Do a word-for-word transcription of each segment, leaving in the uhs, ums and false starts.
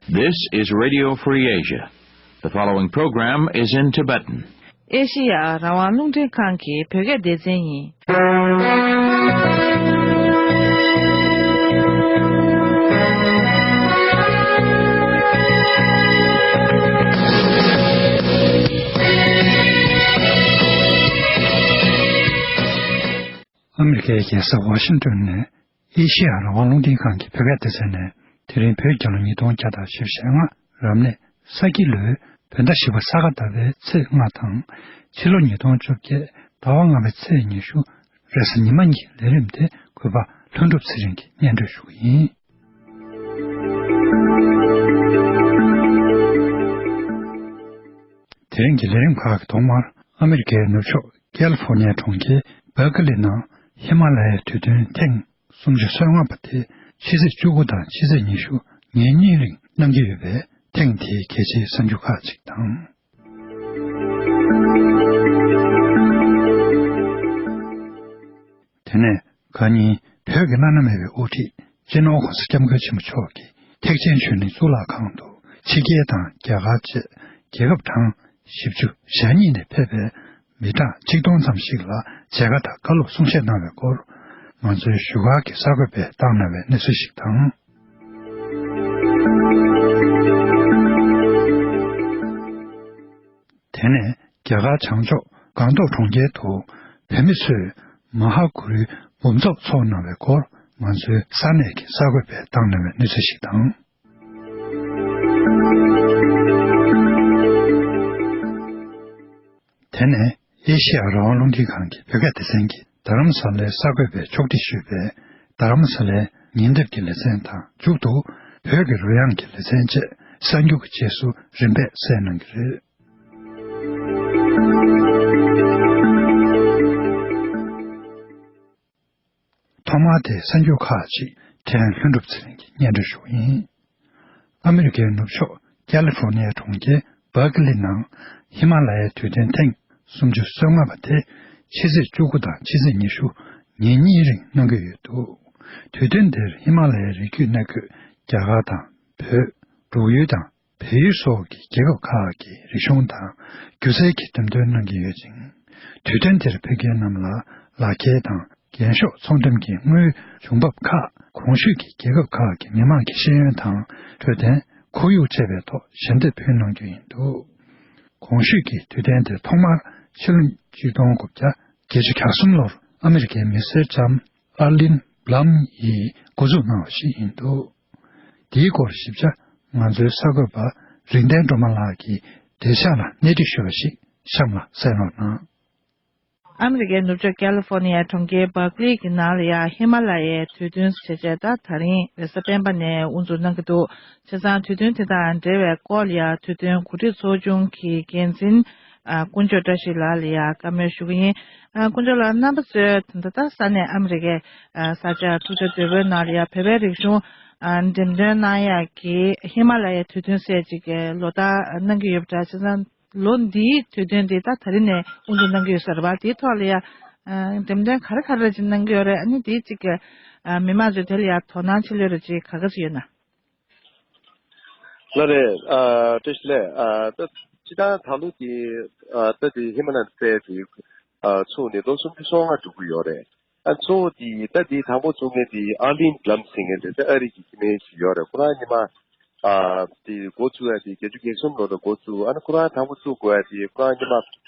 This is Radio Free Asia. The following program is in Tibetan. ཨེ་ཤི་ཡ་རང་དབང་རླུང་འཕྲིན་ཁང་གི་བོད་སྐད་སྡེ་ཚན་ཡིན། ཨ་མི་རི་ཀའི་རྒྱལ་ས་ཝ་ཤིང་ཏོན་ནས། ཨེ་ཤི་ཡ་རང་དབང་རླུང་འཕྲིན་ཁང་གི་བོད་སྐད་སྡེ་ཚན་ནས། དེ་རིང་བོད་རྒྱལ་ལོ་ཉིས་སྟོང་བརྒྱ་དང་བཞི་བཅུ་ཞེ་ལྔ་རབ་གནས་ས་ཁྱི་ལོའི་བོད་ཟླ་བཞི་པ་ས་ག་ཟླ་བའི་ཚེས་ལྔ་དང་། ཕྱི་ལོ་ཉིས་སྟོང་བཅོ་བརྒྱད་ཟླ་བ་ལྔ་པའི་ཚེས་ཉི་ཤུ་རེས་གཟའ་ཉི་མ་གཉིས་ཀྱི་ལས་རིམ་དེ་གུས་པ་ལྷུན་གྲུབ་ཚེ་རིང་གིས་སྙན་སྒྲོན་ཞུ་གི་ཡིན། དེ་རིང་གི་ལས་རིམ་ཁག་གི་ཐོག་མར། ཨ་མི་རི་ཀའི་ནུབ་ཕྱོགས་ཀལ་ཧྥོར་ནི་ཡའི་གྲོང་ཁྱེར་སྦར་ཀི་ལི་ནང་ཧི་མ་ལ་ཡའི་དུས་སྟོན་ཐེངས་སུམ་ཅུ་སོ་ལྔ་པ་དེ་ཕྱི་ཚེས་བཅུ་དགུ་དང་ཕྱི་ཚེས་ཉི་ཤུ་ཉིན་གཉིས་རིང་གནང་གི་ཡོད་པས། ཐེངས་དེའི་གལ་ཆེའི་གསར་འགྱུར་ཁག་ཅིག་དང་། དེ་ནས་ཁ་ཉིན་བོད་ཀྱི་བླ་ན་མེད་པའི་དབུ་ཁྲིད་སྤྱི་ནོར་༧གོང་ས་༧སྐྱབས་མགོན་ཆེན་པོ་མཆོག་གིས་ཐེག་ཆེན་ཆོས་གླིང་གཙུག་ལག་ཁང་དུ་ཕྱི་རྒྱལ་དང་རྒྱ་གར་བཅས་རྒྱལ་ཁབ་གྲངས་བཞི་བཅུ་ཞེ་གཉིས་ནས་ཕེབས་པའི་མི་གྲངས་ཆིག་སྟོང་ཙམ་ཞིག་ལ་མཇལ་ཁ་དང་བཀའ་སློབ་གསུང་བཤད་གནང་བའི་སྐོར། ང་ཚོའི་བཞུགས་སྒར་གྱི་གསར་འགོད་པས་བཏང་གནང་བའི་གནས་ཚུལ་ཞིག་དང་། དེ་ནས་རྒྱ་གར་བྱང་ཕྱོགས་སྒང་ཏོག་གྲོང་ཁྱེར་དུ་བོད་མི་ཚོས་མ་ཧཱ་གུ་རུའི་འབུམ་ཚོགས་འཚོགས་གནང་བའི་སྐོར། ང་ཚོའི་ས་གནས་ཀྱི་གསར་འགོད་པས་བཏང་གནང་བའི་གནས་ཚུལ་ཞིག་དང་། དེ་ནས་ཨེ་ཤི་ཡ་རང་དབང་རླུང་འཕྲིན་ཁང་གི་བོད་སྐད་སྡེ་ཚན་གྱིས་རྡ་རམ་ས་ལའི་གསར་འགོད་པས་ཕྱོགས་སྒྲིག་ཞུས་པའི་རྡ་རམ་ས་ལའི་ཉིན་དེབ་ཀྱི་ལེ་ཚན་དང་། མཇུག་ཏུ་བོད་ཀྱི་རོལ་དབྱངས་ཀྱི་ལེ་ཚན་བཅས་གསར་འགྱུར་གྱི་རྗེས་སུ་རིམ་པས་གསན་གནང་གི་རེད། ཐོག་མར་དེའི་གསར་འགྱུར་ཁག་ཅིག་དེ་རིང་ལྷུན་གྲུབ་ཚེ་རིང་གིས་སྙན་སྒྲོན་ཞུ་གི་ཡིན། ཨ་མི་རི་ཀའི་ནུབ་ཕྱོགས་ཀལ་ཧྥོར་ནི་ཡའི་གྲོང་ཁྱེར་སྦར་ཀི་ལི་ནང་ཧི་མ་ལ་ཡའི་དུས་སྟོན་ཐེངས་སུམ་ཅུ་སོ་ལྔ་པ་དེ་ཕྱི་ཚེས་བཅུ་དགུ་དང་ཕྱི་ཚེས་ཉི་ཤུ་ཉིན་གཉིས་རིང་གནང་གི་ཡོད་འདུག་དུས་སྟོན་དེར་ཧི་མ་ལ་ཡའི་རི་རྒྱུད་ནས་བརྒྱུད་རྒྱ་གར་དང་བོད། འབྲུག་ཡུལ་དང་བལ་ཡུལ་སོགས་ཀྱི་རྒྱལ་ཁབ་ཁག་གི་རིག་གཞུང་དང་སྒྱུ་རྩལ་གྱི་འགྲེམས་སྟོན་གནང་གི་ཡོད་ཅིང་། དུས་སྟོན་དེར་ཕེབས་མཁན་རྣམས་ལ་ལག་འཁྱེར་དང་། རྒྱན་ཤོག་ཚོང་འགྲེམས་ཀྱི་དངུལ་འབྱུང་འབབ་ཁག་གོང་ཞུས་ཀྱི་རྒྱལ་ཁབ་ཁག་གི་མི་མང་གི་ཤེས་ཡོན་དང་འཕྲོད་བསྟེན། ཁོར་ཡུག་བཅས་པའི་ཐོག་ཞལ་འདེབས་ཕུལ་གནང་རྒྱུ་ཡིན་འདུག་གོང་ཞུས་ཀྱི་དུས་སྟོན་དེ་ཐོག་མར་ཕྱི་ལོ་ཆིག་སྟོང་དགུ་བརྒྱ་བརྒྱད་ཅུ་གྱ་གསུམ་ལོར་ཨ་མི་རི་ཀའི་མི་སེར་ལྕམ་ཨར་ལིན་བྷ་ལམ་ཡིས་འགོ་འཛུགས་གནང་བ་ཞིག་ཡིན་འདུག་དེའི་སྐོར་ཞིབ་ཆ་ང་ཚོའི་གསར་འགོད་པ་རིག་ལྡན་སྒྲོལ་མ་ལགས་ཀྱིས་འབྲེལ་ཆགས་ལ་སྣེ་ཁྲིད་ཞུས་པ་ཞིག་གཤམ་ལ་གསན་རོགས་གནང་། ཨ་མི་རི་ཀའི་ནུབ་ཕྱོགས་ཀལ་ཧྥོར་ནི་ཡའི་གྲོང་ཁྱེར་སྦར་ཀི་ལི་གི་ནང་ལ་ཡ་ཧི་མ་ལ་ཡའི་དུས་སྟོན་ཟེར་བྱས་ད་དེ་རིང་རེས་གཟའ་སྤེན་པ་ནས་དབུ་འཛུགས་གནང་གི་འདུག་བྱས་ཙང་དུས་སྟོན་དེ་དང་འབྲེལ་བའི་སྐོར་ལ་ཡ་དུས་སྟོན་གོ་སྒྲིག་ཚོགས་ཆུང་གི་འགན་འཛིན་ཨ་དཀོན་མཆོག་བཀྲ་ཤིས་ལགས་ལ་ཡ་བཀའ་མོལ་ཞུ་གི་ཡིན། ཨ་དཀོན་མཆོག་ལགས། རྣམ་པ་ཚོས་ད་ལྟ་ས་གནས་ཨ་མི་རི་ཀའི་ཨ་ས་ཆ་ཐུགས་རྗེ་བདེ་པོའི་ནང་ལ་ཡ་བོད་པའི་རིག་གཞུང་ཨ་འགྲེམས་སྟོན་གནང་ཡག་གི་ཧི་མ་ལ་ཡའི་དུས་སྟོན་ཟེར་ཅིག་གི་ལོ་ལྟར་གནང་གི་ཡོད་པ་འདྲ། བྱས་ཙང་ལོ་འདིའི་དུས་སྟོན་འདི་ད་དེ་རིང་ནས་དབུ་འཛུགས་གནང་གི་ཡོད་ས་རེད་པ། དེའི་ཐོག་ལ་ཡ་ཨ་འགྲེམས་སྟོན་ག་རེ་ག་རེ་ཅིག་གནང་གི་ཡོད་རེད། ཨ་ནི་དེའི་ཅིག་གི་ཨ་མི་མང་ཚོས་དེ་ལ་ཡ་དོ་སྣང་ཆེ་ལོས་རེ་ཅིག་ག་ག་ཚོད་ཡོད་ན། ལགས་རེད། ཨ་བཀྲ་ཤིས་བདེ་ལེགས། ཨ་ད་སྤྱིར་བཏང་ད་ལོ་དེ་ཨ་ད་དེ་ཧི་མ་ལ་ཡའི་རྩེ་དེ་ཨ་ཚུགས་ནས་ལོ་སུམ་ཅུ་སོ་ལྔ་འགྲོ་གི་ཡོད་རེད། ཨ་གཙོ་བོ་དེ་ད་དེ་དང་པོ་ཚུགས་མཁན་དེ་ཨར་ལིན་བྷ་ལམ་ཟེར་མཁན་དེ་ད་ཨ་རི་གི་སྐྱེ་དམན་ཞིག་ཡོད་རེད། ཁོ་རང་ཉི་མ་ཨ་དེ་འགོ་ཚུགས་ཡ་དེ་བརྒྱད་ཅུ་གྱ་གསུམ་ལོ་ལ་འགོ་ཚུགས། ཨ་ནི་ཁོ་རང་དང་པོ་ཚུགས་དགོས་ཡ་དེ་ཁོ་རང་ཉི་མ་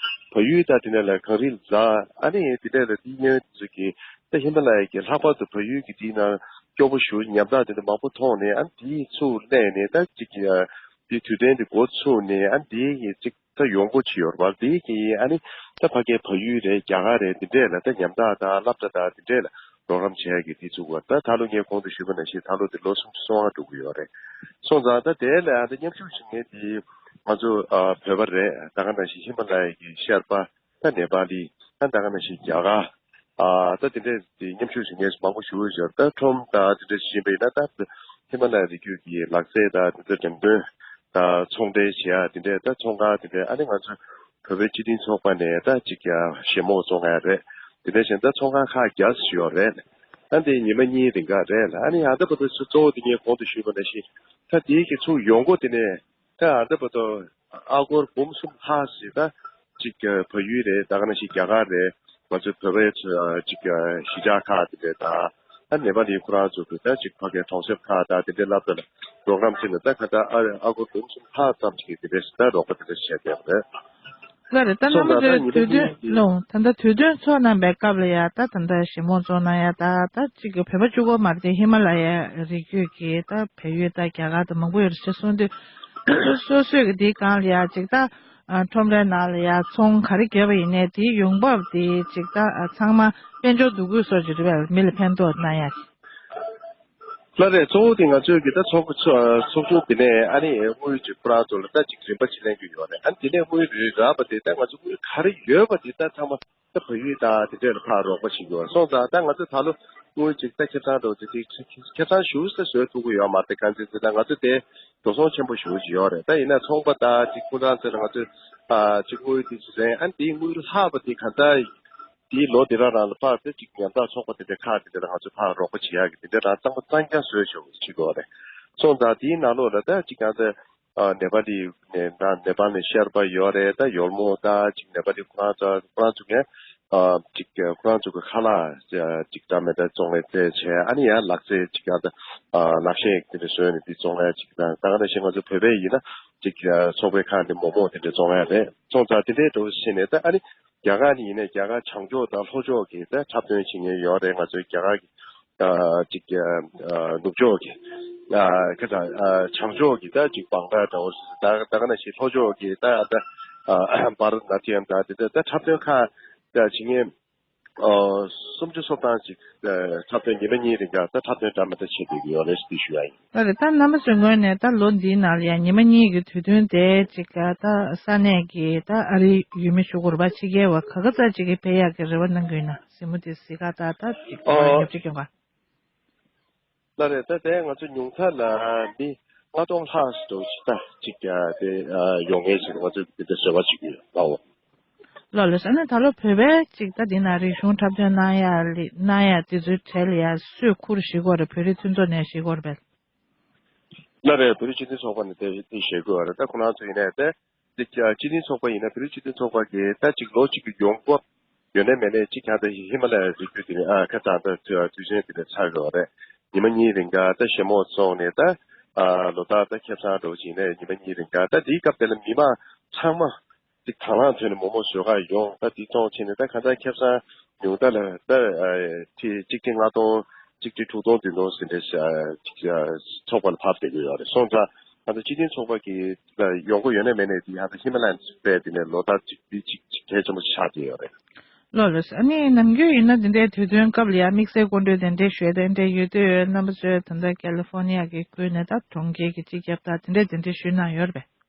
བལ་ཡུལ་དང་དེ་ནས་ལ་གངས་རི་ལ་འཛེགས། ཨ་ནི་དེ་འདྲ་ལ་དེ་གཡས་གཡོན་དེ་ཚོ་གི་ད་ཧི་མ་ལ་ཡ་གི་ལྷག་པར་དུ་བལ་ཡུལ་གྱི་དེའི་ནང་སྐྱོ་པོ་ཞེ་པོ་ཉམ་ཐག་དེ་འདྲ་མང་པོ་མཐོང་ནས། ཨ་ནི་དེའི་ཚུར་སླེབས་ནས་ད་ཅིག་གི་ཨ་དེའི་དུས་སྟོན་དེ་འགོ་ཚུགས་ནས། ཨ་ནི་དེའི་གི་ཅིག་ད་ཡོང་སྒོ་ཅིག་ཡོད་རེད་པ། དེའི་གི་ཨ་ནི་ད་ཕ་གིའི་བལ་ཡུལ་རེད། རྒྱ་གར་རེད། དེ་འདྲས་ལ་ད་ཉམ་ཐག་དང་སློབ་གྲྭ་དང་དེ་འདྲས་ལ་རོགས་རམ་བྱེད་ཡ་གི་དེ་ཚུགས་པ། ད་ད་ལོ་ངས་གོང་དུ་ཞུས་པ་ནང་བཞིན་ད་ལོ་དེ་ལོ་སུམ་ཅུ་སོ་ལྔ་འགྲོ་གི་ཡོད་རེད། སོང་ཙང་ད་དེ་ལ་ད་མཉམ་ཞུགས་བྱེད་མཁན་དེ་ང་ཚོ་ཨ་བོད་པ་རེད། ད་ག་ནང་བཞིན་ཧི་མ་ལ་ཡ་གི་ཤར་པ། ད་ནེ་པ་ལི། ད་ད་ག་ནང་བཞིན་རྒྱ་གར། ཨ་ད་དེ་འདྲས་དེ་མཉམ་ཞུགས་བྱེད་མཁན་མང་པོ་ཞིག་ཡོད། ད་ཁྲོམ་དང་དེ་འདྲས་ཞིག་ཡིན་པ་ཡིན་ན། ད་ཧི་མ་ལ་ཡ་རི་རྒྱུད་ཀྱི་ལག་རྩལ་དང་དེ་འདྲ་འགྲེམས་སྟོན་དང་ཚོང་འབྲེལ་བྱེད་ཡ་དེ་འདྲས། ད་ཚོང་ཁང་དེ་འདྲས། ཨ་ནི་ང་ཚོ་བོད་པའི་སྤྱི་མཐུན་ཚོགས་པ་ནས་ད་ཅིག་ཡ་ཞལ་མོ་བཙོང་ཡ་རེད། དེ་འདྲས་བྱས་ད་ཚོང་ཁང་ཁག་བརྒྱ་ཞིག་ཡོད་རེད། ད་འདི་ཉི་མ་གཉིས་རིང་ག་རེད་ལ། ཨ་ནི་ཨ་ད་བར་དུ་གཙོ་བོ་དེ་ངས་གོང་དུ་ཞུས་པ་ནང་བཞིན་ད་དེའི་གི་ཚུར་ཡོང་སྒོ་དེ་ནས་ད་ཨ་ད་བར་དུ་ཨ་སྒོར་འབུམ་གསུམ་ལྷག་ཞིག་ད་ཅིག་བལ་ཡུལ་རེད། ད་ག་ནང་བཞིན་རྒྱ་གར་རེད། ང་ཚོའི་བོད་པའི་ཚོ་ཅིག་གཞིས་ཆགས་ཁག་དེ་འདྲས་དང་། ད་ནེ་པ་ལི་ཁོ་རང་ཚོ་གི་ད་ཅིག་ཕ་གིའི་གྲོང་གསེབ་ཁག་དང་དེ་འདྲའི་སླེབས་དུས་ལ་རོགས་རམ་བྱས་ནས་ད་ཁ་ད་ཨ་ཨ་སྒོར་འབུམ་གསུམ་ལྷག་ཙམ་ཞིག་གི་དེ་འདྲའི་ད་རོགས་པ་དེ་འདྲ་བྱས་བསྡད་པ་རེད། ལགས་རེད། ད་རྣམ་པ་ཚོས་དུས་སྟོན་ལོ་ད་ལྟ་དུས་སྟོན་ཚོགས་གནང་པའི་སྐབས་ལ་ཡ་ད་ད་ལྟ་ཞལ་མོ་ཚོགས་གནང་ཡ་ད་ད་ཅིག་གི་བོད་པ་གཅིག་པོ་མ་རེད་དེ་ཧི་མ་ལ་ཡའི་རི་རྒྱུད་ཀྱི་ད་བལ་ཡུལ་ད་རྒྱ་གར་ད་མང་པོ་ཡོད་རེད་ཟེར་གསུངས་དུས་སོ་སོས་ཀྱི་འདིའི་སྒང་ལ་ཡ་ཅིག་ད་ཁྲོམ་རའི་ནང་ལ་ཡ་ཚོང་ག་རེ་བརྒྱབ་པ་ཡིན་ནའི་དེའི་ཡོང་འབབ་དེ་ཅིག་ད་ཚང་མ་དཔལ་འབྱོར་འདུ་འགོད་སོགས་ཀྱི་རེད་པས། མི་ལ་ཕན་ཐོགས་གནང་ཡ། ལགས་རེད། གཙོ་བོ་དེ་ང་ཚོའི་གི་ད་ཚོགས་ཚོགས་ཚོགས་ཆུང་དེ་ནས་ཨ་ནི་དངུལ་ཅིག་ཁོ་རང་ཚོ་ལ་ད་ཅིག་རིན་པ་ཅིག་ལེན་གྱི་ཡོད་རེད། ཨ་ནི་དེ་ནས་དངུལ་རག་པ་དེ་ད་ང་ཚོ་དངུལ་ག་རེ་ཡོད་པ་དེ་ད་ཚང་མ་ད་བལ་ཡུལ་དང་དེ་འདྲས་ལ་ཕར་རོགས་པ་བྱེད་ཀྱི་ཡོད་སོང་ཙང་། ད་ང་ཚོ་ད་ལོ་དངུལ་ཅིག་ད་ཁེ་བཟང་འགྲོ་དེ་དེ་ཁེ་བཟང་ཞུ་ས་བཟོ་ཐུབ་ཀྱི་ཡོད་མ་རེད། གང་ཅི་ཟེར་ན་ང་ཚོ་དེ་འགྲོ་སོང་ཆེན་པོ་ཞེ་པོ་ཅིག་ཡོད་རེད། ད་ཡིན་ན་ཚོང་པ་དང་ཅིག་ཁོ་རང་ཚོ་ལ་ང་ཚོས་ཨ་ཅིག་དངུལ་དེ་ཅིག་རན། ཨ་ནི་དེའི་དངུལ་ལྷག་པ་དེ་གང་ལྟར། དེའི་ལོ་དེ་རང་རང་ལ་ཕར་དེ་གཅིག་ཉམ་ཐག་ཚོགས་པ་དེ་འདྲ་ཁག་དེ་འདྲ་ལ་ང་ཚོས་ཕར་རོགས་པ་བྱེད་ཡག་གི་དེ་འདྲ་རང་གཙང་མ་གཙང་རྐྱང་བཟོས་བྱུང་བྱེད་དགོས་རེད། སོང་ཙང་དེའི་ནང་ལོགས་ལ་ད་གཅིག་ཡང་ད་ནེ་པ་ལི་ནས་ད་ནེ་པ་ལི་ནས་ཤར་པ་ཡོད་རེད། ད་ཡོལ་མོ་ད་གཅིག་ནེ་པ་ལི་ཁོ་རང་ཚོ་ཁོ་རང་ཚོ་གིས་གཅིག་ཁོ་རང་ཚོ་གི་ཁ་ལག་གཅིག་འདྲ་མི་འདྲ་བཙོང་ལས་རྩེད་བྱས། ཨ་ནི་ཡང་ལག་རྩེད་གཅིག་ཡང་ད་ལག་ཤེས་དེ་འདྲ་བཟོས་ནས་དེ་བཙོང་ཡ་གཅིག་དང་། ད་ག་ནང་བཞིན་ང་ཚོ་བོད་པའི་ཡིན་ན་གཅིག་ཚོགས་པའི་ཁང་དེ་མོག་མོག་དེ་འདྲ་བཙོང་ཡ་རེད། སོང་ཙང་དེ་འདྲའི་འགྲོ་བྱས་ནས་ད་ཨ་ནི། རྒྱ་གར་ནས་ཡིན་ནའི་རྒྱ་གར་བྱང་ཕྱོགས་དང་ལྷོ་ཕྱོགས་ཀྱི་ད་འཁྲབ་སྟོན་བྱེད་མཁན་ཡོད་རེད། ང་ཚོའི་རྒྱ་གར་གྱི་ཨ་ཅིག་ཨ་ནུབ་ཕྱོགས་ཀྱི་ཨ་ཁ་ཚ་ཨ་བྱང་ཕྱོགས་ཀྱི་ད་ཅིག་བང་ད་འདྲ་བོ་ད་ད་ག་ནང་བཞིན་ལྷོ་ཕྱོགས་ཀྱི་ད་ད་ཨ་བྷ་ར་ཏི་ནཱ་ཊི་ཡམ་ད་དེ་ད་ད་འཁྲབ་སྟོན་ཁག་ད་བྱེད་མཁན་ཨ་སུམ་ཅུ་སོ་ཐམ་ཅིག་ཨ་འཁྲབ་སྟོན་ཉི་མ་གཉིས་རིང་ག་ད་འཁྲབ་སྟོན་འདྲ་མི་འདྲ་བྱེད་བསྡད་ཀྱི་ཡོད་རེད་ཞེས་ཞུ་ཡ་ཡིན། ལགས་རེད། ད་རྣམ་པ་ཚོའི་ངོས་ནས་ད་ལོ་འདིའི་ནང་ལ་ཡང་ཉི་མ་གཉིས་ཀྱི་དུས་སྟོན་དེ་ཅིག་ད་ས་གནས་ཀྱི་ད་ཨ་རིའི་ཡུལ་མི་ཞུ་དགོས་རེད་པ། ཕྱི་རྒྱལ་བ་ག་ག་ཚད་ཅིག་གིས་ཕེབས་ཡག་གི་རེ་བ་གནང་གི་ཡོད་ན། གཟིགས་མོ་དེ་གཟིགས་ག་ད་ད་ཅིག་ཨ་ཉོབ་ཅིག་ཡོང་ག། ལགས་རེད། ད་དེ་ང་ཚོ་ཉུང་མཐའ་ལ་མི་ལྔ་སྟོང་ལྷག་ཙམ་ཅིག་ད་ཅིག་དེ་ཡོང་ངེས་ཞིག་ང་ཚོས་དེ་འདྲ་རེ་བ་བྱེད་ཀྱི་ཡོད་ལགས། ལགས་ལགས་སོ། ཨ་ནི་ད་ལོ་བོད་པའི་ཅིག་ད་འདི་ན་རིག་གཞུང་འཁྲབ་སྟོན་གནང་ཡ་ལི་གནང་ཡ་དེ་ཚོའི་གྲས་ལ་ཡ་སུས་ཁུར་བཞེས་ཀྱི་ཡོད་རེད། བོད་རིགས་མཐུན་ཚོགས་ནས་བཞེས་ཀྱི་ཡོད་རེད་པས། ལགས་རེད། བོད་རིགས་སྤྱི་མཐུན་ཚོགས་པ་ནས་དེ་དེ་བཞེས་ཀྱི་ཡོད་རེད། ད་ཁོ་རང་ཚོ་ཡིན་ནའི་དེ་དེ་སྤྱི་མཐུན་ཚོགས་པ་ཡིན་ན་བོད་རིགས་སྤྱི་མཐུན་ཚོགས་པ་གིས་ད་ཅིག་ལོ་གཅིག་གི་ཡོང་འབབ་ཡོད་ནའི་མེད་ནའི་གཅིག་ཀྱང་ད་ཧི་མ་ལ་ཡའི་རི་རྒྱུད་དེ་ནས་ཨ་ཁ་ཚང་ད་དུས་ཆེན་དེ་ནས་ཚར་ཡོད་རེད། ཉི་མ་གཉིས་རིང་ག་ད་ཞལ་མོ་བཙོང་ནས་ད་ཨ་ལོ་ལྟར་ད་ཁེ་བཟང་འགྲོ་བཞིན་ནས་ཉི་མ་གཉིས་རིང་ག་ད་དེའི་སྐབས་དེ་ལ་མི་མང་ཚང་མ་ཅིག་དང་བླངས་ཐོག་ནས་མོག་མོག་བཟོ་གར་ཡོང་། ད་དེ་བཙོང་བྱས་ནས་ད་གང་ལྟར་ཁེ་བཟང་ཉུང་མཐའ་ལ་ད་ཁྲི་གཅིག་ཁྲི་ལྔ་སྟོང་གཅིག་ཁྲི་དྲུག་སྟོང་བདུན་སྟོང་ཟིན་རེ་ཅིག་ཚོགས་པ་ལ་ཕབ་བསྡད་ཀྱི་ཡོད་རེད། སོང་ཙང་ད་ལྟ་སྤྱི་མཐུན་ཚོགས་པ་གི་ཡོང་སྒོ་ཡོད་ནའི་མེད་ནའི་དེ་ཡང་ད་ཧི་མ་ལ་ཡན་པས་དེ་ནས་ལོ་ལྟར་གཅིག་དེ་གཅིག་གཅིག་གལ་ཆེན་པོ་ཆགས་བསྡད་ཡོད་རེད། ལགས་ལགས། ཨ་ནི་ནམ་རྒྱུན་ཡིན་ན་འདི་འདྲའི་དུས་སྟོན་སྐབས་ལ་ཡང་དམིགས་བསལ་སྐུ་མགྲོན་དེ་འདྲའི་ཞུས་དེ་འདྲའི་ཡོད་དུས་རྣམ་པ་ཚོས་ད་ལྟ་ཀ་ལི་ཧྥོ་ནི་ཡ་གི་ཁུལ་ནས་ད་གྲོང་ཁྱེར་གྱི་སྤྱི་ཁྱབ་དང་དེ་འདྲའི་དེ་འདྲའི་ཞུས་གནང་ཡོད་རེད་པས།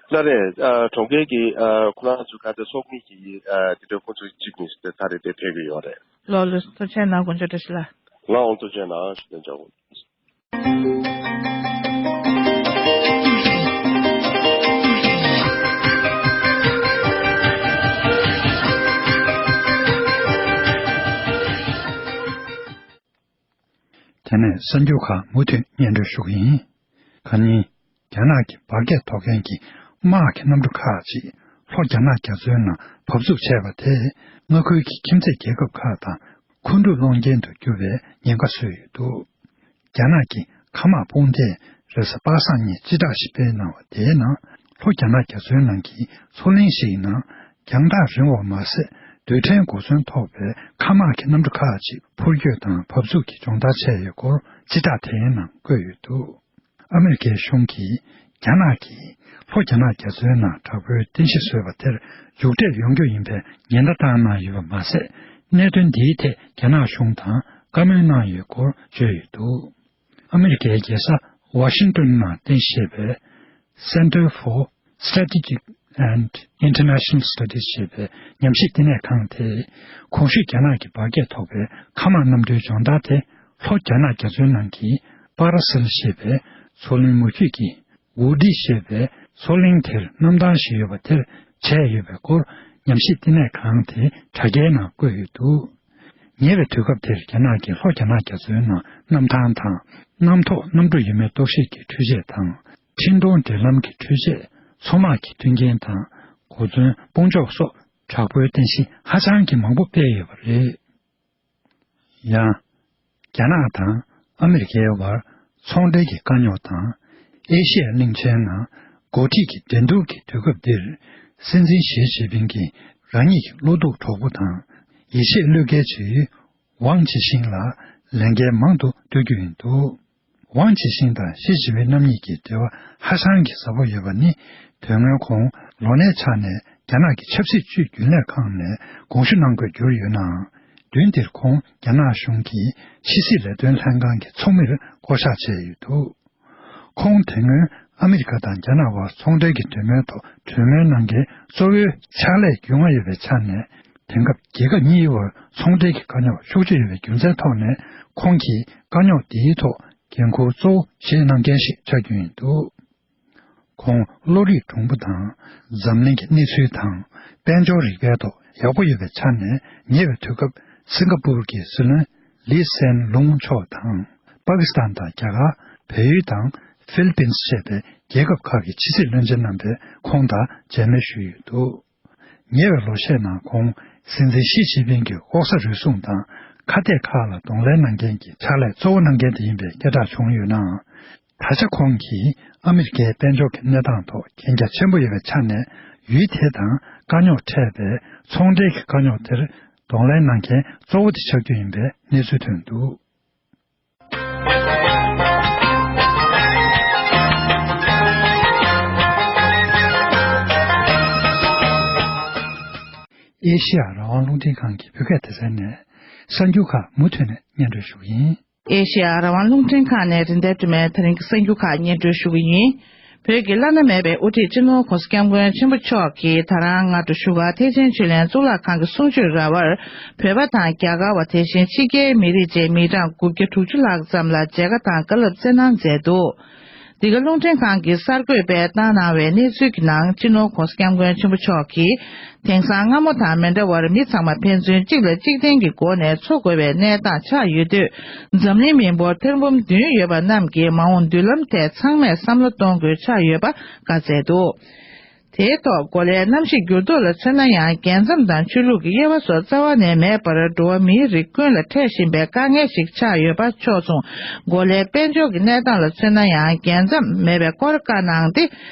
ལགས་རེད། ཨ་གྲོང་ཁྱེར་གྱི་ཨ་ཁོ་རང་ཚོ་ག་ཚོད་ཚོགས་མི་གི་ཨ་དེ་འདྲ་ཁོང་ཚོ་གཅིག་ནས་ད་རེས་དེ་ཕེབས་ཀྱི་ཡོད་རེད། ལགས་ལགས། ཐུགས་རྗེ་གནང་། དགོངས་འཇགས་བཀྲ་ཤིས་ལགས། ལགས་འོང་། ཐུགས་རྗེ་གནང་། ཞུ་དོན་འཇགས། དེ་ནས་གསར་འགྱུར་ཁག་མུ་མཐུད་སྙན་སྒྲོན་ཞུ་གི་ཡིན། ཁ་ཉིན། རྒྱ་ནག་གི་འབར་གས་ཐོག་མཁན་གྱི་དམག་གི་གནམ་གྲུ་ཁག་ཅིག་ལྷོ་རྒྱ་ནག་རྒྱ་མཚོའི་ནང་བབས་ཚུགས་བྱས་པ་དེས་མངའ་ཁུལ་གྱི་ཁྱིམ་མཚེས་རྒྱལ་ཁབ་ཁག་དང་མཁོ་སྒྲུབ་སློང་རྐྱེན་དུ་གྱུར་བའི་ཉེན་ཁ་བཟོས་ཡོད་འདུག་རྒྱ་ནག་གི་མཁའ་དམག་དཔུང་སྡེས་རེས་གཟའ་པ་སངས་ཉིན་སྤྱི་བསྒྲགས་ཤིག་སྤེལ་གནང་བ་དེའི་ནང་ལྷོ་རྒྱ་ནག་རྒྱ་མཚོའི་ནང་གི་མཚོ་གླིང་ཞིག་ནང་རྒྱང་ཐག་རིང་བ་མ་ཟད་རྡུལ་ཕྲན་གོ་མཚོན་ཐོགས་པའི་མཁའ་དམག་གི་གནམ་གྲུ་ཁག་ཅིག་འཕུར་སྐྱོད་དང་བབས་ཚུགས་ཀྱི་སྦྱོང་བརྡར་བྱས་ཡོད་སྐོར་སྤྱི་བསྒྲགས་དེའི་ནང་བཀོད་ཡོད་འདུག་ཨ་མི་རི་ཀའི་གཞུང་གིས་རྒྱ་ནག་གིས་ལྷོ་རྒྱ་ནག་རྒྱ་མཚོའི་ནང་དྲག་པོའི་རྟེན་གཞི་བཟོས་པ་དེར་མཇུག་འབྲས་ཡོང་རྒྱུ་ཡིན་པའི་ཉེན་བརྡ་བཏང་གནང་ཡོད་པ་མ་ཟད། གནད་དོན་འདིའི་ཐད་རྒྱ་ནག་གཞུང་དང་བཀའ་མོལ་གནང་ཡོད་སྐོར་བརྗོད་ཡོད་འདུག་ཨ་མི་རི་ཀའི་རྒྱལ་ས་ཝ་ཤིང་ཏོན་ནང་རྟེན་གཞི་བྱས་པའི་Center for Strategic and International Studies ཞེས་པའི་ཉམས་ཞིབ་བསྟི་གནས་ཁང་དེས་གོང་ཞུས་རྒྱ་ནག་གི་འབར་གས་ཐོགས་པའི་མཁའ་དམག་གནམ་གྲུའི་སྦྱོང་བརྡར་དེ་ལྷོ་རྒྱ་ནག་རྒྱ་མཚོའི་ནང་གི་པ་ར་སེལ་ཞེས་པའི་མཚོ་གླིང་མུ་ཁྱུད་ཀྱི་ཝུ་ཌི་ཞེས་པའི་མཚོ་གླིང་དེར་གནམ་ཐང་ཞིག་ཡོད་པ་དེར་བྱས་ཡོད་པའི་སྐོར་ཉམས་ཞིབ་བསྟི་གནས་ཁང་དེའི་དྲ་རྒྱའི་ནང་བཀོད་ཡོད་འདུག་ཉེ་བའི་དུས་སྐབས་དེར་རྒྱ་ནག་གིས་ལྷོ་རྒྱ་ནག་རྒྱ་མཚོའི་ནང་གནམ་ཐང་དང་། གནམ་ཐོག་གནམ་གྲུ་ཡོད་མེད་རྟོག་ཞིབ་ཀྱི་འཕྲུལ་ཆས་དང་། འཕྲིན་གཏོང་འབྲེལ་ལམ་གྱི་འཕྲུལ་ཆས། མཚོ་དམག་གི་མཐུན་རྐྱེན་དང་། གོ་མཚོན་དཔུང་འཇོག་སོགས་དྲག་པོའི་རྟེན་གཞི་ཧ་ཅང་གི་མང་པོ་སྤེལ་ཡོད་པ་རེད། ཡང་། རྒྱ་ནག་དང་ཨ་མི་རི་ཀའི་བར་ཚོང་འབྲེལ་གྱི་དཀའ་རྙོག་དང་། ཨེ་ཤི་ཡ་གླིང་ཆེན་ནང་འགོ་ཁྲིད་ཀྱི་འགྲན་བསྡུར་གྱི་དུས་སྐབས་འདིར། སྲིད་འཛིན་ཞི་ཅིན་ཕིང་གིས་རང་ཉིད་ཀྱི་བློ་སྡུག་གྲོགས་པོ་དང་། ཡིད་ཆེས་བློས་འགེལ་བྱེད་ཡུལ་ཝང་ཅི་ཤིང་ལ་ལས་འགན་མང་དུ་གཏོད་རྒྱུ་ཡིན་འདུག། ཝང་ཅི་ཤིང་དང་ཞི་ཅིན་ཕིང་རྣམ་གཉིས་ཀྱི་འབྲེལ་བ་ཧ་ཅང་གི་ཟབ་པོ་ཡོད་པ་ནི། དོན་དངོས་ཁོང་ལོ་ནའི་ཆ་ནས་རྒྱ་ནག་གི་ཆབ་སྲིད་ཅུས་རྒྱུན་ལས་ཁང་ནས་དགོངས་ཞུ་གནང་དགོས་གྱུར་ཡོད་ནའང་། མདུན་དེར་ཁོང་རྒྱ་ནག་གཞུང་གི་ཕྱི་སྲིད་ལས་དོན་ལྷན་ཁང་གི་ཚོགས་མིར་བསྐོ་གཞག་བྱས་ཡོད་འདུག། ཁོང་དེ་སྔོན་ཨ་མི་རི་ཀ་དང་རྒྱ་ནག་དབར་ཚོང་འབྲེལ་གྱི་གྲོས་མོལ་ཐོག་གྲོས་མོལ་གནང་མཁན་གཙོ་བོའི་ཕྱག་ལས་རྒྱུས་མངའ་ཡོད་པའི་ཆ་ནས། དེང་སྐབས་རྒྱལ་ཁབ་གཉིས་བར་ཚོང་འབྲེལ་གྱི་དཀའ་རྙོག་ཤུགས་ཆེ་ཡོད་པའི་རྒྱུ་མཚན་ཐོག་ནས། ཁོང་གིས་དཀའ་རྙོག་འདིའི་ཐོག་འགན་འཁུར་གཙོ་བོ་བཞེས་གནང་མཁན་ཞིག་ཆགས་རྒྱུ་ཡིན་འདུག། ཁོང་བློ་རིག་གྲུང་པོ་དང་། འཛམ་གླིང་གི་གནས་ཚུལ་དང་། དཔལ་འབྱོར་རིག་པའི་ཐོག་ཡག་པོ་ཡོད་པའི་ཆ་ནས། ཉེ་བའི་དུས་སྐབས་སིང་ག་པུར་གྱི་སྲིད་བློན་ལི་སན་ལུང་མཆོག་དང་། པ་ཀི་སི་ཐན་དང་རྒྱ་གར། བལ་ཡུལ་དང་ཧྥི་ལི་པིན་བཅས་པའི་རྒྱལ་ཁབ་ཁག་གི་ཕྱི་སྲིད་བློན་ཆེན་རྣམ་པས་ཁོང་དང་མཇལ་མོལ་ཞུས་ཡོད་འདུག། ཉེ་བའི་ལོ་ཤས་ནང་ཁོང་སྲིད་འཛིན་ཞི་ཅིན་ཕིང་གི་ལྐོག་ཟ་རུལ་སུངས་དང་ཁ་གཏད་ཁག་ལ་གདོང་ལེན་གནང་མཁན་གྱི་ཕྱག་ལས་གཙོ་བོ་གནང་མཁན་དེ་ཡིན་པའི་སྐད་གྲགས་བྱུང་ཡོད་ནའང་། ད་ཆ་ཁོང་གིས་ཨ་མི་རི་ཀའི་དཔལ་འབྱོར་གྱི་གནས་སྟངས་ཐོག་མཁྱེན་རྒྱ་ཆེན་པོ་ཡོད་པའི་ཆ་ནས། ཡུལ་དེ་དང་དཀའ་རྙོག་འཕྲད་པའི་ཚོང་འབྲེལ་གྱི་དཀའ་རྙོག་དེར་གདོང་ལེན་གནང་མཁན་གཙོ་བོ་དེ་ཆགས་རྒྱུ་ཡིན་པའི་གནས་ཚུལ་ཐོན་འདུག། ཨེ་ཤེ་ཡ་རང་དབང་རླུང་འཕྲིན་ཁང་གི་བོད་སྐད་སྡེ་ཚན་ནས་གསར་འགྱུར་ཁག་མུ་མཐུད་ནས་སྙན་སྒྲོན་ཞུ་གི་ཡིན། ཨེ་ཤེ་ཡ་རང་དབང་རླུང་འཕྲིན་ཁང་ནས་རིན་ལྡན་སྒྲོལ་མས་དེ་རིང་གི་གསར་འགྱུར་ཁག་སྙན་སྒྲོན་ཞུ་གི་ཡིན། བོད་ཀྱི་བླ་ན་མེད་པའི་དབུ་ཁྲིད་སྤྱི་ནོར་༸གོང་ས་༸སྐྱབས་མགོན་ཆེན་པོ་མཆོག་གིས་ད་རང་སྔ་དྲོ་བཞུགས་སྒར་ཐེག་ཆེན་ཆོས་གླིང་གཙུག་ལག་ཁང་གི་གསུང་ཆོས་ར་བར། བོད་པ་དང་རྒྱ་གར་བ། དེ་བཞིན་ཕྱི་རྒྱལ་མི་རིགས་བཅས་མི་གྲངས་དགུ་བརྒྱ་དྲུག་ཅུ་ལྷག་ཙམ་ལ་མཇལ་ཁ་དང་བཀའ་སློབ་སྩལ་གནང་མཛད་འདུག། འདི་ག་རླུང་འཕྲིན་ཁང་གིས་གསར་འགོད་པས་བཏང་གནང་བའི་གནས་ཚུལ་གྱི་ནང་། སྤྱི་ནོར་༸གོང་ས་༸སྐྱབས་མགོན་ཆེན་པོ་མཆོག་གིས། དེང་སང་སྔ་མོ་དང་མི་འདྲ་བར་མི་ཚང་མ་ཕན་ཚུན་གཅིག་ལ་གཅིག་བརྟེན་གྱི་སྒོ་ནས་འཚོ་དགོས་པའི་གནས་སྟངས་ཆགས་ཡོད་དུས། འཛམ་གླིང་མི་འབོར་ཐེར་འབུམ་བདུན་ཡོད་པ་རྣམས་ཀྱི་མ་འོངས་མདུན་ལམ་ཐད་ཚང་མས་བསམ་བློ་གཏོང་དགོས་ཆགས་ཡོད་པ་བཀའ་སྩལ་འདུག། དེའི་ཐོག་གོ་ལའི་གནམ་གཤིས་འགྱུར་ལྡོག་ལ་མཚོན་ན་ཡང་། རྒྱལ་མཚམས་དང་ཆོས་ལུགས་ཀྱི་དབྱེ་བ་སོགས་རྩ་བ་ནས་མེད་པར་འགྲོ་བ་མིའི་རིགས་ཀུན་ལ་འཕྲད་བཞིན་པའི་དཀའ་ངལ་ཞིག་ཆགས་ཡོད་པ་ཕྱོགས་མཚུངས། གོ་ལའི་དཔལ་འབྱོར་གྱི་གནས་སྟངས་ལ་མཚོན་ན་ཡང་། རྒྱལ་མཚམས་མེད་པའི་སྐོར་བཀའ་གནང་སྟེ།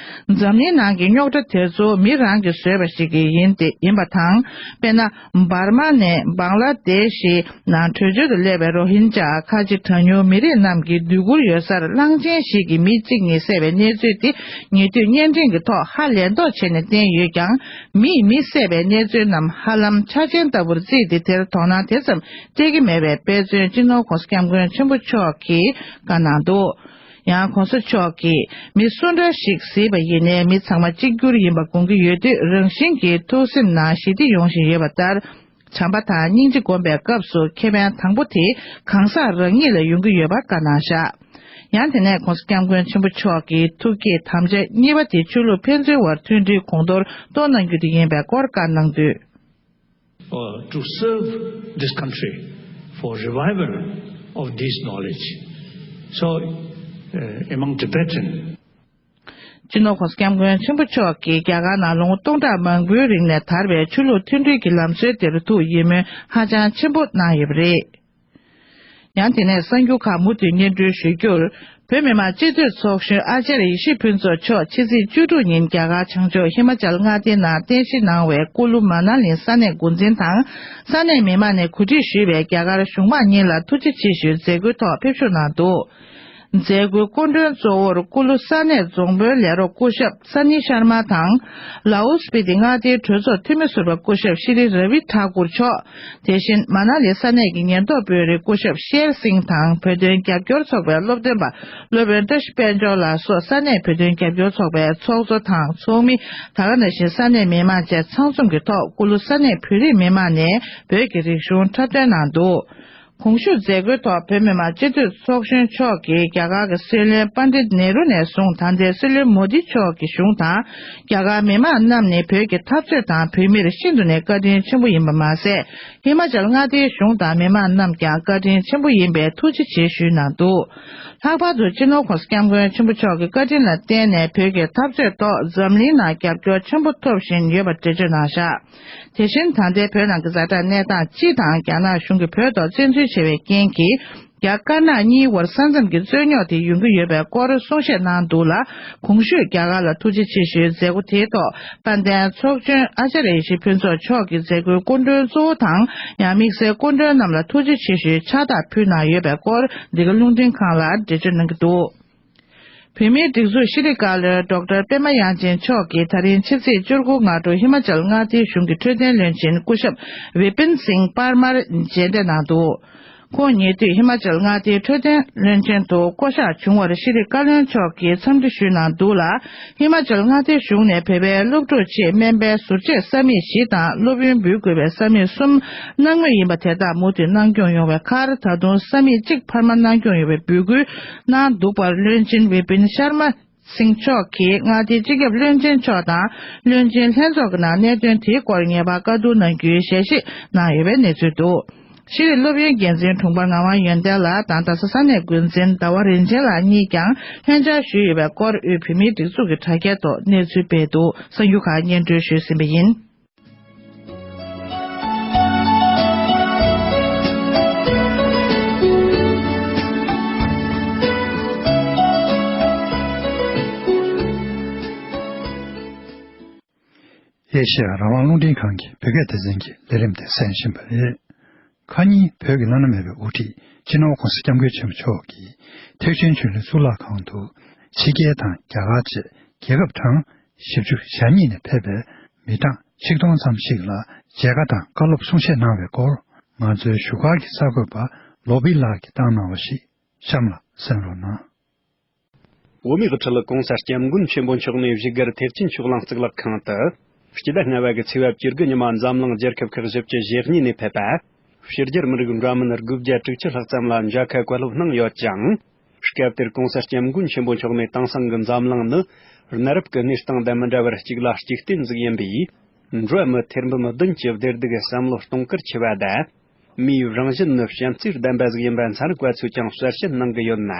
འཛམ་གླིང་ནང་གི་རྙོག་དྲ་དེ་ཚོ་མི་རང་གིས་བཟོས་པ་ཞིག་ཡིན་ཏེ། ཡིན་པ་དང་། དཔེར་ན། འབར་མ་ནས་བང་ལ་དེ་ཤི་ནང་བྲོས་བྱོལ་དུ་སླེབས་པའི་རོ་ཧིན་ཇཱ་ཁ་ཆེ་གྲངས་ཉུང་མི་རིགས་རྣམས་ཀྱི་སྡོད་ཁུལ་ཡོད་སར་གླང་ཆེན་ཞིག་གིས་མི་གཅིག་ཉིད་བསད་པའི་གནས་ཚུལ་དེ། ཉེ་དུས་བརྙན་འཕྲིན་གྱི་ཐོག་ཧ་ལས་མདོག་བྱས་ནས་བསྟན་ཡོད་ཀྱང་། མིས་མི་བསད་པའི་གནས་ཚུལ་རྣམས་ཧ་ལམ་འཆར་ཅན་ལྟ་བུར་བརྩིས་ཏེ། དེར་དོ་སྣང་དེ་ཙམ་སྤྲད་ཀྱི་མེད་པའི་དཔེ་མཚོན་སྤྱི་ནོར་༸གོང་ས་༸སྐྱབས་མགོན་ཆེན་པོ་མཆོག་གིས་བཀའ་གནང་འདུག། ཡང་༸གོང་ས་མཆོག་གིས། མི་སུ་འདྲ་ཞིག་གཟིགས་པ་ཡིན་ནའི་མི་ཚང་མ་གཅིག་གྱུར་ཡིན་པ་དགོངས་ཀྱི་ཡོད་དུས། རང་བཞིན་གྱིས་ཐུགས་སེམས་ནང་ཞི་བདེ་ཡོང་བཞིན་ཡོད་པ་ལྟར། བྱམས་པ་དང་སྙིང་རྗེ་སྒོམ་པའི་སྐབས་སུ་ཁེ་ཕན་དང་པོ་དེ་གང་ཟག་རང་ཉིད་ལ་ཡོང་གི་ཡོད་པ་བཀའ་གནང་བཞག། ཡང་དེ་ནས་༸གོང་ས་༸སྐྱབས་མགོན་ཆེན་པོ་མཆོག་གིས་ཐུགས་བསྐྱེད་དམ་བཅའ་གཉིས་པ་དེ་ཆོས་ལུགས་ཕན་ཚུན་དབར་མཐུན་སྒྲིལ་གོང་མཐོར་གཏོང་གནང་རྒྱུ་དེ་ཡིན་པའི་སྐོར་བཀའ་གནང་དུས། uh, to serve this country for revival of this knowledge. So, uh, among Tibetan སྤྱི་ནོར་༸གོང་ས་༸སྐྱབས་མགོན་ཆེན་པོ་མཆོག་གིས་རྒྱ་གར་ནང་ལོ་ངོ་སྟོང་ཕྲག་མང་པོའི་རིང་ནས་དར་བའི་ཆོས་ལུགས་མཐུན་སྒྲིལ་གྱི་ལམ་སྲོལ་དེར་ཐུགས་ཡིད་སྨོན་ཧ་ཅང་ཆེན་པོ་གནང་ཡོད་པ་རེད། ཡང་དེ་ནས་གསར་འགྱུར་ཁག་མུ་མཐུད་སྙན་སྒྲོན་ཞུ་རྒྱུར། བོད་མི་མང་སྤྱི་འཐུས་ཚོགས་གཞོན་ཨ་ཅརྱ་ཡེ་ཤེས་ཕུན་ཚོགས་མཆོག་ཕྱི་ཚེས་བཅུ་དྲུག་ཉིན་རྒྱ་གར་བྱང་ཕྱོགས་ཧི་མ་ཅལ་མངའ་སྡེའི་ནང་རྟེན་གཞི་གནང་བའི་ཀུ་ལུ་མ་ན་ལི་ས་གནས་འགོ་འཛིན་དང་། ས་གནས་མི་མང་ནས་གོ་སྒྲིག་ཞུས་པའི་རྒྱ་གར་གཞུང་མང་གཉིས་ལ་ཐུགས་རྗེ་ཆེ་ཞུའི་མཛད་སྒོའི་ཐོག་ཕེབས་ཞུགས་གནང་འདུག། མཛད་སྒོའི་སྐུ་མགྲོན་གཙོ་བོར་ཀུ་ལུ་ས་གནས་རྫོང་དཔོན་ལས་རོགས་སྐུ་ཞབས་ས་ནི་ཤར་མ་དང་། ལའོ་སྤི་ཏི་མངའ་སྡེའི་གྲོས་ཚོགས་འཐུས་མི་ཟུར་པ་སྐུ་ཞབས་ཤྲི་ར་བི་ཐ་ཀུར་མཆོག། དེ་བཞིན་མ་ན་ལི་ས་གནས་ཀྱི་ཉེན་རྟོག་དཔོན་རིགས་སྐུ་ཞབས་ཤེར་སིང་དང་། བོད་དོན་རྒྱབ་སྐྱོར་ཚོགས་པའི་སློབ་སྟོན་པ་སློབ་དཔོན་བཀྲ་ཤིས་དཔལ་འབྱོར་ལགས་སོགས་ས་གནས་བོད་དོན་རྒྱབ་སྐྱོར་ཚོགས་པའི་ཚོགས་གཙོ་དང་ཚོགས་མི། ད་ག་ནང་བཞིན་ས་གནས་མི་མང་བཅས་ཚང་འཛོམས་ཀྱི་ཐོག་ཀུ་ལུ་ས་གནས་བོད་རིགས་མི་མང་ནས་བོད་ཀྱི་རིག་གཞུང་འཁྲབ་སྟོན་གནང་འདུག། གོང་ཞུས་མཛད་སྒོའི་ཐོག་བོད་མི་མང་སྤྱི་འཐུས་ཚོགས་གཞོན་མཆོག་གིས་རྒྱ་གར་གྱི་སྲིད་བློན་པཎྜི་ཏ་ནེ་རུ་ནས་བཟུང་ད་ལྟའི་སྲིད་བློན་མོ་དི་མཆོག་གི་གཞུང་དང་། རྒྱ་གར་མི་མང་རྣམས་ནི་བོད་ཀྱི་འཐབ་རྩོད་དང་བོད་མིར་ཤིན་ཏུ་ནས་བཀའ་དྲིན་ཆེན་པོ་ཡིན་པ་མ་ཟད། ཧི་མ་ཅལ་མངའ་སྡེའི་གཞུང་དང་མི་མང་རྣམས་ཀྱང་བཀའ་དྲིན་ཆེན་པོ་ཡིན་པའི་ཐུགས་རྗེ་ཆེ་ཞུས་གནང་འདུག་ལྷག་པར་དུ་སྤྱི་ནོར་༸གོང་ས་༸སྐྱབས་མགོན་ཆེན་པོ་མཆོག་གི་བཀའ་དྲིན་ལ་བརྟེན་ནས་བོད་ཀྱི་འཐབ་རྩོད་ཐོག་འཛམ་གླིང་ནང་རྒྱབ་སྐྱོར་ཆེན་པོ་ཐོབ་བཞིན་ཡོད་པ་འགྲེལ་བརྗོད་གནང་བཞག་དེ་བཞིན་ད་ལྟའི་བོད་ནང་གི་ཛ་དྲག་གནས་སྟངས་སྤྱི་དང་རྒྱ་ནག་གཞུང་གིས་བོད་ཐོག་བཙན་འཛུལ་བྱས་པའི་རྐྱེན་གྱིས། རྒྱ་དཀར་ནག་གཉིས་དབར་ས་མཚམས་ཀྱི་རྩོད་རྙོག་དེ་ཡོང་གི་ཡོད་པའི་སྐོར་གསུང་བཤད་གནང་འདུག་ལ། གོང་ཞུས་རྒྱ་གར་ལ་ཐུགས་རྗེ་ཆེ་ཞུའི་མཛད་སྒོ་དེའི་ཐོག་དཔལ་ལྡན་ཚོགས་གཞོན་ཨ་ཙརྱ་ཡེ་ཤེས་ཕུན་ཚོགས་མཆོག་གིས་མཛད་སྒོའི་སྐུ་མགྲོན་གཙོ་བོ་དང་ཡང་དམིགས་བསལ་སྐུ་མགྲོན་རྣམས་ལ་ཐུགས་རྗེ་ཆེ་ཞུའི་ཕྱག་རྟགས་ཕུལ་གནང་ཡོད་པའི་སྐོར་འདི་ག་རླུང་འཕྲིན་ཁང་ལ་འགྲེལ་བརྗོད་གནང་གི་འདུག་བོད་མིའི་སྒྲིག་འཛུགས་ཤེས་རིག་བཀའ་བློན་ཌོག་ཊར་པད་མ་དབྱངས་ཅན་མཆོག་གིས་ད་རིང་ཕྱི་ཚེས་བཅུ་དགུ་སྔ་དྲོ་ཧི་མ་ཅལ་མངའ་སྡེའི་གཞུང་གི་འཕྲོད་བསྟེན་བློན་ཆེན་སྐུ་ཞབས་བི་པིན་སིང་པར་མར་མཇལ་འཕྲད་གནང་འདུག་ཁོང་ཉེ་དུས་ཧི་མ་ཅལ་མངའ་སྡེའི་འཕྲོད་བསྟེན་བློན་ཆེན་དུ་བསྐོ་གཞག་བྱུང་བར་ཤེས་རིག་བཀའ་བློན་མཆོག་གིས་འཚམས་འདྲི་ཞུས་གནང་འདུག་ལ། ཧི་མ་ཅལ་མངའ་སྡེའི་གཞུང་ནས་བོད་པའི་སློབ་ཕྲུག་ཆེད་སྨན་པའི་ཟུར་བཅད་ས་མིག་བཞི་དང་སློབ་ཡོན་འབུལ་དགོས་པའི་ས་མིག་གསུམ་གནང་མུས་ཡིན་པ་དེ་དག་མུ་མཐུད་གནང་སྐྱོང་ཡོང་བའི་ཁར་ད་དུང་ས་མིག་གཅིག་འཕར་མ་གནང་སྐྱོང་ཡོང་བའི་འབོད་སྐུལ་གནང་འདུག་པར་བློན་ཆེན་བི་པིན་ཤར་མ་སིང་མཆོག་གིས་མངའ་སྡེའི་སྤྱི་ཁྱབ་བློན་ཆེན་མཆོག་དང་བློན་ཆེན་ལྷན་ཚོགས་ཀྱི་ནང་གནད་དོན་དེའི་སྐོར་ངེས་པར་བཀའ་བསྡུར་གནང་རྒྱུའི་ཞལ་བཞེས་གནང་ཡོད་པའི་གནས་ཚུལ་འདུག་ཤེས་རིག་སློབ་ཡོན་འགན་འཛིན་དྲུང་འཕར་ངག་དབང་ཡོན་ཏན་ལགས་དང་རྡ་ས་ས་གནས་འགོ་འཛིན་ཟླ་བ་རིན་ཆེན་ལགས་གཉིས་ཀྱང་ལྷན་བཅར་ཞུས་ཡོད་པའི་སྐོར་དབུས་བོད་མིའི་སྒྲིག་འཛུགས་ཀྱི་དྲ་རྒྱའི་ཐོག་གནས་ཚུལ་སྤེལ་འདུག་གསར་འགྱུར་ཁག་སྙན་སྒྲོན་ཞུས་ཟིན་པ་ཡིན། ཨེ་ཤེ་ཡ་རང་དབང་རླུང་འཕྲིན་ཁང་གི་བོད་སྐད་སྡེ་ཚན་གྱི་ལས་རིམ་དེ་གསན་བཞིན་པ་རེད། ཁ་ཉིན་བོད་ཀྱི་བླ་ན་མེད་པའི་དབུ་ཁྲིད་སྤྱི་ནོར་༸གོང་ས་༸སྐྱབས་མགོན་ཆེན་པོ་མཆོག་གིས་ཐེག་ཆེན་ཆོས་གླིང་གཙུག་ལག་ཁང་དུ་ཕྱི་རྒྱལ་དང་རྒྱ་གར་བཅས་རྒྱལ་ཁབ་གྲངས་བཞི་བཅུ་ཞེ་གཉིས་ནས་ཕེབས་པའི་མི་གྲངས་ཆིག་སྟོང་ཙམ་ཞིག་ལ་མཇལ་ཁ་དང་བཀའ་སློབ་གསུང་བཤད་གནང་བའི་སྐོར་ང་ཚོའི་བཞུགས་སྒར་གྱི་གསར་འགོད་པ་ལོ་པི་ལགས་ཀྱིས་བཏང་གནང་བ་ཞིག་གཤམ་ལ་གསན་རོགས་གནང་། བོད་མིའི་དབུ་ཁྲིད་༸གོང་ས་༸སྐྱབས་མགོན་ཆེན་པོ་མཆོག་ནས་བཞུགས་སྒར་ཐེག་ཆེན་ཆོས་གླིང་གཙུག་ལག་ཁང་དུ། སྤྱི་ཟླ་ལྔ་པ་གི་ཚེས་པ་བཅུ་དགུ་ཉི་མ་འཛམ་གླིང་རྒྱལ་ཁབ་ཁག་བཞི་བཅུ་ཞེ་གཉིས་ནས་ཕེབས་པ། ཕྱི་རྒྱལ་མི་རིགས་འདྲ་མིན་དགུ་བརྒྱ་དྲུག་ཅུ་ལྷག་ཙམ་ལ་མཇལ་ཁ་བཀའ་སློབ་གནང་ཡོད་ཅིང་། སྐབས་དེར་༸གོང་ས་༸སྐྱབས་མགོན་ཆེན་པོ་མཆོག་ནས་དེང་སང་གི་འཛམ་གླིང་ནི་གནའ་རབས་ཀྱི་གནས་སྟངས་དང་མི་འདྲ་བར་གཅིག་ལ་གཅིག་བརྟེན་ཟིག་ཡིན་པས། འགྲོ་བ་མི་ཐེར་འབུམ་བདུན་གྱི་བདེ་སྡུག་གི་བསམ་བློ་གཏོང་གར་ཆེ་བ་དང་། མིའི་རང་བཞིན་ནི་བྱམས་བརྩེའི་བདེན་པ་ཟིག་ཡིན་པ་ཚན་རིག་པ་ཚོས་ཀྱང་གསལ་བཤད་གནང་གི་ཡོད་ན།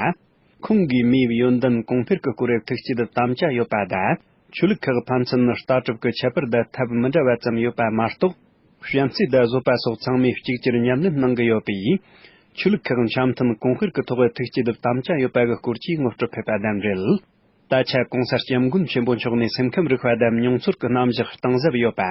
ཁོང་གིས་མིའི་ཡོན་ཏན་གོང་འཕེལ་གྱི་སྐོར་ཐུགས་བསྐྱེད་དམ་བཅའ་ཡོད་པ་དང་། ཆོས་ལུགས་ཁག་ཕན་ཚུན་ལྟ་གྲུབ་ཀྱི་ཁྱད་པར་དང་ཐབས་མི་འདྲ་བ་ཙམ་ཡོད་པ་མ་གཏོགས། བྱམས་བརྩེ་དང་བཟོད་པ་སོགས་ཚང་མས་གཅིག་གྱུར་ཉམས་ལེན་གནང་གི་ཡོད་པས། ཆོས་ལུགས་ཁག་འཆམ་མཐུན་གོང་འཕེལ་གྱི་ཐོག་ཐུགས་བསྐྱེད་དམ་བཅའ་ཡོད་པ་གི་སྐོར་གྱི་ངོ་སྤྲོད་ཕེབས་པ་དང་འབྲེལ། ད་ཆ་༸གོང་ས་༸སྐྱབས་མགོན་ཆེན་པོ་མཆོག་ནས་སེམས་ཁམས་རིག་པ་དང་མྱོང་ཚོར་གྱི་རྣམ་གཞག་གཏིང་ཟབ་ཡོད་པ།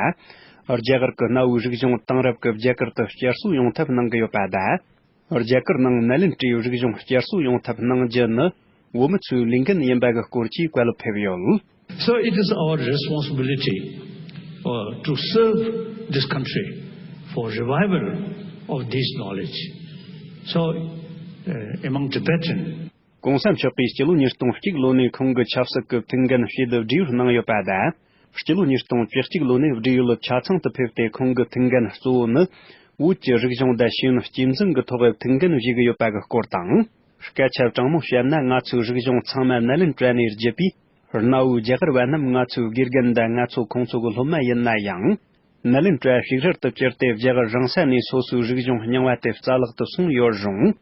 རྒྱ་གར་གྱི་གནའ་བོའི་རིག་གཞུང་དེང་རབས་ཀྱི་རྒྱ་གར་དུ་བསྐྱར་གསོ་ཡོང་ཐབས་གནང་གི་ཡོད་པ་དང་། རྒྱ་གར་ནང་ནཱ་ལེནྡྲའི་རིག་གཞུང་བསྐྱར་གསོ་ཡོང་ཐབས་གནང་རྒྱུ་ནི་བོད་མི་ཚོའི་ལས་འགན་ཡིན་པ་གི་སྐོར་གྱི་བཀའ་སློབ་ཕེབས་ཡོད། So it is our responsibility uh, to serve this country for revival of this knowledge. So uh, among Tibetan གོང་ས་མཆོག་གིས་སྤྱི་ལོ་ཉིས་སྟོང་གཅིག་ལོ་ནས་ཁོང་གི་ཆབ་སྲིད་ཀྱི་ཐུགས་འགན་དཔྱད་བསྡུར་བགྲེས་ཡོལ་གནང་ཡོད་པ་དང་། སྤྱི་ལོ་ཉིས་སྟོང་བཅུ་གཅིག་ལོ་ནས་བགྲེས་ཡོལ་ཆ་ཚང་དུ་ཕེབས་ཏེ་ཁོང་གི་ཐུགས་འགན་གཙོ་བོ་ནི། བོད་ཀྱི་རིག་གཞུང་དང་ཤེས་ཡོན་གཅེས་འཛིན་གྱི་ཐོག་ཐུགས་འགན་བཞེས་ཀྱི་ཡོད་པ་གི་སྐོར་དང་། སྐད་ཆ་དྲང་མོ་བཤད་ན་ང་ཚོའི་རིག་གཞུང་ཚང་མ་ནཱ་ལེནྡྲ་ནས་བརྒྱུད་པས། གནའ་བོའི་རྒྱ་གར་བ་རྣམས་ང་ཚོའི་དགེ་རྒན་དང་ང་ཚོ་ཁོང་ཚོ་གི་སློབ་མ་ཡིན་ན་ཡང་། ནཱ་ལེནྡྲ་ཞིག་རལ་དུ་གྱུར་ཏེ་རྒྱ་གར་རང་ས་ནས་སོ་སོའི་རིག་གཞུང་རྙིང་བ་དེ་རྩ་བརླག་ཏུ་སོང་ཡོད་རུང་།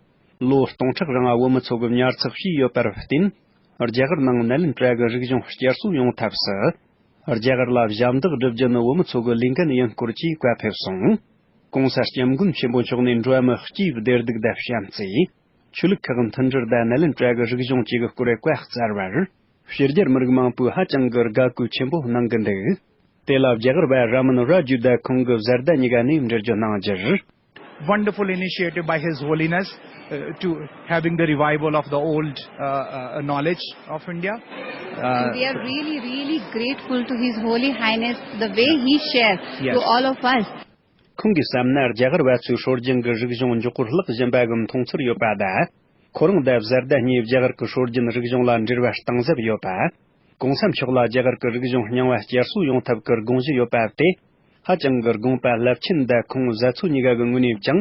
ལོ་སྟོང་ཕྲག་རིང་བོད་མི་ཚོ་གི་ཉར་ཚགས་བྱས་ཡོད་པར་བརྟེན། རྒྱ་གར་ནང་ནཱ་ལེནྡྲ་གི་རིག་གཞུང་བསྐྱར་གསོ་ཡོང་ཐབས་སུ། རྒྱ་གར་ལ་ཞབས་འདེགས་སྒྲུབ་རྒྱུ་ནི་བོད་མི་ཚོ་གི་ལས་འགན་ཡིན་སྐོར་གྱི་བཀའ་ཕེབས་སོང་། གོང་ས་སྐྱབས་མགོན་ཆེན་པོ་མཆོག་ནས་འགྲོ་བ་མི་སྤྱིའི་བདེ་སྡུག་དང་བྱམས་བརྩེ། ཆོས་ལུགས་ཁག་མཐུན་སྒྲིལ་དང་ནཱ་ལེནྡྲ་གི་རིག་གཞུང་བཅས་ཀྱི་སྐོར་བཀའ་སྩལ་བར། ཕྱི་རྒྱལ་མི་རིགས་མང་པོས་ཧ་ཅང་གི་དགའ་གུས་ཆེན་པོ་གནང་གི་འདུག་དེ་ལ་རྒྱ་གར་བ་ར་མན་ར་ཇུ་དང་ཁོང་གི་བཟའ་ཟླ་གཉིས་ཀ་ནས་འགྲེལ་བརྗོད་གནང་རྒྱུར། Wonderful initiative by His Holiness uh, to having the revival of the old uh, uh, knowledge of India. Uh, And we are really, really grateful to His Holy Highness the way He shared Yes. to all of us. ཁོང་གིས་བསམ་ན་རྒྱ་གར་བ་ཚོའི་སྲོལ་རྒྱུན་གྱི་རིག་གཞུང་མགྱོགས་པོར་བརླག་བཞིན་པ་གི་མཐོང་ཚུལ་ཡོད་པ་དང་། ཁོ་རང་དང་བཟའ་ཟླ་གཉིས་རྒྱ་གར་གྱི་སྲོལ་རྒྱུན་རིག་གཞུང་ལ་འབྲེལ་བ་གཏིང་ཟབ་ཡོད་པ། གོང་ས་མཆོག་ལ་རྒྱ་གར་གྱི་རིག་གཞུང་རྙིང་བ་བསྐྱར་གསོ་ཡོང་ཐབས་ཀྱི་དགོངས་གཞི་ཡོད་པ་དེ། ཧ་ཅང་གི་དགོངས་པ་རླབས་ཆེན་དང་ཁོང་བཟའ་ཚོ་གཉིས་ཀ་གི་ངོས་ནས་ཀྱང་།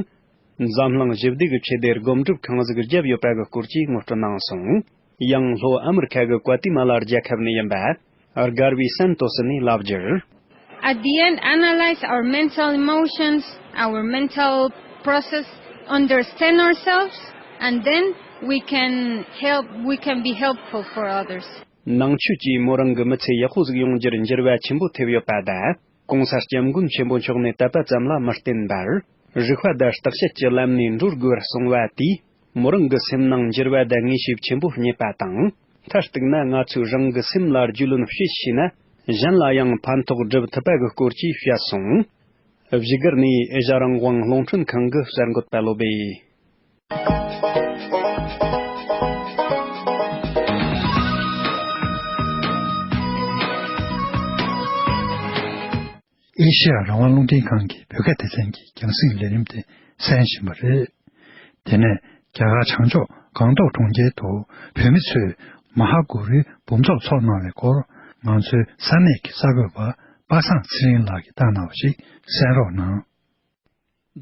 འཛམ་གླིང་ཞི་བདེ་གི་ཆེད་དུ་སྒོམ་སྒྲུབ་ཁང་ཟིག་བརྒྱབ་ཡོད་པ་གི་སྐོར་གྱི་ངོ་སྤྲོད་གནང་སོང་། ཡང་ལྷོ་ཨ་མི་རི་ཁ་གི་ཀུ་ཏི་མ་ལ་རྒྱལ་ཁབ་ནས་ཡིན་པ། དགའ་བའི་སན་ཏོ་སི་ནས་ལབ་རྒྱུར། At the end, analyze our mental emotions, our mental process, understand ourselves, and then we can help, we can be helpful for others. ནང་ཆོས་ཀྱིས་མོ་རང་གི་མི་ཚེ་ཡག་པོ་ཟིག་ཡོང་རྒྱུར་འགྱུར་བ་ཆེན་པོ་ཐེབས་ཡོད་པ་དང་། གོང་ས་སྐྱབས་མགོན་ཆེན་པོ་མཆོག་ནས་དད་པ་ཙམ་ལ་མི་བརྟེན་པར། རིག་པ་དང་བརྟག་དཔྱད་ཀྱི་ལམ་ནས་འགྲོ་དགོས་པར་གསུངས་པ་དེས། མོ་རང་གི་སེམས་ནང་འགྱུར་བ་དང་ངེས་ཤེས་ཆེན་པོ་རྙེད་པ་དང་། མཐར་གཏུགས་ན། ང་ཚོས་རང་གི་སེམས་ལ་རྒྱུས་ལོན་བྱེད་ཤེས་ན། གཞན་ལ་ཡང་ཕན་ཐོགས་སྒྲུབ་ཐུབ་པ་གི་སྐོར་གྱིས་བཤད་སོང་། བཞུགས་སྒར་ནས་ཨེ་ཤ་རང་དབང་རླུང་འཕྲིན་ཁང་གི་གསར་འགོད་པ་བློ་སྦེ། ཨེ་ཤེ་ཡ་རང་དབང་རླུང་འཕྲིན་ཁང་གི་བོད་སྐད་སྡེ་ཚན་གྱི་རྒྱང་སྲིང་ལས་རིམ་དེ་གསན་བཞིན་པ་རེད། དེ་ནས་རྒྱ་གར་བྱང་ཕྱོགས་སྒང་ཏོག་གྲོང་ཁྱེར་དུ་བོད་མི་ཚོས་མ་ཧཱ་གུ་རུའི་འབུམ་ཚོགས་འཚོགས་གནང་བའི་སྐོར་ང་ཚོའི་ས་གནས་ཀྱི་གསར་འགོད་པ་པ་སངས་ཚེ་རིང་ལགས་ཀྱིས་བཏང་གནང་བ་ཞིག་གསན་རོགས་གནང་།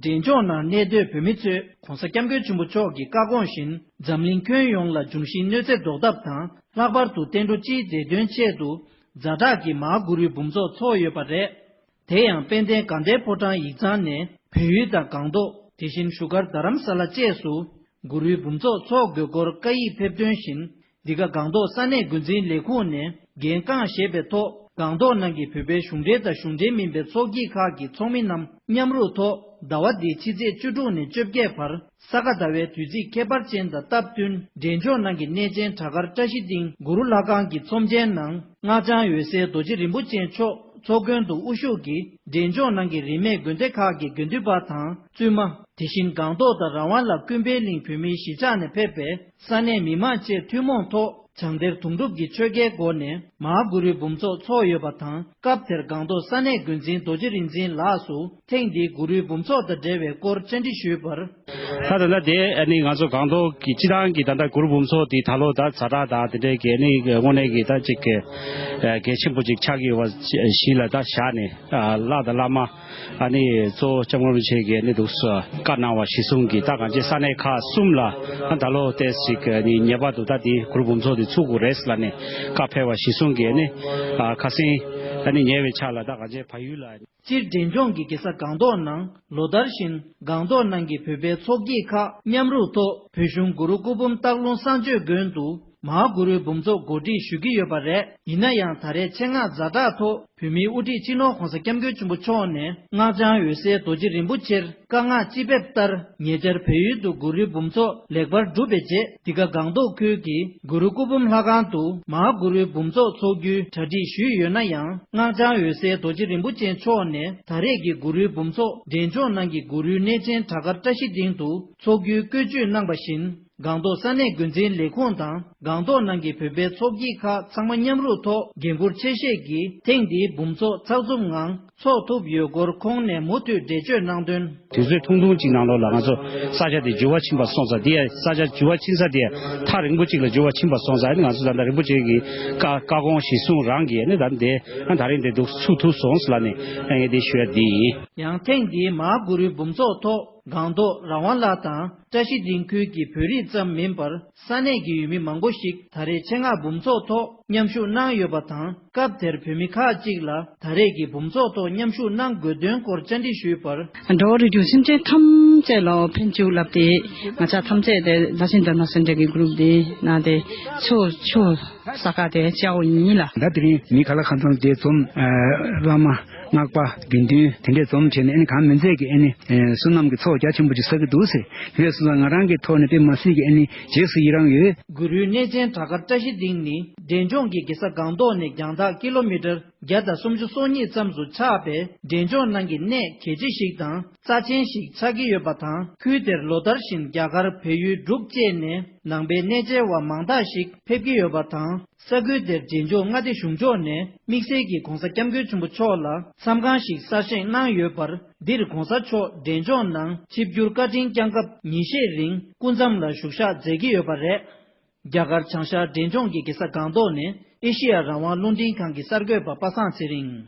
འབྲས་ལྗོངས་ནང་གནས་སྡོད་བོད་མི་ཚོས་༸གོང་ས་༸སྐྱབས་མགོན་ཆེན་པོ་མཆོག་གི་བཀའ་དགོངས་བཞིན་འཛམ་གླིང་ཁྱོན་ཡོངས་ལ་འབྱུང་བཞིའི་གནོད་འཚེ་ཟློག་ཐབས་དང་ལྷག་པར་དུ་བསྟན་འགྲོ་སྤྱིའི་བདེ་དོན་ཆེད་དུ་ཛ་དྲག་གི་མ་ཧཱ་གུ་རུའི་འབུམ་ཚོགས་འཚོགས་ཡོད་པ་རེད། དེ་ཡང་དཔལ་ལྡན་དགའ་ལྡན་ཕོ་བྲང་ཡིག་ཚང་ནས་བལ་ཡུལ་དང་སྒང་ཏོག་དེ་བཞིན་བཞུགས་སྒར་རྡ་རམ་ས་ལ་བཅས་སུ་གུ་རུའི་འབུམ་ཚོགས་འཚོགས་དགོས་སྐོར་བཀའ་ཡིག་ཕེབས་དོན་བཞིན། འདི་ག་སྒང་ཏོག་ས་གནས་འགོ་འཛིན་ལས་ཁུངས་ནས་འགན་རྐང་བཞེས་པའི་ཐོག་སྒང་ཏོག་ནང་གི་བོད་པའི་གཞུང་འབྲེལ་དང་གཞུང་འབྲེལ་མིན་པའི་ཚོགས་སྐྱིད་ཁག་གི་ཚོགས་མི་རྣམས་མཉམ་རུབ་ཐོག་ཟླ་བ་འདིའི་ཕྱི་ཚེས་བཅུ་དྲུག་ནས་བཅོ་བརྒྱད་བར་ས་ག་ཟླ་བའི་དུས་ཚིགས་ཁྱད་པར་ཅན་དང་སྟབས་བསྟུན་འབྲས་ལྗོངས་ནང་གི་གནས་ཆེན་བྲག་དཀར་བཀྲ་ཤིས་སྡིངས་གུ་རུ་ལྷ་ཁང་གི་ཚོམས་ཆེན་ནང་སྔགས་འཆང་འོད་གསལ་རྡོ་རྗེ་རིན་པོ་ཆེ་མཆོག་ཚོགས་མགོན་དུ་དབུ་བཞུགས་ཀྱིས་འབྲས་ལྗོངས་ནང་གི་རིས་མེད་དགོན་སྡེ་ཁག་གི་དགེ་འདུན་པ་དང་བཙུན་མ། དེ་བཞིན་སྒང་ཏོག་དང་རང་དབང་ལ་ཀུན་ཕན་གླིང་བོད་མིའི་གཞིས་ཆགས་ནས་ཕེབས་པའི་ས་གནས་མི་མང་བཅས་ཐུན་མོང་ཐོག་བྱང་གཏེར་དུང་སྒྲུབ་ཀྱི་ཆོ་གའི་སྒོ་ནས་མ་ཧཱ་གུ་རུའི་འབུམ་ཚོགས་འཚོགས་ཡོད་པ་དང་། སྐབས་དེར་སྒང་ཏོག་ས་གནས་འགོ་འཛིན་རྡོ་རྗེ་རིག་འཛིན་ལགས་སུ་ཐེངས་འདིའི་གུ་རུའི་འབུམ་ཚོགས་དང་འབྲེལ་བའི་སྐོར་བཅར་འདྲི་ཞུས་པར། ད་ད་ལྟ་དེ་ཨ་ནི་ང་ཚོ་སྒང་ཏོག་གི་སྤྱི་བཏང་གི་ད་ལྟ་གུ་རུ་འབུམ་ཚོགས་དེ་ད་ལོ་ད་ཛ་དྲག་དང་དེ་འདྲའི་གི་ཨ་ནི་དངོས་གནས་ཀྱི་ད་ཅིག་གི་གལ་ཆེན་པོ་ཅིག་ཆགས་ཀྱི་ཡོད་པ་གཞི་ལ་ད་བཞག་ནས་བླ་དང་བླ་མ། ཨ་ནི་གཙོ་བོ་སྐྱབས་མགོན་རིན་པོ་ཆེ་གིས་ཨ་ནི་འདུག་སེ་བཀའ་གནང་བ་གཞིར་བཟུང་གིས་ད་གང་ཅི་ས་གནས་ཁག་གསུམ་ལ་ཨ་ད་ལོ་ཏོག་ཙམ་ཅིག་ཨ་ནི་ངེས་པར་དུ་ད་དེ་གུ་རུ་འབུམ་ཚོགས་དེ་ཚུགས་དགོས་རེད་ལབ་ནས་བཀའ་ཕེབས་པ་གཞིར་བཟུང་གིས་ཨ་ནི་ཨ་ཁ་སང་ཨ་ནི་ཉེ་བའི་ཆར་ལ་ད་གང་ཅི་བལ་ཡུལ་ལ། སྤྱིར་འབྲས་ལྗོངས་ཀྱི་རྒྱལ་ས་སྒང་ཏོག་ནང་ལོ་ལྟར་བཞིན་སྒང་ཏོག་ནང་གི་བོད་པའི་ཚོགས་སྐྱིད་ཁག་མཉམ་རུབ་ཐོག་བོད་གཞུང་གུ་རུ་སྐུ་འབུམ་སྟག་ལུང་གསང་སྤྱོད་དགོན་དུ། མ་ཧཱ་གུ་རུའི་འབུམ་ཚོགས་གོ་སྒྲིག་ཞུ་གི་ཡོད་པ་རེད། ཡིན་ན་ཡང་ད་རེས་ཆེད་མངགས་ཛ་དྲག་ཐོག་བོད་མིའི་དབུ་ཁྲིད་སྤྱི་ནོར་༸གོང་ས་༸སྐྱབས་མགོན་ཆེན་པོ་མཆོག་ནས་སྔགས་འཆང་འོད་གསལ་རྡོ་རྗེ་རིན་པོ་ཆེར་བཀའ་མངགས་ཅི་ཕེབས་ལྟར་ཉེ་ཆར་བལ་ཡུལ་དུ་གུ་རུའི་འབུམ་ཚོགས་ལེགས་པར་གྲུབ་པའི་རྗེས། འདི་ག་སྒང་ཏོག་ཁུལ་གྱི་གུ་རུ་སྐུ་འབུམ་ལྷ་ཁང་དུ་མ་ཧཱ་གུ་རུའི་འབུམ་ཚོགས་འཚོགས་རྒྱུའི་གྲ་སྒྲིག་ཞུས་ཡོད་ན་ཡང་། སྔགས་འཆང་འོད་གསལ་རྡོ་རྗེ་རིན་པོ་ཆེ་མཆོག་ནས་ད་རེས་ཀྱི་གུ་རུའི་འབུམ་ཚོགས་འབྲས་ལྗོངས་ནང་གི་གུ་རུའི་གནས་ཆེན་བྲག་དཀར་བཀྲ་ཤིས་སྡིངས་དུ་འཚོགས་རྒྱུའི་བཀོད་ཇུས་གནང་པ་བཞིན། སྒང་ཏོག་ས་གནས་འགོ་འཛིན་ལས་ཁུངས་དང་སྒང་ཏོག་ནང་གི་བོད་པའི་ཚོགས་སྐྱིད་ཁག་ཚང་མ་མཉམ་རུབ་ཐོག་འགན་འཁུར་ཆེ་བཞེས་ཀྱིས་ཐེངས་འདིའི་འབུམ་ཚོགས་ཚགས་ཚུད་ངང་འཚོགས་ཐུབ་ཡོད་སྐོར་ཁོང་ནས་མུ་མཐུད་འགྲེལ་བརྗོད་གནང་དོན། དུས་ཚོད་ཐུང་ཐུང་གཅིག་ནང་ལོགས་ལ་ང་ཚོ་ས་ཆ་དེ་འགྱུར་བ་ཕྱིན་པ་སོང་ཙང་། དེ་ཡང་ས་ཆ་འགྱུར་བ་ཕྱིན་ས་དེ་ཐག་རིང་པོ་གཅིག་ལ་འགྱུར་བ་ཕྱིན་པ་སོང་ཙང་། ཨ་ནི་ང་ཚོ་ད་ལྟ་རིན་པོ་ཆེ་གི་བཀའ་བཀའ་དགོངས་གཞིར་བཟུང་རང་གིས་ཨ་ནི་ད་འདི་ཨ་ད་རིང་འདི་འདུག་ཚུགས་ཐུབ་སོང་ཟེར་ལབ་ནས་ཨ་ནི་འདི་ཞུ་ཡ་འདི་ཡིན། ཡང་ཐེངས་འདིའི་མ་ཧཱ་གུ་རུའི་འབུམ་ཚོགས་ཐོག་སྒང་ཏོག་རང་དབང་ལ་དང་བཀྲ་ཤིས་སྡིངས་ཁུལ་གྱི་བོད་རིགས་ཙམ་མིན་པར། ས་གནས་ཀྱི་ཡུལ་མི་མང་པོ་ཞིག་ད་རེས་ཆེད་མངགས་འབུམ་ཚོགས་ཐོག་མཉམ་ཞུགས་གནང་ཡོད་པ་དང་། སྐབས་དེར་བོད་མི་ཁག་ཅིག་ལ་ད་རེས་ཀྱི་འབུམ་ཚོགས་ཐོག་མཉམ་ཞུགས་གནང་དགོས་དོན་སྐོར་བཅར་འདྲི་ཞུས་པར། འགྲོ་བ་རིགས་དྲུག་སེམས་ཅན་ཐམས་ཅད་ལ་ཕན་ཆེད་ལབ་སྟེ། ང་ཅག་ཐམས་ཅད་དེ་བདག་ཆེན་དྷརྨ་སེན་ཊར་གྱི་གུ་རུབ་དེ་ནང་དེ་ཚོགས་ཆོས་ས་ཁ་དེ་བཅར་བ་ཡིན་ལ། ད་དེ་རིང་མི་ག་ལ་གང་འཚམ་དེ་འཛོམས། བླ་མ། སྔགས་པ། དགེ་འདུན་དེ་འདྲས་འཛོམས་བྱས་ནས། ཨ་ནི་གང་མིན་ཚད་ཀྱི་ཨ་ནི་བསོད་ནམས་ཀྱི་ཚོགས་རྒྱ་ཆེན་པོ་ཅིག་བསགས་ཀྱི་འདུག་ཟེར། དེ་སོང་ཙང་ང་རང་གི་ཐོག་ནས་དཔེ་མ་སྲིད་ཀྱི་ཨ་ནི་རྗེས་སུ་ཡི་རང་ཡོད། གུ་རུའི་གནས་ཆེན་བྲག་དཀར་བཀྲ་ཤིས་སྡིངས་ནི་འབྲས་ལྗོངས་ཀྱི་རྒྱལ་ས་སྒང་ཏོག་ནས་རྒྱང་ཐག་ཀི་ལོ་མི་ཊར་བརྒྱ་དང་སུམ་ཅུ་སོ་གཉིས་ཙམ་དུ་ཆགས་པའི་འབྲས་ལྗོངས་ནང་གི་གནས་གལ་ཆེ་ཞིག་དང་རྩ་ཆེན་ཞིག་ཆགས་ཀྱི་ཡོད་པ་དང་། ཁུལ་དེར་ལོ་ལྟར་བཞིན་རྒྱ་གར། བལ་ཡུལ། འབྲུག་བཅས་ནས་ནང་པའི་གནས་མཇལ་བ་མང་དག་ཞིག་ཕེབས་ཀྱི་ཡོད་པ་དང་། ས་ཁུལ་དེར་རྗེས་འཇུག་མངའ་སྡེ་གཞུང་ཕྱོགས་ནས་དམིགས་བསལ་གྱིས་༸གོང་ས་༸སྐྱབས་མགོན་ཆེན་པོ་མཆོག་ལ་མཚམས་ཁང་ཞིག་གསར་བཞེངས་གནང་ཡོད་པར། འདིར་༸གོང་ས་མཆོག་འབྲས་ལྗོངས་ནང་ཆིབས་བསྒྱུར་བཀའ་དྲིན་བསྐྱངས་སྐབས་ཉིན་ཤས་རིང་སྐུ་མཚམས་ལ་བཞུགས་ཞག་མཛད་ཀྱི་ཡོད་པ་རེད། རྒྱ་གར་བྱང་ཤར་འབྲས་ལྗོངས་ཀྱི་རྒྱལ་ས་སྒང་ཏོག་ནས་ཨེ་ཤེ་ཡ་རང་དབང་རླུང་འཕྲིན་ཁང་གི་གསར་འགོད་པ་པ་སངས་ཚེ་རིང་།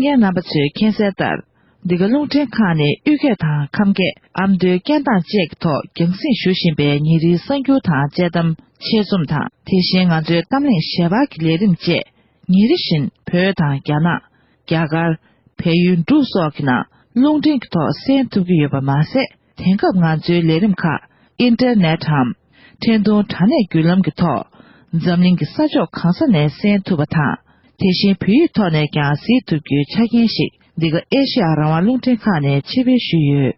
གསན་མཁན་རྣམ་པ་ཚོས་མཁྱེན་གསལ་ལྟར། འདི་ག་རླུང་འཕྲིན་ཁང་ནས་དབུས་སྐད་དང་ཁམས་སྐད། ཨ་མདོའི་སྐད་གདངས་བཅས་ཀྱི་ཐོག་རྒྱང་སྲིང་ཞུ་བཞིན་པའི་ཉིན་རེའི་གསར་འགྱུར་དང་དཔྱད་གཏམ། ཆེད་རྩོམ་དང་། དེ་བཞིན་ང་ཚོའི་གཏམ་གླེང་ཞལ་པར་གྱི་ལས་རིམ་བཅས། ཉིན་རེ་བཞིན་བོད་དང་རྒྱ་ནག་རྒྱ་གར། བལ་ཡུལ་འབྲུག་སོགས་ཀྱི་ནང་རླུང་འཕྲིན་གྱི་ཐོག་གསན་ཐུབ་ཀྱི་ཡོད་པ་མ་ཟད། དེང་སྐབས་ང་ཚོའི་ལས་རིམ་ཁག་ཨིན་ཊར་ནེཊ་འམ། འཕྲིན་གཏོང་དྲ་གནས་བརྒྱུད་ལམ་གྱི་ཐོག་འཛམ་གླིང་གི་ས་ཕྱོགས་གང་ས་ནས་གསན་ཐུབ་པ་དང་། དེ་བཞིན་བོད་ཡིག་ཐོག་ནས་ཀྱང་གཟིགས་ཐུབ་རྒྱུའི་ཆ་རྐྱེན་ཞིག་འདི་ག་ཨེ་ཤེ་ཡ་རང་དབང་རླུང་འཕྲིན་ཁང་ནས་ཕྱིར་འབུལ་ཞུས་ཡོད།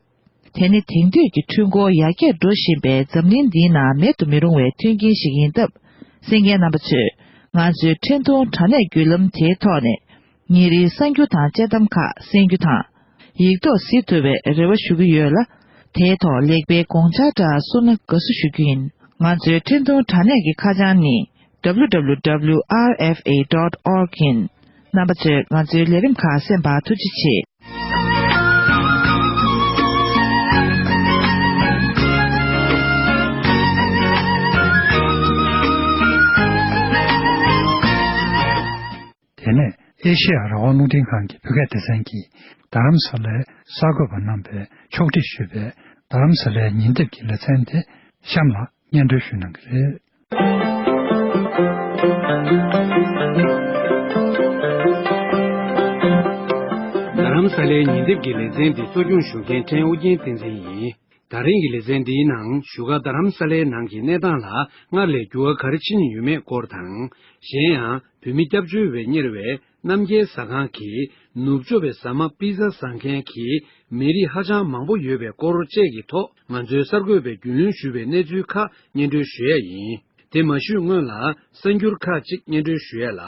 དེ་ནི་དེང་དུས་ཀྱི་འཕྲུལ་འཁོར་ཡར་རྒྱས་འགྲོ་བཞིན་པའི་འཛམ་གླིང་འདིའི་ནང་མེད་དུ་མི་རུང་བའི་མཐུན་རྐྱེན་ཞིག་ཡིན་སྟབས། གསན་མཁན་རྣམ་པ་ཚོས་ང་ཚོའི་འཕྲིན་གཏོང་དྲ་གནས་བརྒྱུད་ལམ་དེའི་ཐོག་ནས་ཉིན་རེའི་གསར་འགྱུར་དང་དཔྱད་གཏམ་ཁག་གསན་རྒྱུ་དང་། ཡིག་ཐོག་གཟིགས་ཐུབ་པའི་རེ་བ་ཞུ་གི་ཡོད་ལ། དེའི་ཐོག་ལེགས་སྤེལ་དགོངས་འཆར་འདྲ་གསུངས་ན་དགའ་བསུ་ཞུ་རྒྱུ་ཡིན། ང་ཚོའི་འཕྲིན་གཏོང་དྲ་གནས་ཀྱི་ཁ་བྱང་ནི། W W W R F A dot org ཡིན། རྣམ་པ་ཚོས་ང་ཚོའི་ལས་རིམ་ཁག་གསན་པར་ཐུགས་རྗེ་ཆེ། དེ་ནས་ཨེ་ཤེ་ཡ་རང་དབང་རླུང་འཕྲིན་ཁང་གི་བོད་སྐད་སྡེ་ཚན་གྱིས་རྡ་རམ་ས་ལའི་གསར་འགོད་པ་རྣམ་པས་ཕྱོགས་སྒྲིག་ཞུས་པའི་རྡ་རམ་ས་ལའི་ཉིན་དེབ་ཀྱི་ལེ་ཚན་དེ་གཤམ་ལ་སྙན་སྒྲོན་ཞུ་གནང་གི་རེད། རྡ་རམ་ས་ལའི་ཉིན་དེབ་ཀྱི་ལེ་ཚན་འདི་གཙོ་སྐྱོང་ཞུ་མཁན་ཕྲན་ཨུ་རྒྱན་བསྟན་འཛིན་ཡིན། ད་རིང་གི་ལེ་ཚན་འདིའི་ནང་བཞུགས་སྒར་རྡ་རམ་ས་ལའི་ནང་གི་གནས་སྟངས་ལ་སྔར་ལས་འགྱུར་བ་ག་རེ་ཕྱིན་ཡོད་མེད་སྐོར་དང་། གཞན་ཡང་བོད་མི་སྐྱབས་བཅོལ་བས་གཉེར་བའི་རྣམ་རྒྱལ་ཟ་ཁང་གི་ནུབ་ཕྱོགས་པའི་ཟ་མ་པི་ཛ་ཟ་མཁན་གྱི་མི་རིགས་ཧ་ཅང་མང་པོ་ཡོད་པའི་སྐོར་བཅས་ཀྱི་ཐོག་ང་ཚོའི་གསར་འགོད་པས་རྒྱུས་ལོན་ཞུས་པའི་གནས་ཚུལ་ཁག་སྙན་སྒྲོན་ཞུ་ཡ་ཡིན། དེ་མ་ཞུས་སྔོན་ལ་གསར་འགྱུར་ཁག་ཅིག་སྙན་སྒྲོན་ཞུ་ཡ་ལ།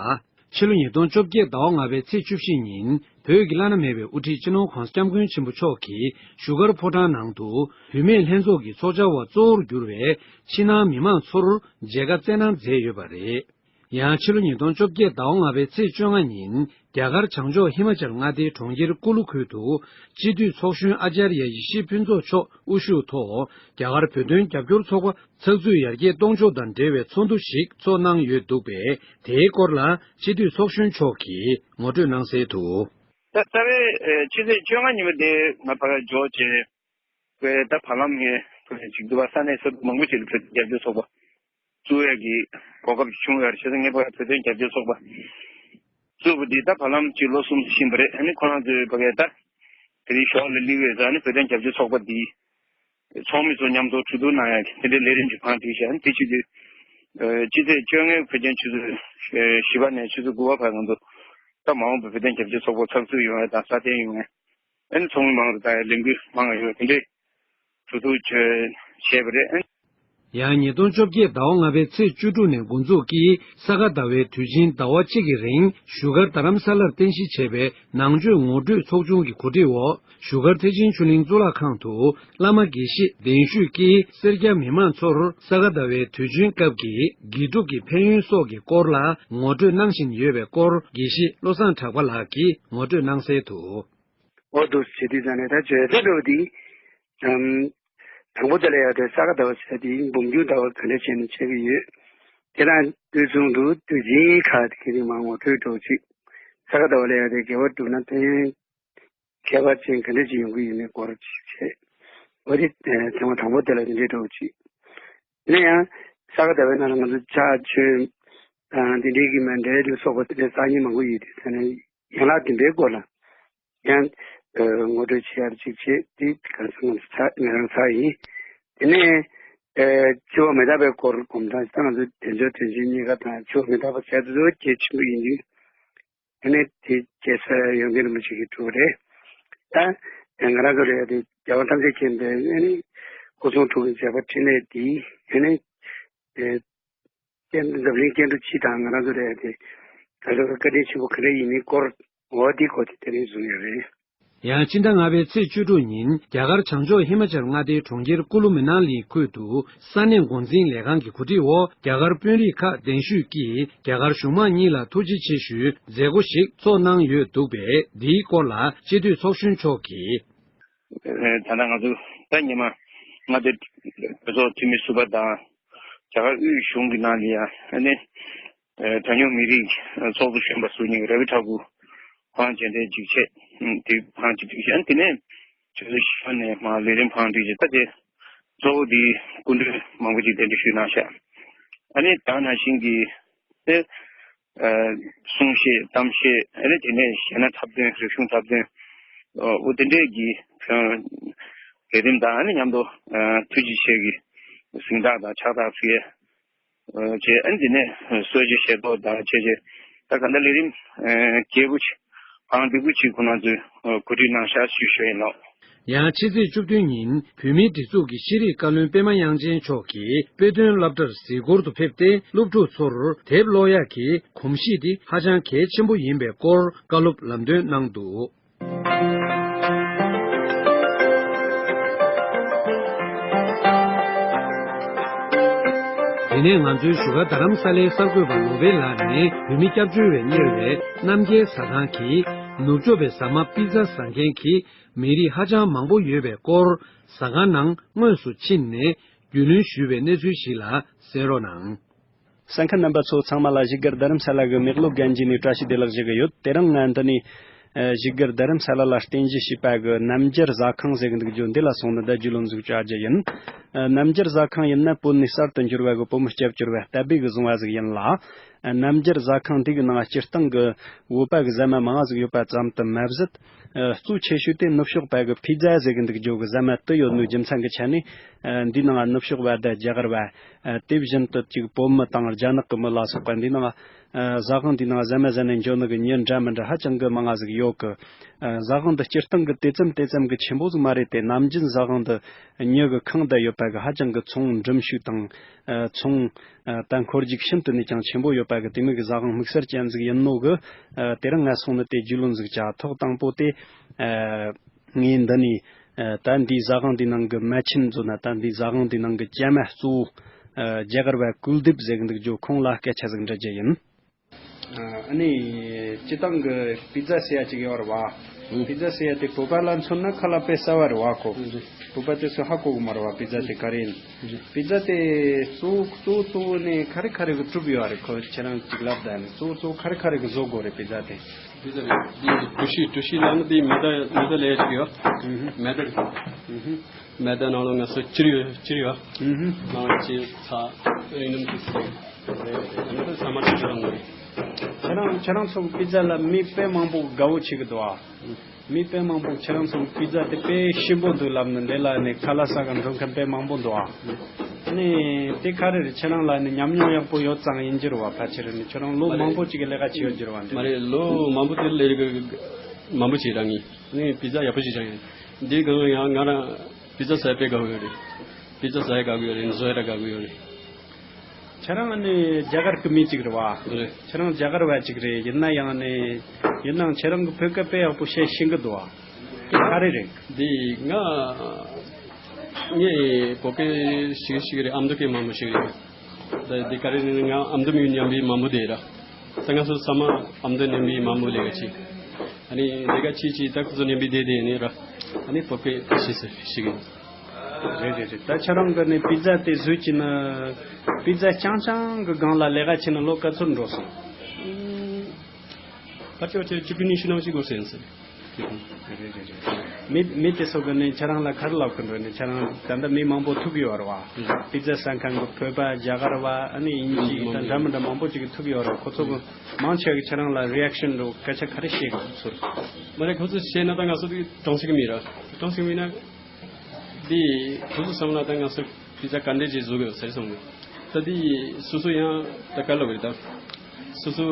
ཕྱི་ལོ་ཉིས་སྟོང་བཅོ་བརྒྱད་ཟླ་བ་ལྔ་པའི་ཚེས་བཅུ་བཞི་ཉིན་བོད་ཀྱི་བླ་ན་མེད་པའི་དབུ་ཁྲིད་སྤྱི་ནོར་༧གོང་ས་༧སྐྱབས་མགོན་ཆེན་པོ་མཆོག་གིས་བཞུགས་སྒར་ཕོ་བྲང་ནང་དུ་བུད་མེད་ལྷན་ཚོགས་ཀྱི་ཚོགས་བཅར་བ་གཙོ་བོར་གྱུར་བའི་ཕྱི་ནང་མི་མང་ཚོར་མཇལ་ཁ་སྩལ་གནང་མཛད་ཡོད་པ་རེད། ཡང་ཕྱི་ལོ་ཉིས་སྟོང་བཅོ་བརྒྱད་ཟླ་བ་ལྔ་པའི་ཚེས་བཅོ་ལྔ་ཉིན་རྒྱ་གར་བྱང་ཕྱོགས་ཧི་མ་ཅལ་མངའ་སྡེའི་གྲོང་ཁྱེར་ཀུ་ལུ་ཁུལ་དུ་སྤྱི་འཐུས་ཚོགས་གཞོན་ཨ་ཅཱརྱ་ཡེ་ཤེས་ཕུན་ཚོགས་མཆོག་དབུ་བཞུགས་ཐོག་རྒྱ་གར་བོད་དོན་རྒྱབ་སྐྱོར་ཚོགས་པ་ཚགས་ཚུད་ཡར་རྒྱས་གཏོང་ཕྱོགས་དང་འབྲེལ་བའི་ཚོགས་འདུ་ཞིག་ཚོགས་གནང་ཡོད་འདུག་པས། དེའི་སྐོར་ལ་སྤྱི་འཐུས་ཚོགས་གཞོན་མཆོག་གིས་ངོ་སྤྲོད་གནང་གསལ་དུ། ད་རྩ་བའི་ཨེ་ཕྱི་ཚེས་བཅོ་ལྔ་ཉིན་མོ་དེ་ང་ཕར་འབྱོར་བྱས་པའི་ད་བར་ལམ་ངས་ཅིག་འདུག་པ། ས་གནས་ས་ཁུལ་མང་པོ་ཞིག་ལ་བོད་དོན་རྒྱབ་སྐྱོར་ཚོགས་པ་བཙུགས་ཡས་ཀྱི་གོ་སྐབས་ཤིག་བྱུང་ཡོད་རེད། བྱས་ཙང་ངས་ཕར་བོད་དོན་རྒྱབ་སྐྱོར་ཚོགས་པ་བཙུགས་པ་འདི་ད་བར་ལམ་ཅིག་ལོ་གསུམ་ཕྱིན་པ་རེད། ཨ་ནི་ཁོ་རང་ཚོའི་ཕ་གིར་ད་དེ་རིང་ཞོགས་ལ་སླེབས་ཡོད་ཙང་། ཨ་ནི་བོད་དོན་རྒྱབ་སྐྱོར་ཚོགས་པ་འདིའི་ཚོགས་མི་ཚོ་མཉམ་དུ་གྲོས་བསྡུར་གནང་ཡག་གི་དེ་འདྲའི་ལས་རིམ་ཞིག་བང་བསྒྲིགས་ཤག་ཨ་ནི་དེ་བྱེད་དུས་ཨ་ཕྱི་ཚེས་བཅོ་ལྔའི་ཕལ་ཆེར་ཆུ་ཚོད་བཞི་པ་ནས་ཆུ་ཚོད་དགུ་པ་བར་ང་ཚོ་ད་མ་འོངས་པའི་བོད་དོན་རྒྱབ་སྐྱོར་ཚོགས་པ་ཚགས་ཚུད་ཡོང་ཡ་དང་སྲ་བརྟན་ཡོང་ཡ། ཨ་ནི་ཚོགས་མི་མང་རུ་བཏང་ཡ་ལས་འགུལ་མང་བ་ཡོད། དེ་འདྲའི་གྲོས་བསྡུར་བྱས་པ་རེད། ཡང་ཉིས་སྟོང་བཅོ་བརྒྱད་ཟླ་བ་ལྔ་པའི་ཚེས་བཅུ་དྲུག་ནས་འགོ་འཛུགས་ཀྱིས་ས་ག་ཟླ་བའི་དུས་ཆེན་ཟླ་བ་གཅིག་གི་རིང་བཞུགས་སྒར་རྡ་རམ་ས་ལར་རྟེན་གཞི་བྱས་པའི་ནང་ཆོས་ངོ་སྤྲོད་ཚོགས་ཆུང་གི་གོ་སྒྲིག་འོག་བཞུགས་སྒར་ཐེག་ཆེན་ཆོས་གླིང་གཙུག་ལག་ཁང་དུ་བླ་མ་དགེ་བཤེས་གདན་ཞུས་ཀྱིས་སེར་སྐྱ་མི་མང་ཚོར་ས་ག་ཟླ་བའི་དུས་ཆེན་སྐབས་ཀྱི་དགེ་སྒྲུབ་ཀྱི་ཕན་ཡོན་སོགས་ཀྱི་སྐོར་ལ་ངོ་སྤྲོད་གནང་བཞིན་ཡོད་པའི་སྐོར་དགེ་བཤེས་བློ་བཟང་གྲགས་པ་ལགས་ཀྱིས་ངོ་སྤྲོད་གནང་གསལ་དུ། འོ་འདུག་བྱེད་དུས་ཙང་ནས་ད་བརྗོད་ཚད་འགྲོ་བ་དེ། ཨམ། དང་པོ་དེ་ལ་ཡང་དེ་ས་ག་ཟླ་བ་ཟེར་དེ་འབུམ་རྒྱུན་ཟླ་བ་ག་འདྲ་བྱས་ནས་ཆགས་ཀྱི་ཡོད། དེ་དང་དུས་མཚུངས་སུ་དུས་ཆེན་ཁག་དེ་ག་རེ་མ་ངོ་སྤྲོད་འགྲོ་ཅིག་ས་ག་ཟླ་བ་ལ་ཡང་དེ་དགེ་བ་བསྒྲུབས་ན་ཕན་ཡོན་ཁྱད་པར་ཅན་ག་འདྲ་ཅིག་ཡོང་གི་ཡོད་མེད་སྐོར་ཅིག་བྱས། འོ་དེ་ཐེངས་མ་དང་པོ་དེ་ལ་དེ་འདྲའི་འགྲོ་ཅིག་ཡིན་ན་ཡང་ས་ག་ཟླ་བའི་ནང་ལ་ང་ཚོ་ཕྱག་མཆོད་དང་དེ་འདྲའི་གི་མཎྜལ་ལ་སོགས་པ་དེ་འདྲའི་གསར་རྙིང་མང་པོ་ཡོད་དུས་ཙང་ནས་ཡན་ལག་བདུན་པའི་སྐོར་ལ། ཡང་ངོ་སྤྲོད་བྱེད་ཡར་གཅིག་བྱེད་དེ་གང་ཟག་ང་ཚོ་ཚར་ང་རང་ཚར་ཡིན། དེ་ནས་སྤྱི་བོ་མི་རྟག་པའི་སྐོར་གོམ་སྟངས་ད་ང་ཚོ་དལ་འབྱོར་དོན་ཆེན་རྙེད་དཀའ་དང་སྤྱི་བོ་མི་རྟག་པ་ཟེར་དུས་གལ་ཆེན་པོ་ཡིན་དུས། དེ་ནས་དེ་རྒྱལ་སྲས་ཡོན་ཏན་རིན་པོ་ཆེ་གིས་གྲུབ་པ་རེད། ད་ང་རང་ཚོ་ལ་ཡང་དེ་རྒྱལ་བ་ཐམས་ཅད་མཁྱེན་པའི་ཨ་ནི་སྐུ་གསུང་ཐུགས་ཀྱི་མཛད་པ་འཕྲིན་ལས་འདི་ཨ་ནི། སྐྱེ་འཛམ་གླིང་སྐྱེ་འགྲོ་སྤྱི་དང་ང་རང་ཚོ་ལ་ཡང་དེ་ག་ཚོད་བཀའ་དྲིན་ཆེན་པོ་ག་འདྲ་ཡིན་མིན་སྐོར་འོ་དེའི་སྐོར་དེ་དེ་རིང་བཟུང་ཡོད་རེད། ཡང་ཕྱི་ཟླ་ལྔ་པའི་ཚེས་བཅུ་དྲུག་ཉིན་རྒྱ་གར་བྱང་ཕྱོགས་ཧི་མ་ཅལ་མངའ་སྡེའི་གྲོང་ཁྱེར་ཀུ་ལུ་མི་ནཱ་ལི་ཁུལ་དུ་ས་གནས་འགོ་འཛིན་ལས་ཁང་གི་གོ་སྒྲིག་འོག་རྒྱ་གར་དཔོན་རིགས་ཁག་གདན་ཞུས་ཀྱིས་རྒྱ་གར་གཞུང་མང་གཉིས་ལ་ཐུགས་རྗེ་ཆེ་ཞུའི་མཛད་སྒོ་ཞིག་ཚོགས་གནང་ཡོད་འདུག་པས། འདིའི་སྐོར་ལ་སྤྱི་འཐུས་ཚོགས་གཞོན་མཆོག་གིས། ད་ལྟ་ང་ཚོ་ད་ཉི་མ་མངའ་སྡེ་གྲོས་ཚོགས་འཐུས་མི་ཟུར་པ་དང་རྒྱ་གར་དབུས་གཞུང་གི་ནང་ལ་ཡང་ཨ་ནི་གྲངས་ཉུང་མི་རིགས་ཚོགས་གཙོ་གཞོན་པ་ཟུར་གཉིས་ར་བི་ཐ་ཀུར། བང་མཇལ་འཕྲད་ཅིག་བྱས། དེ་བང་ཅིག་བསྒྲིགས་བྱས། ཨ་ནི་དེ་ནས་ཆུ་ཚོད་བཞི་པ་ནས་མར་ལས་རིམ་བང་བསྒྲིགས་བྱས། ད་དེ་གཙོ་བོ་དེ་སྐུ་མགྲོན་མང་པོ་ཅིག་གདན་འདྲེན་ཞུས་གནང་ཤག་ཨ་ནི་ད་ནང་བཞིན་གྱི་དེ་ཨ་གསུང་བཤད་གཏམ་བཤད། ཨ་ནི་དེ་ནས་གཞས་སྣ་འཁྲབ་སྟོན། རིག་གཞུང་འཁྲབ་སྟོན། ཨོ་དེ་འདྲས་ཀྱི་ལས་རིམ་དང་། ཨ་ནི་མཉམ་དུ་ཨ་ཐུགས་རྗེ་ཆེ་གི་གཟེངས་རྟགས་དང་ཕྱག་རྟགས་ཕུལ་ཡས། ཨ་བྱས། ཨ་ནི་དེ་ནས་གསོལ་ཇ་ཞལ་ཏོག་དང་བྱས་བྱས། ད་ག་འདྲ་ལས་རིམ་ཨ་རྒྱས་པོ་ཅིག་གང་ལྡེག་པོ་ཅིག་ཁོང་རྣམ་ཚོས་ཨ་གོ་སྒྲིག་གནང་ཤག་ཞུ་ཞུ་ཡིན་ནོ། ཡང་ཕྱི་ཚེས་བཅུ་བདུན་ཉིན་བོད་མིའི་སྒྲིག་འཛུགས་ཀྱི་ཤེས་རིག་བཀའ་བློན་པད་མ་དབྱངས་ཅན་མཆོག་གིས་དཔེ་སྟོན་སློབ་གྲྭར་གཟིགས་སྐོར་དུ་ཕེབས་ཏེ། སློབ་ཕྲུག་ཚོར་དེབ་ཀློག་ཡག་གི་གོམས་གཤིས་དེ་ཧ་ཅང་གལ་ཆེན་པོ་ཡིན་པའི་སྐོར་བཀའ་སློབ་ལམ་སྟོན་གནང་འདུག་དེ་ནས་ང་ཚོའི་བཞུགས་སྒར་རྡ་རམ་ས་ལའི་གསར་འགོད་པ་ནོར་བེ་ལགས་ནས་བོད་མི་སྐྱབས་བཅོལ་བས་གཉེར་བའི་རྣམ་རྒྱལ་ཟ་ཁང་གིས། ནུབ་ཕྱོགས་པའི་ཟ་མ་པི་ཛ་ཟ་མཁན་གྱི་མི་རིགས་ཧ་ཅང་མང་པོ་ཡོད་པའི་སྐོར། ཟ་ཁང་ནང་དངོས་སུ་ཕྱིན་ནས་རྒྱུས་ལོན་ཞུས་པའི་གནས་ཚུལ་ཞིག་ལ་གསན་རོགས་གནང་། གསན་མཁན་རྣམ་པ་ཚོ་ཚང་མ་ལ་བཞུགས་སྒར་རྡ་རམ་ས་ལ་གི་མེག་ལོ་རྒན་རྒྱས་ནས་བཀྲ་ཤིས་བདེ་ལེགས་ཞུ་གི་ཡོད། དེ་རིང་ང་འདི་ནས་ཨ་བཞུགས་སྒར་རྡ་རམ་ས་ལ་ལ་རྟེན་གཞི་བྱས་པ་གི་རྣམ་རྒྱལ་ཟ་ཁང་ཟེར་གི་འདུག་རྒྱུ་འདི་ལ་སོང་ནས་བརྡ་བརྒྱུད་ལོན་ཟིག་བྱ་རྒྱུ་ཡིན། ཨ་རྣམ་རྒྱལ་ཟ་ཁང་ཡིན་ན་བོད་ནས་གསར་དུ་འབྱོར་བ་གི་བོད་མི་སྐྱབས་བཅོལ་བ་ལྟ་བུའི་གི་བཟུང་བ་ཟིག་ཡིན་ལ། ཨ་རྣམ་རྒྱལ་ཟ་ཁང་འདི་གི་ནང་སྤྱིར་བཏང་གི་བོད་པ་གི་ཟ་མ་མང་ང་ཟིག་ཡོད་པ་ཙམ་དུ་མ་ཟད། ཨ་གཙོ་ཆེ་ཤོས་དེ་ནུབ་ཕྱོགས་པ་གི་ཕི་ཛ་ཟེར་གི་འདུག་རྒྱུ་གི་ཟ་མ་དེ་ཡོད་ནོའི་རྒྱུ་མཚན་གི་ཆ་ནས། ཨ་འདིའི་ནང་ནུབ་ཕྱོགས་པ་དང་རྒྱ་གར་བ། ཨ་དེ་བཞིན་དུ་ཅིག་བོད་མི་དང་རྒྱ་ནག་གི་མི་ལ་སོགས་པ་འདིའི་ནང་། ཨ་ཟ་ཁང་འདིའི་ནང་ཟ་མ་ཟ་ནས་འགྱོ་ནི་གི་མྱི་འདྲ་མི་འདྲ་ཧ་ཅང་གི་མང་ང་ཟིག་ཡོད་གི། ཨ་ཟ་ཁང་འདི་སྤྱིར་བཏང་གི་དེ་ཙམ་དེ་ཙམ་གི་ཆེན་པོ་ཟིག་མ་རེད་དེ། ནམ་རྒྱུན་ཟ་ཁང་འདི་མྱི་གི་ཁེངས་བསྡད་ཡོད་པ་གི་ཧ་ཅང་གི་ཚོང་འགྲིམ་ཤུགས་དང་། ཨ་ཚོང་ཨ་ད་འཁོར་རྒྱུག་ཤིན་ཏུ་ནས་ཀྱང་ཆེན་པོ་ཡོད་པ་གི་དེ་མོ་གི་ཟ་ཁང་དམིགས་བསལ་ཅན་ཟིག་ཡིན་ནོ་གི། ཨ་དེ་རིང་ང་སོང་ནས་དེ་རྒྱུས་ལོན་ཟིག་བྱ། ཐོག་དང་པོ་དེ་ཨ་ངས་འདི་ནས་ཨ་ད་འདིའི་ཟ་ཁང་འདིའི་ནང་གི་མ་ཆེན་ཚོ་ན། ད་འདིའི་ཟ་ཁང་འདིའི་ནང་གི་ཅ་མ་གཙོ་བོ་ཨ་རྒྱ་གར་བ་ཀུལ་དིབ་ཟེར་གི་འདུག་རྒྱུ། ཁོང་ལ་སྐད་ཆ་ཟིག་འདྲི་རྒྱུ་ཡིན། ཨ་ནི་སྤྱིར་བཏང་གི་པི་ཛ་ཟེར་ཡ་ཅིག་ཡོད་རེད་བ། ཨུ། པི་ཛ་ཟེར་ཡ་དེ་བོད་པ་ལ་མཚོན་ན་ཁ་ལག་དཔེ་གསར་བ་རེད་བ་ཁོ། ཨུ། བོད་པ་དེ་ཚོ་ཧ་གོ་གི་མ་རེད་བ། པི་ཛ་དེ་ག་རེ་ཡིན། ཨུ། པི་ཛ་དེ་གཙོ་བོ་གཙོ་བོ་གཙོ་བོ་ནས་ག་རེ་ག་རེ་གི་གྲུབ་ཡོད་རེད། ཁོ་ཁྱེད་རང་ཅིག་ལབ་ད་ནི་གཙོ་བོ་གཙོ་བོ་ག་རེ་ག་རེ་གི་བཟོ་དགོས་རེད་པི་ཛ་དེ། པི་ཛ་དེ་འདི་གྲུ་བཞི་གྲུ་བཞི་ལ་ནི་དེ་མེ་ད་མེ་ད་ལས་ཅིག་ཡོད། ཨུ། མེ་ད། ཨུ། མེ་ད་ནང་ལ་ང་ཚོ་སྤྱིར་ཡོད་སྤྱིར་ཡོད། ཨུ་ཧུ། ནང་ལ་ཅིག་ཚྭ་ཡིན་ནམ་ཅིག་ཟེར། རེད་རེད། ཨ་ནི་ཚྭ་མ་ཅིག་རང་ངོ་རེད། ཁྱེད་རང་ཁྱེད་རང་ཚོ་གི་པི་ཛ་ལ་མི་དཔེ་མང་པོ་དགའ་བོ་བྱེད་གི་འདུག་ཨ། མི་དཔེ་མང་པོ་ཁྱེད་རང་ཚོ་གི་པི་ཛ་དེ་དཔེ་ཞིམ་པོ་འདུག་ལབ་ནི་འདི་ལ་ནི་ཁ་ལག་ཟ་ག་འགྲོ་མཁན་དཔེ་མང་པོ་འདུག་ཨ། ཨ་ནི་དེ་ག་རེ་རེད། ཁྱེད་རང་ལ་ནི་ཉམས་མྱོང་ཡག་པོ་ཡོད་ཙང་ཡིན་རྒྱུ་རེད་བ། ཕལ་ཆེར་ནི་ཁྱེད་རང་ལོ་མང་པོ་ཅིག་གི་ལས་ཀ་བྱེད་ཡོད་རྒྱུ་རེད་བ། འདི་མ་རེད། ལོ་མང་པོ་དེ་ལས་ཀ་མང་པོ་བྱེད་རང་ངི། ནི་པི་ཛ་ཡག་པོ་ཞིག་ཆགས་ཡོད། འདི་གང་ཡང་ང་རང་པི་ཛ་ཟ་དཔེ་དགའ་བོ་ཡོད་རེད། པི་ཛ་ཟ་ཡ་དགའ་བོ་ཡོད་རེད། བཟོ་ཡ་དགའ་བོ་ཡོད་རེད། ཁྱེད་རང་ནི་རྒྱ་གར་གི་མི་གཅིག་རེད་བ། རེད། ཁྱེད་རང་རྒྱ་གར་བ་གཅིག་རེད། ཡིན་ན་ཡང་ནི་ཡིན་ནའང་ཁྱེད་རང་གི་བོད་སྐད་དཔེ་ཡག་པོ་བཤད་ཤེས་གི་འདུག་བ། དེ་ག་རེ་རེད། འདི་ང་ངས་བོད་སྐད་ཤེས་ཤེས་གི་རེད། ཨ་མདོ་སྐད་མང་པོ་ཤེས་གི་རེད། ད་འདི་ག་རེ་རེད་ན་ང་ཨ་མདོ་མི་མཉམ་པའི་མང་པོ་བསྡད་ར། ད་ང་ཚོ་ཚང་མ་ཨ་མདོ་མཉམ་པའི་མང་པོ་ལས་ཀ་བྱེད། ཨ་ནི་ལས་ཀ་བྱེད་བྱེད་ད་ཁོ་ཚོ་མཉམ་པའི་བསྡད་བསྡད་ནས་ར། ཨ་ནི་བོད་སྐད་ཤེས་ཤེས་ཤེས་གི། རེད་རེད་རེད། ད་ཁྱེད་རང་གི་ནི་པི་ཛ་དེ་བཟོས་ཀྱི་ན། པི་ཛ་རྐྱང་རྐྱང་གི་སྒང་ལ་ལས་ཀ་བྱས་ན་ལོ་ག་ཚོད་འགྲོ་སོང་། ཕལ་ཆེར་ཕལ་ཆེར་བཅུ་དྲུག་ཉི་ཤུ་ནང་ཞིག་འགོར་སོང་ཟེར། རེད་རེད་རེད། མི་མི་དེ་ཚོ་གི་ནི་ཁྱེད་རང་ལ་ག་རེ་ལབ་གི་འགྲོ་ནི། ཁྱེད་རང་ད་ལྟ་མི་མང་པོ་ཐུག་ཡོད་རེད་བ། པི་ཛ་ཟ་མཁན་གི་བོད་པ་རྒྱ་གར་བ་ཨ་ནི་དབྱིན་ཇི་ད་འདྲ་མི་འདྲ་མང་པོ་ཅིག་གི་ཐུག་ཡོད་རེད། ཁོ་ཚོ་གི་མང་ཆེ་བ་གི་ཁྱེད་རང་ལ་རི་ཨེག་ཤན་འགྲོ་སྐད་ཆ་ག་རེ་བཤད་གི་ཁོ་ཚོར། མ་རེད། ཁོ་ཚོ་བཤད་ན་ད་ང་ཚོ་དེ་གྲོང་གསེབ་གི་མི་ར། གྲོང་གསེབ་མི་ན། འདི་ཁོ་ཚོ་བསམ་ན་ད་ང་ཚོ་པི་ཛ་ག་འདྲས་ཅིག་བཟོ་དགོས་ཟེར་བསམ་གི། ད་འདི་སོ་སོ་ཡང་ད་ག་ལབ་རེད་ད། སོ་སོ་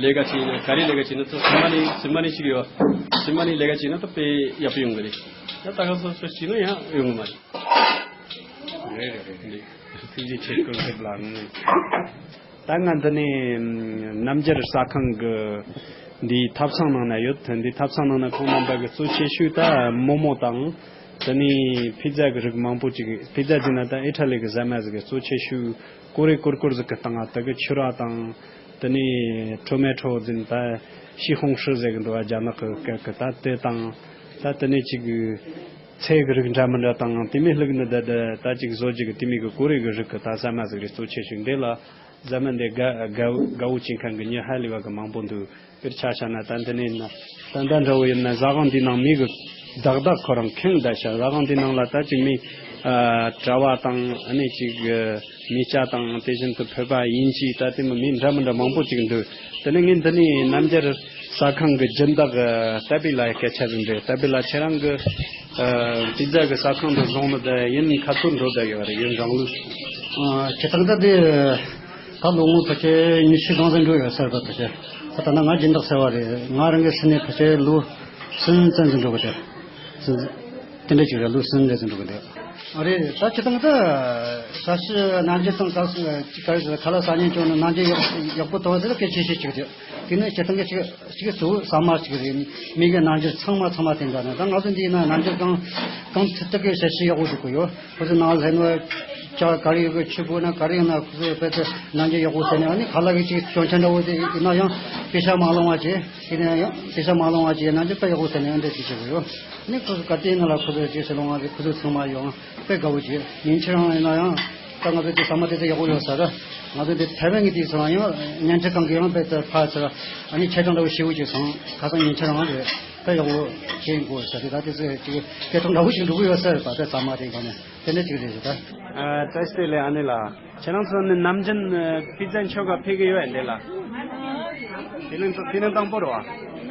ལས་ཀ་བྱེད་ན་ག་རེ་ལས་ཀ་བྱེད་ན་ད་སེམས་པ་ནི་སེམས་པ་ནི་ཞིག་ཡོད། སེམས་པ་ནི་ལས་ཀ་བྱེད་ན་ད་དཔེ་ཡག་པོ་ཡོང་གི་རེད། ད་ད་ག་སོ་སོ་བྱེད་ན་ཡང་ཡོང་གི་མ་རེད། རེད་རེད་རེད། འདི་ཐུགས་རྗེ་ཆེ་སྐུ་ཞབས་ལགས། ད་ང་འདི་ནས་རྣམ་རྒྱལ་ཟ་ཁང་གི་འདིའི་ཐབ་ཚང་ནང་ན་ཡོད། འདི་ཐབ་ཚང་ནང་ན་ཁོང་རྣམ་པ་གི་གཙོ་ཆེ་ཤོས་ད་མོ་མོ་དང་། དེ་ནས་ཕི་ཛ་གི་རིགས་མང་པོ་ཅིག་པི་ཛ་ཟེར་ན་ད་ཨི་ཊ་ལི་གི་ཟ་མ་ཟིག་གི་གཙོ་ཆེ་ཤོས་ཀུ་རེ་ཀུར་ཀུར་ཟིག་གི་སྟེང་ང་དེ་གི་ཆུ་ར་དང་། དེ་ནས་ཊོ་མེ་ཊོ་ཟེར་ན་ད་ཤི་ཧོང་ཧྲི་ཟེར་གི་འདུག་བ། རྒྱ་ནག་གི་སྐད་གི་ད་དེ་དང་། ད་དེ་ནས་ཅིག་ཚལ་གི་རིགས་འདྲ་མི་འདྲ་དང་། དེ་མོ་ལྷུག་ནི་ད་ད་ད་ཅིག་བཟོ་རྒྱུ་གི་དེ་མོ་གི་ཀུ་རེ་གི་རིགས་གི་ད་ཟ་མ་ཟིག་རེད། གཙོ་ཆེ་ཤོས་འདི་ལ་ཟ་མ་འདི་དགའ་དགའ་དགའ་བོ་བྱེད་མཁན་གི་མྱི་ཧ་ལས་པ་གི་མང་པོ་འདུག་དཔེར་ཆ་བཞག་ན་ད་འདི་ནས་ན། ད་ལྟ་འདྲ་བོ་ཡིན་ན་ཟ་ཁང་འདི་ནང་མི་གི་བདག་བདག་ཁོ་རང་ཁེངས་བསྡད་ཤག་ཟ་ཁང་འདི་ནང་ལ་ད་ཅིག་མི་ཨ་གྲྭ་བ་དང་ཨ་ནི་ཅིག་མི་སྐྱ་དང་དེ་བཞིན་དུ་བོད་པ་དབྱིན་ཇི་ད་དེ་མོ་མི་འདྲ་མི་འདྲ་མང་པོ་ཅིག་འདུག་དེ་ནས་ངས་འདི་ནས་རྣམ་རྒྱལ་ཟ་ཁང་གི་སྦྱིན་བདག་ཨ་ཏཱ་བི་ལ་ཡི་སྐད་ཆ་རེད་འདྲི། ཏཱ་བི་ལ་ཁྱེད་རང་གི་ཨ་པི་ཛ་གི་ཟ་ཁང་དུ་བཟུང་ནི་དེ་ཡུན་ག་ཚོད་འགྲོ་བསྡད་ཡོད་རེད། ཡུན་རིང་ལུགས། ཨ་སྤྱིར་བཏང་ད་དེ་ད་ལོ་ངོ་ཕལ་ཆེར་ཉི་ཤུ་གང་ཙམ་འགྲོ་ཡོད་ས་རེད་པ། ཕལ་ཆེར་ད་ལྟ་ན་ང་སྦྱིན་བདག་ཟེར་བ་རེད། ང་རང་གི་སེམས་ནས་ཕལ་ཆེར་ལོ་གསུམ་ཙམ་ཞིག་འགྲོ་གི་འདུག་སེམས་དེ་འདྲ་ཅིག་རེད། ལོ་གསུམ་ཙམ་ཞིག་འགྲོ་གི་འདུག་ཨ་རེད། ད་སྤྱིར་བཏང་ད་ས་ཞིང་རྣམ་འགྱུར་དང་ག་ས་ཅིག་ག་རེ་ཟེར་ཁ་ལག་ཟ་ཉེན་བྱུང་ན་རྣམ་འགྱུར་ཡག་ཡག་པོ་ཐོག་དེ་ལ་གལ་ཆེ་ཤོས་ཅིག་རེད། དེ་ནས་སྤྱིར་བཏང་གི་ཅིག་གཅིག་གཙོ་བོ་ཟ་མ་གཅིག་རེད། མི་གི་རྣམ་འགྱུར་ཚང་མ་ཚང་མ་དེ་འདྲ་ནི། ད་ང་ཚོ་འདི་ཡིན་ན་རྣམ་འགྱུར་གང་གང་ཐུབ་ཐུབ་ཀྱི་ཞབས་ཞུ་ཡག་པོ་སྒྲུབ་ཀྱི་ཡོད། ཁོ་ཚོ་ནང་ལ་ལྷན་ནོ་ཅག་ག་རེ་ཡོད་གི་ཆུ་བོ་ན་ག་རེ་ཡིན་ན་ཁོ་ཚོ་དཔེ་ཚོ་རྣམ་འགྱུར་ཡག་པོ་བྱས་ནས། ཨ་ནི་ག་ལ་གི་ཅིག་སྐྱོན་ཆ་འདྲ་བོ་དེ་ཡིན་ན་ཡང་པེ་ཤ་མ་ལོང་བ་བྱས། དེ་ནས་ཡང་པེ་ཤ་མ་ལོང་བ་བྱས་རྣམ་འགྱུར་དཔེ་ཡག་པོ་བྱས་ནས་ཡང་འདྲ་ཅིག་བྱེད་དགོས་ཡོད། ཨ་ནི་ཁོ་ཚོ་ག་དེ་ཡིན་ན་ལ་ཁོ་ཚོ་ཅིག་ཟེར་ལོང་བ་དེ་ཁོ་ཚོ་ཚང་མ་ཡོང་དཔེ་དགའ་བོ་བྱས། ཉིན་ཕྱི་རང་ཡིན་ན་ཡང་ད་ང་ཚོ་དེ་ཟ་མ་དེ་ཚོ་ཡག་པོ་ཡོད་ས་རེད། ང་ཚོ་འདི་ཐའེ་ཝན་གྱི་དུས་སུ་ཡང་བརྙན་འཕྲིན་ཁང་གི་ཡང་དཔེ་ཚོ་ཕར་ཚུར་ཨ་ནི་ཆེ་གྲས་འདྲ་བོ་ཞེ་པོ་ཅིག་སོང་། ཁ་སང་ཉིན་ཕྱི་རང་རེད། དཔེ་ཡག་པོ་བྱེད་དགོས་ས་རེད། ད་དེ་ཚོ་ཅིག་སྐད་གྲགས་འདྲ་བོ་ཞིག་འགྲོ་གི་ཡོད་ས་རེད་པ། དེ་ཟ་མ་དེ་ག་ནས་དེ་འདྲ་ཅིག་རེད་ཟེར་ད། ཨ་བཀྲ་ཤིས་བདེ་ལེགས་ཨ་ནེ་ལགས། ཁྱེད་རང་ཚོ་ནི་ནམ་རྒྱུན་ཨ་པི་ཛ་མཆོད་ག་ཕེབས་ཀྱི་ཡོད་ཨ་འདི་ལ། དེ་རིང་དེ་རིང་དང་པོ་རེད་བ།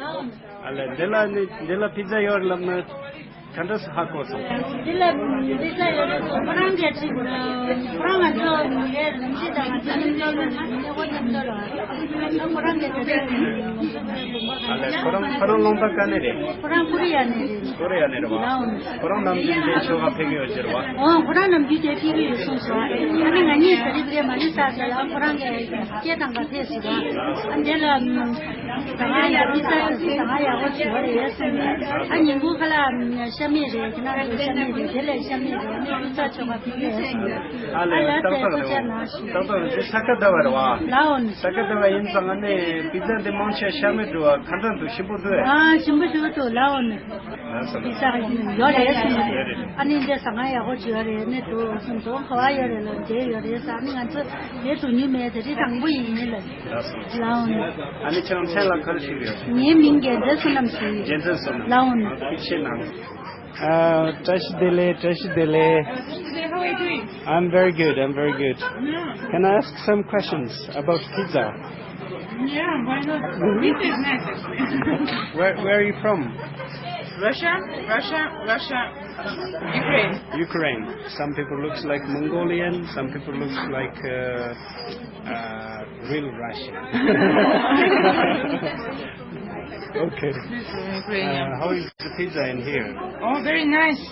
ཨ་ལས་འདི་ལ་ནི་འདི་ལ་པི་ཛ་ཡོད་ལབ་ན། ག་འདྲ་ཧ་གོ་སོང་། འདི་ལ་འདི་ལ་ཡོད་རེད་སོང་། ཁོ་རང་གིས་ཁྲིད་ཁོ་རང་ང་ཚོ་ངའི་རིམ་གཞི་དང་ང་ཚོ་རིམ་གྲོ་ཡོད་ན་ནི་ཁོ་རང་གིས་ད་ལྟ་ཁོ་རང་གི་ད་ལྟ་ལུང་པ་ག་ནས་རེད། ཁོ་རང་ཀོ་རི་ཡ་ནས་རེད། ཀོ་རི་ཡ་ནས་རེད་བ། ཁོ་རང་ནམ་རྒྱུན་འདི་མཆོད་ག་ཕེབས་ཀྱི་ཡོད་ཟེར་བ། ཨོ་ཁོ་རང་ནམ་རྒྱུན་དེ་ཕེབས་ཀྱི་ཡོད་གསུངས་སོང་། ཨ་ནི་ང་གཉིས་ད་རེས་རེད་མ་ནི་ས་ཟེར་ཡང་ཁོ་རང་གིས་སྐད་བཏང་ག་ཕེབས་སོང་། ཨ་འདི་ལ། ཟ་ཁང་ཡག་པོ་ཅིག་ཡོད་རེད། ཟ་ཁང་ཡག་པོ་ཅིག་ཡོད་རེད་ཟེར་ནས། ཨ་ཉིན་གུང་ཁ་ལག་ཤ་མེད་རེད། ཁྱེད་རང་ཚོ་ཤ་མེད་རེད། དེ་ལས་ཤ་མེད་རེད། ཨ་ནི་སྐུ་ཚ་མཆོད་ག་ཕེབས་རེད་ཟེར་ནས། ཨ་ལས་ཨ་ལ་ཏག་ཏག་རེད། ཏག་ཏག་རེད། ས་ཁ་ཟླ་བ་རེད་བ། ལའོ་ནི། ས་ཁ་ཟླ་བ་ཡིན་ཙང་ཨ་ནི་པི་ཛ་འདི་མང་ཆེ་ཤ་མེད་འགྲོ་བ་ག་འདྲ་འདུག་ཞིམ་པོ་འདུག་ཨ་ཞིམ་པོ་ཞིག་འདུག་ལའོ་ནི། ལགས་སོ། པི་ཛ་ཡོད་རེད་ཟེར་ནས། ཡོད་རེད། ཨ་ནི་འདི་ཟ་ཁང་ཡག་པོ་ཅིག་ཡོད་རེད། ནི་འདུག་སུ་འདུག་ག་བ་ཡོད་རེད་ལ་འདི་ཡོད་རེད་ཟེར། ཨ་ནི་ང་ཚོ་དེ་འགྲོ་མྱོང་མེད། དེ་རིང་དང་པོ་ཡིན་ལ། ལགས་སོ། ལའོ་ནི། ཨ་ནི་ཁྱེད་རང་མཚན་ལ་ག་རེ་ཞུ་གི་ཡོད། ངའི་མིང་རྒྱལ་མཚན་བསོད་ནམས་ཞུ་ཡིན། རྒྱལ་མཚན་བསོད་ནམས། ལའོ་ནི། ཐུགས་རྗེ་གནང་། Uh, བཀྲ་ཤིས་བདེ་ལེགས། བཀྲ་ཤིས་བདེ་ལེགས། How are you doing? I'm very good. I'm very good. Yeah. Can I ask some questions about pizza? Yeah, why not? Pizza is nice, actually. Where, where are you from? Russia, Russia, Russia, Ukraine. Ukraine. Some people looks like Mongolian. Some people looks like uh, uh, real Russian. Okay. This is Ukrainian. Uh, how is the pizza in here? Oh, very nice.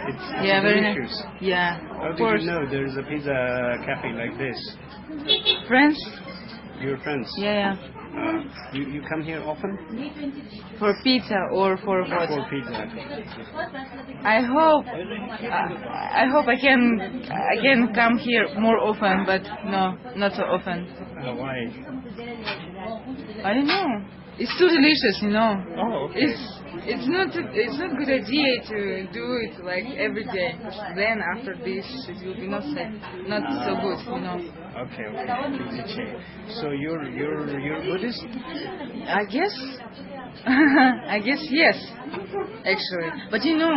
It's, it's yeah, very nice. Delicious. Yeah, of course. How did you know there is a pizza cafe like this? Friends. Your friends? Yeah, yeah. Uh, you, you come here often? For pizza or for what? For pizza. I hope, I hope I can, I can come here more often, but no, not so often. Uh, why? I don't know. It's too delicious, you know. Oh, okay. It's, it's not, it's not good idea to do it like every day. Then after this, it will be not so, not so good, you know. Okay, okay. It's okay. So you're, you're, you're Buddhist? I guess. I guess yes, actually. But you know,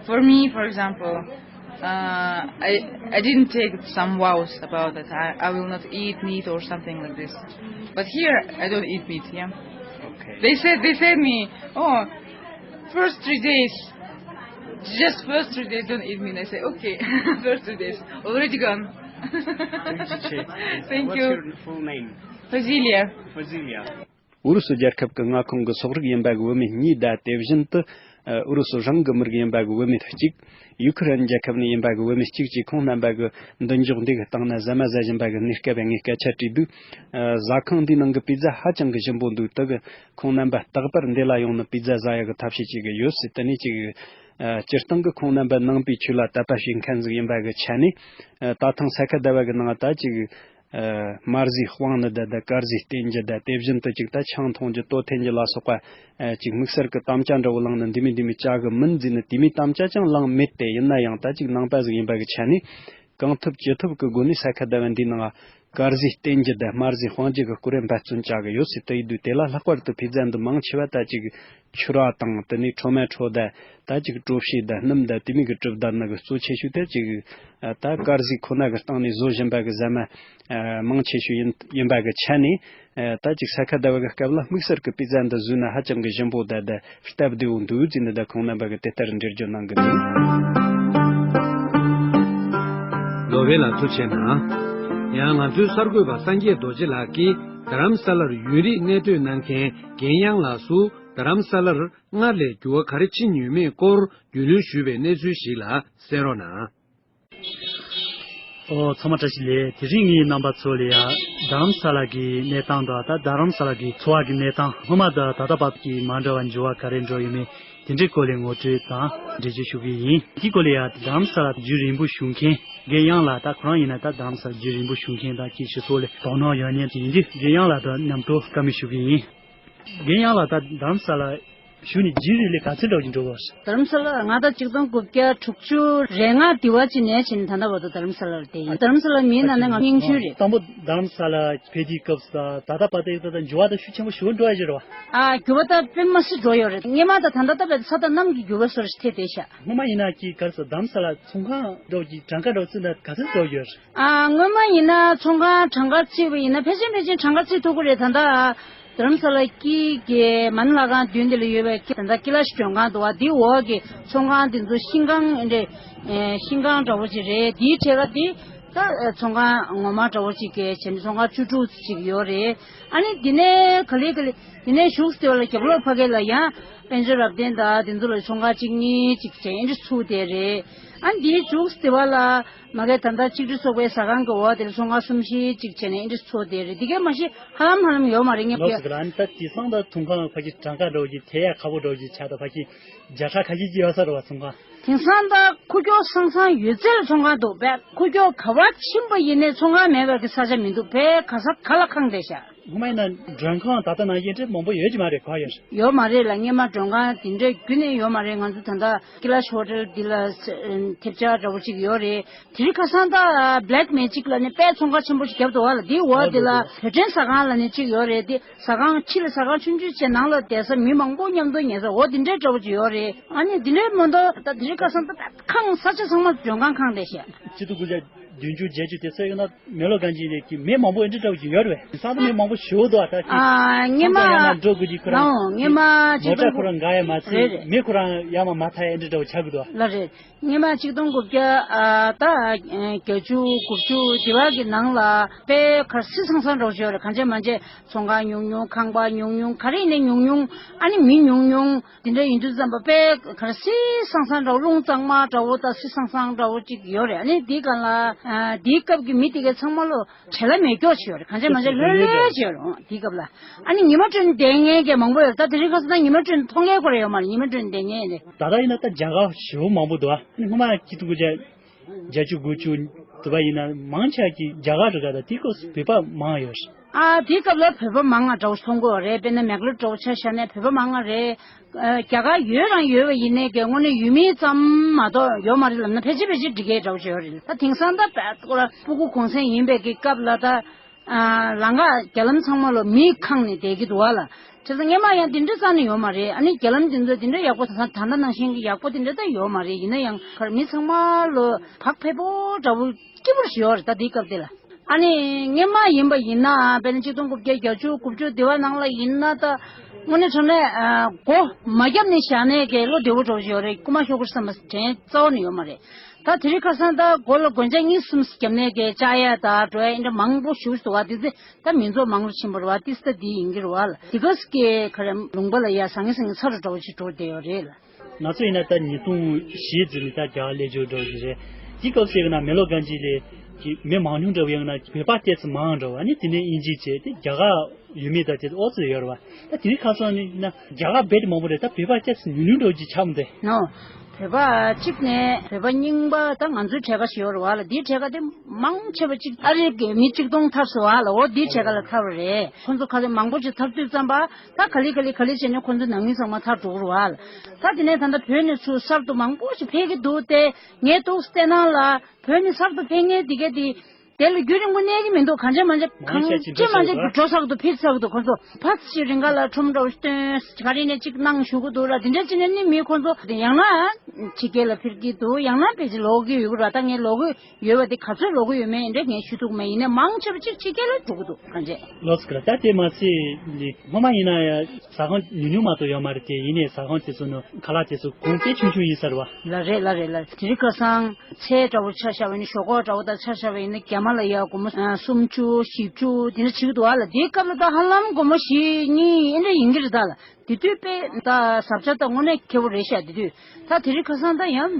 for me, for example, uh, I I didn't take some vows about that. I, I will not eat meat or something like this. But here, I don't eat meat. Yeah. Okay. They said they said me, oh, first three days, just first three days don't eat meat. I say okay, first three days already gone. Thank you, Che. Thank you. What's your full name? Fazilia. Fazilia. ཨུ་རུ་སུ་རྒྱལ་ཁབ་ཀྱི་མངའ་ཁོངས་ཀྱི་སོག་རིགས་ཡིན་པ་གི་བུད་མེད་གཉིས་དང་། དེ་བཞིན་དུ་ཨུ་རུ་སུ་རང་གི་མི་རིགས་ཡིན་པ་གི་བུད་མེད་གཅིག་ཡུ་ཁུ་རེན་རྒྱལ་ཁབ་ནས་ཡིན་པ་གི་བུད་མེད་གཅིག་བཅས་ཁོང་རྣམ་པ་གི་མདུན་ཅོག་འདི་གི་སྟེང་ན་ཟ་མ་ཟ་བཞིན་པ་གི་གནས་སྐབས་ངས་སྐད་ཆ་དྲིས་དུས། ཨ་ཟ་ཁང་འདིའི་ནང་གི་པི་ཛ་ཧ་ཅང་གི་ཞིམ་པོ་འདུག་དེ་གི་ཁོང་རྣམ་པ་རྟག་པར་འདི་ལ་ཡོང་ནས་པི་ཛ་ཟ་ཡག་གི་ཐབས་ཤེས་བྱེད་གི་ཡོད་ཟེར། དེ་ནས་ཅིག་ཨ་སྤྱིར་བཏང་གི་ཁོང་རྣམ་པ་ནང་པའི་ཆོས་ལ་དད་པ་བྱེད་མཁན་ཟིག་ཡིན་པ་གི་ཆ་ནས། ཨ་ད་ཐེངས་ས་ཁ་ཟླ་བ་གི་ནང་ད་ཅིག་ཨ་དམར་ཟས་སྤང་ནི་ད་ད་དཀར་ཟས་བསྟེན་རྒྱུ་ད། དེ་བཞིན་དུ་ཅིག་ད་ཆང་འཐུང་རྒྱུ་ལྟོ་འཐེན་རྒྱུ་ལ་སོགས་པ་ཨ་ཅིག་དམིགས་བསལ་གྱི་དམ་བཅའ་འདྲ་བོ་བླངས་ནས་འདི་མི་འདི་མི་བྱ་གི་མིན་ཟེར་ནས་དེ་མི་དམ་བཅའ་ཅང་བླངས་མེད་དེ། ཡིན་ན་ཡང་ད་ཅིག་ནང་པ་ཟིག་ཡིན་པ་གི་ཆ་ནས་ གང་ཐུབ་ཅི་ཐུབ་ཀྱི་སྒོ་ནས་ས་ཁུལ་དེ་བ་འདིའི་ནང་དཀར་ཟས་བསྟེན་རྒྱུ་དང་དམར་ཟས་སྤང་རྒྱུ་གི་སྐོར་འབད་བརྩོན་བྱ་གི་ཡོད་ཟེར། དེ་ཡིན་དུས་དེ་ལ་ལྷག་པར་དུ་ཕེབས་བྱ་འདི་མང་ཆེ་བ་ད་ཅིག་ཕྱུར་ར་དང་དེ་ནས་ཁྲོ་མ་ཁྲོ་དང་ད་ཅིག་གྲོ་ཕྱེ་དང་སྣུམ་དང་དེ་མིན་གྱི་གྲུབ་རྟགས་ནི་གི་གཙོ་ཆེ་ཤོས་དེ་ཅིག་ད་དཀར་ཟས་ཁོ་ན་གི་སྟེང་ནས་བཟོ་བཞིན་པ་གི་ཟ་མ་མང་ཆེ་ཤོས་ཡིན་ཡིན་པ་གི་ཆ་ནས། ད་ཅིག་ས་ཁུལ་དེ་བ་གི་སྐབས་ལ་དམིགས་བསལ་གྱི་ཕེབས་བྱ་འདི་བཟོས་ན་ཧ་ཅང་གི་ཞིམ་པོ་དང་དང་སྟབས་བདེ་བོ་འདུག་ཟེར་ནས་ད་ཁོང་རྣམ་པ་གི་དེ་ལྟར་འགྲེལ་བརྗོད་གནང་གི་འདུག་ལོ་བྷེ་ལགས་ཐུགས་རྗེ་གནང་། ཡང་ང་ཚོའི་གསར་འགོད་པ་སངས་རྒྱས་རྡོ་རྗེ་ལགས་ཀྱིས་རྡ་རམ་ས་ལར་ཡུན་རིང་གནས་སྡོད་གནང་མཁན་རྒན་དབྱངས་ལགས་སུ་རྡ་རམ་ས་ལར་སྔར་ལས་འགྱུར་བ་ག་རེ་ཕྱིན་ཡོད་མེད་སྐོར་རྒྱུས་ལོན་ཞུས་པའི་གནས་ཚུལ་ཞིག་ལ་གསན་རོགས་གནང་། ཨོ་ཚང་མ་བཀྲ་ཤིས་བདེ་ལེགས། དེ་རིང་ངས་རྣམ་པ་ཚོ་ལ་ཡ་རྡ་རམ་ས་ལ་གི་གནས་སྟངས་དང་ད་རྡ་རམ་ས་ལ་གི་འཚོ་བ་གི་གནས་སྟངས་སྔོན་མ་དང་ད་ལྟ་བར་གྱི་མ་འདྲ་བ་འགྱུར་བ་ག་རེ་འགྲོ་ཡོད་མེད་དེ་འདྲའི་སྐོར་ལ་ངོ་སྤྲོད་དང་འགྲེལ་བརྗོད་ཞུ་གི་ཡིན། དེའི་སྐོར་ལ་ཡ་རྡ་རམ་ས་ལ་རྒྱུན་རིང་པོ་བཞུགས་མཁན་རྒན་དབྱངས་ལགས། ད་ཁོ་རང་ཡིན་ན་ད་རྡ་རམ་ས་ལ་རྒྱུན་རིང་པོ་བཞུགས་མཁན་དང་ཁྱེད་ཆོ་ཚོ་ལ་དོ་སྣང་ཡོད་མཁན་དེ་ཡིན་དུས་རྒན་དབྱངས་ལགས་དང་མཉམ་དུ་བཀའ་མོལ་ཞུ་གི་ཡིན། རྒན་དབྱངས་ལགས། ད་རྡ་རམ་ས་ལ་བཞུགས་ནས་རྒྱུན་རིང་ལ་ག་ཚོད་འདྲ་བོ་ཅིག་འགྲོ་བ་རེད། རྡ་རམ་ས་ལ་ང་ད་ཆིག་སྟོང་དགུ་བརྒྱ་དྲུག་ཅུ་རེ་ལྔ་དེ་བ་ཅིག་ནས་བྱས་ནས་ད་ལྟ་བར་དུ་རྡ་རམ་ས་ལ་ལ་བསྡད་ཡིན། རྡ་རམ་ས་ལ་མིའི་ནང་ནས་ང་རྙིང་ཤོས་རེད། དང་པོ་རྡ་རམ་ས་ལ་ཕེབས་དུས་སྐབས་སུ་ད་ལྟ་བར་དུ་ཡོད་ད་ལྟ་འགྱུར་བ་ད་ཤུགས་ཆེན་པོ་ཞིག་འགྲོ་ཡ་ཅིག་རེད་བ། ཨ་འགྱུར་བ་ད་དཔེ་མ་སྲིད་འགྲོ་ཡོད་རེད། སྔོན་མ་ད་ད་ལྟ་ད་བར་དུ་ས་དང་གནམ་གྱི་འགྱུར་བ་བཟོ་འདྲ་ཞིག་ཐེབས་བསྡད་ཤག་སྔོན་མ་ཡིན་ན་ཀི་ག་རེ་ཟེར་རྡ་རམ་ས་ལ་ཚོང་ཁང་འདྲ་བོ་ཅིག་གྲངས་ཀ་འདྲ་བོ་བརྩིས་ན་ག་ཚོད་འགྲོ་ཡོད་རེད། ཨ། སྔོན་མ་ཡིན་ན་ཚོང་ཁང་གྲངས་ཀ་བརྩིས་པ་ཡིན་ན་ཕལ་ཆེར་ཕལ་ཆེར་གྲངས་ཀ་བརྩི་ཐུབ་ཀྱི་རེད། ད་ལྟ་རྡ་རམ་ས་ལ་དཀྱིལ་གྱི་མ་ཎི་ལྷ་ཁང་མདུན་དེ་ལ་ཡོད་པའི་ད་ལྟ་ཀི་ལ་ཤི་མགྲོན་ཁང་འདུག་བ། འདིའི་འོག་གི་ཚོང་ཁང་དེ་ཚོ་ཤིང་ཁང་ཨེ་འདྲས་ཤིང་ཁང་འདྲ་བོ་ཅིག་རེད། འདིའི་འཕྲེད་ཀ་དེ་ད་ཚོང་ཁང་ངོ་མ་འདྲ་བོ་ཅིག་གི་བྱས་ནས་ཚོང་ཁང་བཅུ་དྲུག་ཅིག་ཡོད་རེད། ཨ་ནི་འདི་ནས་ག་ལེ་ག་ལེ་འདི་ནས་བཞུགས་ཟེར་བ་ལ་རྒྱབ་ལོགས་ཕ་གི་ལ་ཡང་དཔལ་འབྱོར་རབ་བརྟན་དང་དེ་ཚོ་ལ་ཚོང་ཁང་གཅིག་གཉིས་ཅིག་བྱས་ཨེ་འདྲས་ཚུགས་བསྡད་རེད། ཨ་ནི་འདིའི་བཞུགས་ཟེར་བ་ལ། མ་གི་ད་ལྟ་གཅིག་སྒྲིལ་ཚོགས་པའི་ཟ་ཁང་གི་འོག་དེར་ཚོང་ཁང་གསུམ་བཞི་གཅིག་བྱས་ནས་ཨེ་འདྲ་ཚོགས་བསྡད་རེད། འདི་གའི་མ་གཞི་ཧ་ལམ་ཧ་ལམ་ཡོད་མ་རེད། ངས་ལོགས་སུ་ག་ལ་ཨ་ནི་ད་དེང་སང་ད་ཐོན་ཁང་ཕ་གི་གྲངས་ཀ་འདྲ་བོ་ཅིག་དེ་ཡ་ཁག་པོ་འདྲ་བོ་ཅིག་ཆགས་ད་ཕ་གི་བརྒྱ་ཕྲག་ཁ་ཤས་ཅིག་ཡོད་ས་རེད་བ་ཚོང་ཁང་། དེང་སང་ད་ཁུག་ཀྱོག་སང་སང་ཡོད་ཚད་ལ་ཚོང་ཁང་འདུག་པས། ཁུག་ཀྱོག་ག་བ་ཕྱིན་པ་ཡིན་ནའི་ཚོང་ཁང་མེད་པའི་གི་ས་ཆ་མི་འདུག་པས། ག་ས་ག་ལ་ཁེངས་བསྡད་ཤག་སྔོན་མ་ཡིན་ན་མགྲོན་ཁང་ད་ལྟ་ནང་བཞིན་འདྲ་མང་པོ་ཡོད་ཀྱི་མ་རེད། ག་ཡོད་རེད། ཡོད་མ་རེད་ལ། སྔོན་མ་མགྲོན་ཁང་དེ་འདྲ་ཁྱོན་ནས་ཡོད་མ་རེད། ང་ཚོ་ད་ལྟ་ཀི་ལ་ཤི་ཧོ་ཊེལ་འདི་ལ་ཐེབས་ཆག་འདྲ་བོ་ཅིག་ཡོད་རེད། དེ་རིང་ཁ་སང་ད་Black Magic་ལ་ནི་དཔེ་ཚོང་ཁང་ཆེན་པོ་ཞིག་བརྒྱབ་འདུག་བ་ལ། དེའི་འོག་དེ་ལ་བོད་ཕྲན་ཟ་ཁང་ལ་ནི་གཅིག་ཡོད་རེད། དེ་ཟ་ཁང་ཕྱི་ལ་ཟ་ཁང་ཆུང་ཆུང་བྱས་ནང་ལ་བསྡད་ས་མི་མང་པོ་མཉམ་དུ་ཉལ་ས་འོ་དེ་འདྲའི་འདྲ་བོ་ཅིག་ཡོད་རེད། ཨ་ནི་དེ་འདྲའི་མ་གཏོགས་ད་དེ་རིང་ཁ་སང་ད་ཁང་ས་ཆ་ཚང་མ་མགྲོན་ཁང་ཁེངས་བསྡད་ཤག་སྤྱི་ཚོགས་ཀུན་ཆ་བདུན་ཅུ་བརྒྱད་ཅུ་དེ་ཚོ་ཡོད་ན་མེ་ལོ་གན་ཇི་ལས་ཀྱི་མི་མང་པོ་འདི་འདྲ་བོ་ཅིག་ཡོད་རེད་བས། ས་ད་མི་མང་པོ་ཞེ་པོ་འདུག་ཨ་ད་ཅིག་ཨ་སྔོན་མ་ཚང་ཚང་ཡང་ན་འགྲོ་དགོས་ཀྱི་ཁོ་རང་ལའོ་སྔོན་མ་ཅིག་མོ་ཊ་ཁོ་རང་འགག་ཡ་མ་ཚད་རེད་རེད། མི་ཁོ་རང་ཡར་མར་མ་ཐར་ཡ་འདི་འདྲ་བོ་ཆགས་ཀྱི་འདུག་ལ་རེད། སྔོན་མ་ཆིག་སྟོང་དགུ་བརྒྱ་ཨ་ད་བརྒྱད་ཅུ་དགུ་བཅུ་དེ་བ་གི་ནང་ལ་དཔེ་གར་སི་ཚང་ཚང་འགྲོ་བཞིན་ཡོད་རེད། གང་བྱས་མ་བྱས་ཚོང་ཁང་ཉུང་ཉུང་ཁང་པ་ཉུང་ཉུང་ག་རེ་ཡིན་ནའི་ཉུང་ཉུང་ཨ་ནི་མི་ཉུང་ཉུང་དེ་འདྲ་ཡིན་དུས་ཙམ་པ་དཔེ་གར་སི་སང་སང་འདྲ་བོ་རླུང་གཙང་མ་འདྲ་བོ་ད་སི་སང་སང་འདྲ་བོ་ཅིག་ཡོད་རེད། ཨ་ནི་དེའི་སྒང་ལ་ཨ་དེའི་སྐབས་ཀྱི་མི་དེ་གའི་ཚང་མ་ལོ་བྲེལ་བ་མེད་སྐྱོ་ཞིག་ཡོད་རེད། གང་བྱས་མ་བྱས་ལྷོད་ལྷོད་ཅིག་ཡོད་རེད། འོང་དེའི་སྐབས་ལ་ཨ་ནི་ཉི་མ་སྤྲོད་ནས་བསྡད་མཁན་གྱི་མང་པོ་ཡོད་རེད། ད་དེ་རིང་ཁ་སང་ད་ཉི་མ་སྤྲོད་ནས་མཐོང་མཁན་ཁོ་རང་ཡོད་མ་རེད། ཉི་མ་སྤྲོད་ནས་བསྡད་མཁན་ཡིན་རེད། ད་ལྟ་ཡིན་ན་ད་རྒྱ་གར་ཞེ་པོ་མང་པོ་འདུག་ཨ་ནི་སྔོན་མ་ཆིག་སྟོང་དགུ་བརྒྱ་བརྒྱད་ཅུ་དགུ་བཅུ་དུ་བ་ཡིན་ན་མང་ཆེ་གི་རྒྱ་གར་རེད་ག་ད་དེའི་སྐབས་སུ་བོད་པ་མང་ཡོད་རེད། ཨ་དེའི་སྐབས་ལ་བོད་པ་མང་ང་འདྲ་བོ་མཐོང་གི་ཡོད་རེད། དཔེར་ན་མེག་ལོར་འདྲ་བོ་ཆ་བཞག་ན་བོད་པ་མང་ང་རེད། ཨ་རྒྱ་གར་ཡོད་རང་ཡོད་པ་ཡིན་ནའི་གི་དངོས་གནས་ཡུལ་མི་ཙམ་མ་གཏོགས་ཡོད་མ་རེད་ལབ་ན་ཕལ་ཆེར་ཕལ་ཆེར་འགྲིག་གི་འདྲ་བོ་ཅིག་ཡོད་རེད། ད་དེང་སང་ད་བལ་སྐོར་ལ་སྤུ་གུ་གུང་སེང་ཡིན་པའི་གི་སྐབས་ལ་ད་ཨ་ལམ་ཁ་རྒྱ་ལམ་ཚང་མ་ལོ་མིས་ཁེངས་ནས་བསྡད་ཀྱི་འདུག་བ་ལ། བྱས་ཙང་སྔོན་མ་ཡང་དེ་འདྲ་རྩ་ནས་ཡོད་མ་རེད། ཨ་ནི་རྒྱ་ལམ་དེ་ཚོ་དེ་འདྲ་ཡག་པོ་ད་ད་ལྟ་ནང་བཞིན་གི་ཡག་པོ་དེ་འདྲ་ད་ཡོད་མ་རེད། ཡིན་ན་ཡང་ཁར་མི་ཚང་མ་ལོ་བག་ཕེབས་པོ་འདྲ་བོ་སྐྱིད་པོ་ཞིག་ཡོད་རེད། ད་དེའི་སྐབས་དེ་ལ་ཨ་ནི་སྔོན་མ་ཡིན་པ་ཡིན་ན་དཔེར་ན་ཆིག་སྟོང་དགུ་བརྒྱ་བརྒྱད་ཅུ་དགུ་བཅུ་དེ་བ་ནང་ལ་ཡིན་ན་ད་དངོས་གནས་དྲང་གནས་ཨ་སྒོ་མ་བརྒྱབ་ནས་བཞག་ནས་གི་བློ་བདེ་བོ་འདྲ་བོ་ཞིག་ཡོད་རེད། རྐུ་མ་ཤོར་དགོས་བསམ་པ་དྲན་རྩ་བ་ནས་ཡོད་མ་རེད། ད་དེ་རིང་ཁ་སང་ད་སྒོ་ལ་སྒོ་ལྕགས་གཉིས་གསུམ་བརྒྱབ་ནས་གི་བཅག་ཡ་ད་འགྲོ་ཡ་འདི་འདྲ་མང་པོ་ཞིག་འདུག་བ། དེ་ཚེ་ད་མི་ཚོགས་མང་རུ་ཕྱིན་པ་རེད་བ། ཏིས་ད་འདི་ཡིན་གྱི་རེད་བ་ལ། དེ་ག་སི་ཀའི་ཁ་རེ་ལུང་པ་ལ་ཡ་ཟང་ངེ་ཟིང་ངེ་ཚ་རུ་འདྲ་བོ་ཞིག་འགྲོ་བསྡད་ཡོད་རེད་ལ། ང་ཚོ་ཡིན་ན་ད་ཉིས་སྟོང་བཞི་ཙམ་ནས་ད་རྒྱ་གར་སླེབས་འབྱོར་འགྲོ་གི་རེད། དེའི་སྐབས་སུ་ཡིན་ན་མེ་ལོ་གན་ཇི་ལས་ཀྱི་མི་མང་ཉུང་འདྲ་བོ་ཡིན་ན་བོད་པ་ཏོག་ཙམ་མང་འདྲ་བོ། ཨ་ནི་དེ་ནས་དབྱིན་ཇི་བྱས་ཏེ་རྒྱ་གར་ ཡུལ་མི་དང་དེ་ཨོ་ཙི་ཡོད་རེད་བ། ད་དེ་རིང་ཁ་སང་ནི་ན་རྒྱ་གར་རྦད་དེ་མང་པོ་རེད། ད་བོད་པ་སྐྱབས་སུ་ཉུང་ཉུང་འགྲོ་གི་ཆགས་མི་འདུག་ནོ། བོད་པ་གཅིག་ནས་བོད་པ་རྙིང་པ་ད་ང་ཚོའི་གྲས་ཀ་ཞིག་ཡོད་རེད་བ་ལ། དེའི་གྲས་ཀ་དེ་མང་ཆེ་བ་གཅིག་ཨ་རིའི་གི་མི་གཅིག་སྟོང་ཐར་སོང་བ་ལ། འོ་དེའི་གྲས་ཀ་ལ་ཐར་བ་རེད། ཁོང་ཚོ་ཁ་ལ་མང་པོ་ཞིག་ཐར་དུས་ཙམ་པ་ད་ག་ལེ་ག་ལེ་ག་ལེ་བྱས་ནས་ཁོང་ཚོ་ནང་མི་ཚང་མ་ཐར་འགྲོ་གི་རེད་བ་ལ། ད་དེ་ནས་ད་ལྟ་བོད་ནས་ཚུར་གསར་དུ་མང་པོ་ཞིག་ཕེབས་ཀྱི་འདུག་སྟེ། ངས་ཏོག་ཙམ་བལྟས་ན་ལ་བོད་ནས་གསར་དུ་ཕེབས་མཁན་དེ་གས་དེ། དེ་ལ་རྒྱུན་རིང་པོ་གནས་ཀྱི་མི་འདུག་གང་བྱས་མ་བྱས་མང་གང་ཆེ་ཅིག་ཅི་མ་བྱས་འགྲོ་ས་གི་འདུག་ཕེབས་ས་གི་འདུག་ཁོང་ཚོ་ཕ་ཞིག་རིང་ག་ལ་ཁྲོམ་འདྲ་བོ་སྟོན་ག་རེ་ནས་ཅིག་གནང་བཞུགས་གི་འདུག་ར། དེ་འདྲ་ཅི་ནས་ནི་མི་ཁོང་ཚོ་ཡང་ན་ཕྱི་རྒྱལ་ལ་ཕེབས་ཀྱི་འདུག་ཡང་ན་ཕལ་ཆེར་ལོག་གི་ཡོད་གི་ར། ད་ངས་ལོག་གི་ཡོད་པ་དེ་ག་ཚོད་ལོག་གི་ཡོད་མེད་འདྲ་ངས་ཞུ་ཐུབ་མེད། ཡིན་ནའི་མང་ཆེ་བ་ཅིག་ཕྱི་རྒྱལ་ལ་འགྲོ་གི་འདུག་གང་བྱས། ལོས་ཀ་ད་དེ་མ་ཚད་ལི་སྔོན་མ་ཡིན་ན་ཡང་ཟ་ཁང་ཉུང་ཉུང་མ་གཏོགས་ཡོད་མ་རེད་དེ། ཡིན་ནའི་ཟ་ཁང་དེ་ཚོ་ནི་ཁ་ལག་དེ་ཚོ་གོང་དཔེ་ཆུང་ཆུང་ཡིན་ས་རེད་བ། ལ་རེད་ལ་རེད་ལ། དེ་རིང་ཁ་སང་ཚལ་འདྲ་བོ་ཆ་བཞག་པ་ཡིན་ན། ཞོག་ཁོག་འདྲ་བོ་དང་ཆ་བཞག་པ་ཡིན་ན་རྒྱ་མ་ལ་ཡ་སྒོར་མོ་ཨ་སུམ་ཅུ་བཞི་བཅུ་དེ་འདྲ་བྱེད་ཀྱི་འདུག་བ་ལ། དེའི་སྐབས་ལ་ད་ཧ་ལམ་སྒོར་མོ་བཞི་གཉིས་ཨེ་འདྲ་ཡིན་གྱི་རེད་ད་ལ། དེ་དུས་དཔེ་ད་ཟབ་ཆ་ད་དངོས་གནས་ཁེ་པོ་རེད་ཤག་དེ་དུས་ད་དེ་རིང་ཁ་སང་ད་ཡང་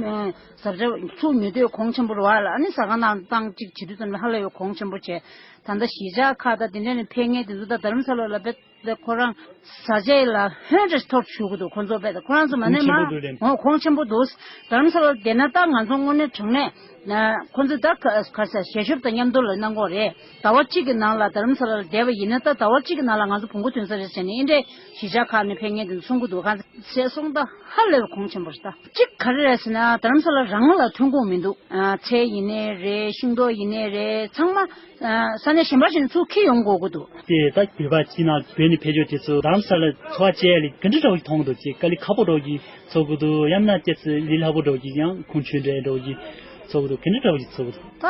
ཟབ་ཆ་ཚུར་ཉོ་དུས་གོང་ཆེན་པོ་རེད་བ་ལ། ཨ་ནི་ཟ་ཁང་ནང་བཏང་གཅིག་བྱེད་དུས་ཙམ་ལ་ཧ་ལས་པའི་གོང་ཆེན་པོ་བྱས། ད་ལྟ་གཞིས་ཆགས་ཁག་ད་དེ་འདྲ་ནས་ཕེབས་མཁན་དེ་ཚོ་ད་རྡ་རམ་ས་ལ་ལ་དཔེ། དེ་ཁོ་རང་ཟ་ཆས་ལ་ཧོན་རེ་ཐོར་ཞུ་གི་འདུག་ཁོ་ཚོ་དཔེ་ད་ཁོ་རང་ཚོ་མ་ནས་མ་ཁོང་ཆེན་པོ་འདུག་ཨོ་ཁོང་ཆེན་པོ་འདུག་རྡ་རམ་ས་ལ་བསྡད་ན་ད་ང་ཚོ་དངོས་གནས་དྲང་གནས་ན་ཁོ་ཚོ་ད་ག་ག་ས་ཞལ་ཤོབ་དང་མཉམ་དུ་ལ་གནང་གོ་རེད། ཟླ་བ་གཅིག་གི་ནང་ལ་རྡ་རམ་ས་ལ་ལ་བསྡད་པ་ཡིན་ན་ད་ཟླ་བ་གཅིག་གི་ནང་ལ་ང་ཚོ་བོང་གུ་ཐོན་ས་རེད་ཟེར་ནས་ཨེ་འདྲས་གཞིས་ཆགས་ཁག་ནས་ཕེབས་མཁན་དེ་ཚོ་གསུང་གི་འདུག་གང་ཟེར་སོང་ད་ཧ་ལས་པ་ཁོང་ཆེན་པོ་རེད། ད་གཅིག་ག་རེ་རེད་ཟེར་ན་རྡ་རམ་ས་ལ་རང་ལ་ཐོན་ཁུངས་མི་འདུག་ཨ་ཚལ་ཡིན་ནའི་རེད། ཤིང་ཏོག་ཡིན་ནའི་རེད། ཚང་མ་ས་གནས་གཞན་པ་ཞིག་ནས་ཚུར་འཁྱེར་ཡོང་དགོས་ཀྱི་འདུག་དེ་ད་བོད་པ་ཕྱི་ནང་བོད་ནས་ཕེབས་ཕྱོགས་དེ་ཚོ་རྡ་རམ་ས་ལ་འཚོ་བ་སྐྱེལ་ཡ་ལ་ག་འདྲ་འདྲ་བོ་ཞིག་མཐོང་གི་འདུག་ཅེས་དཀའ་ལས་ཁག་པོ་འདྲ་བོ་ཞིག་ཚོར་གི་འདུག་ཡང་ན་སྐྱེ་ཚེ་ལས་སླ་པོ་འདྲ་བོ་ཞིག་ཡང་ཁུངས་ཆོད་འདྲ་འདྲ་བོ་ཞིག་ཚོར་གི་འདུག་ག་འདྲ་འདྲ་བོ་ཞིག་ཚོར་གི་འདུག་ད་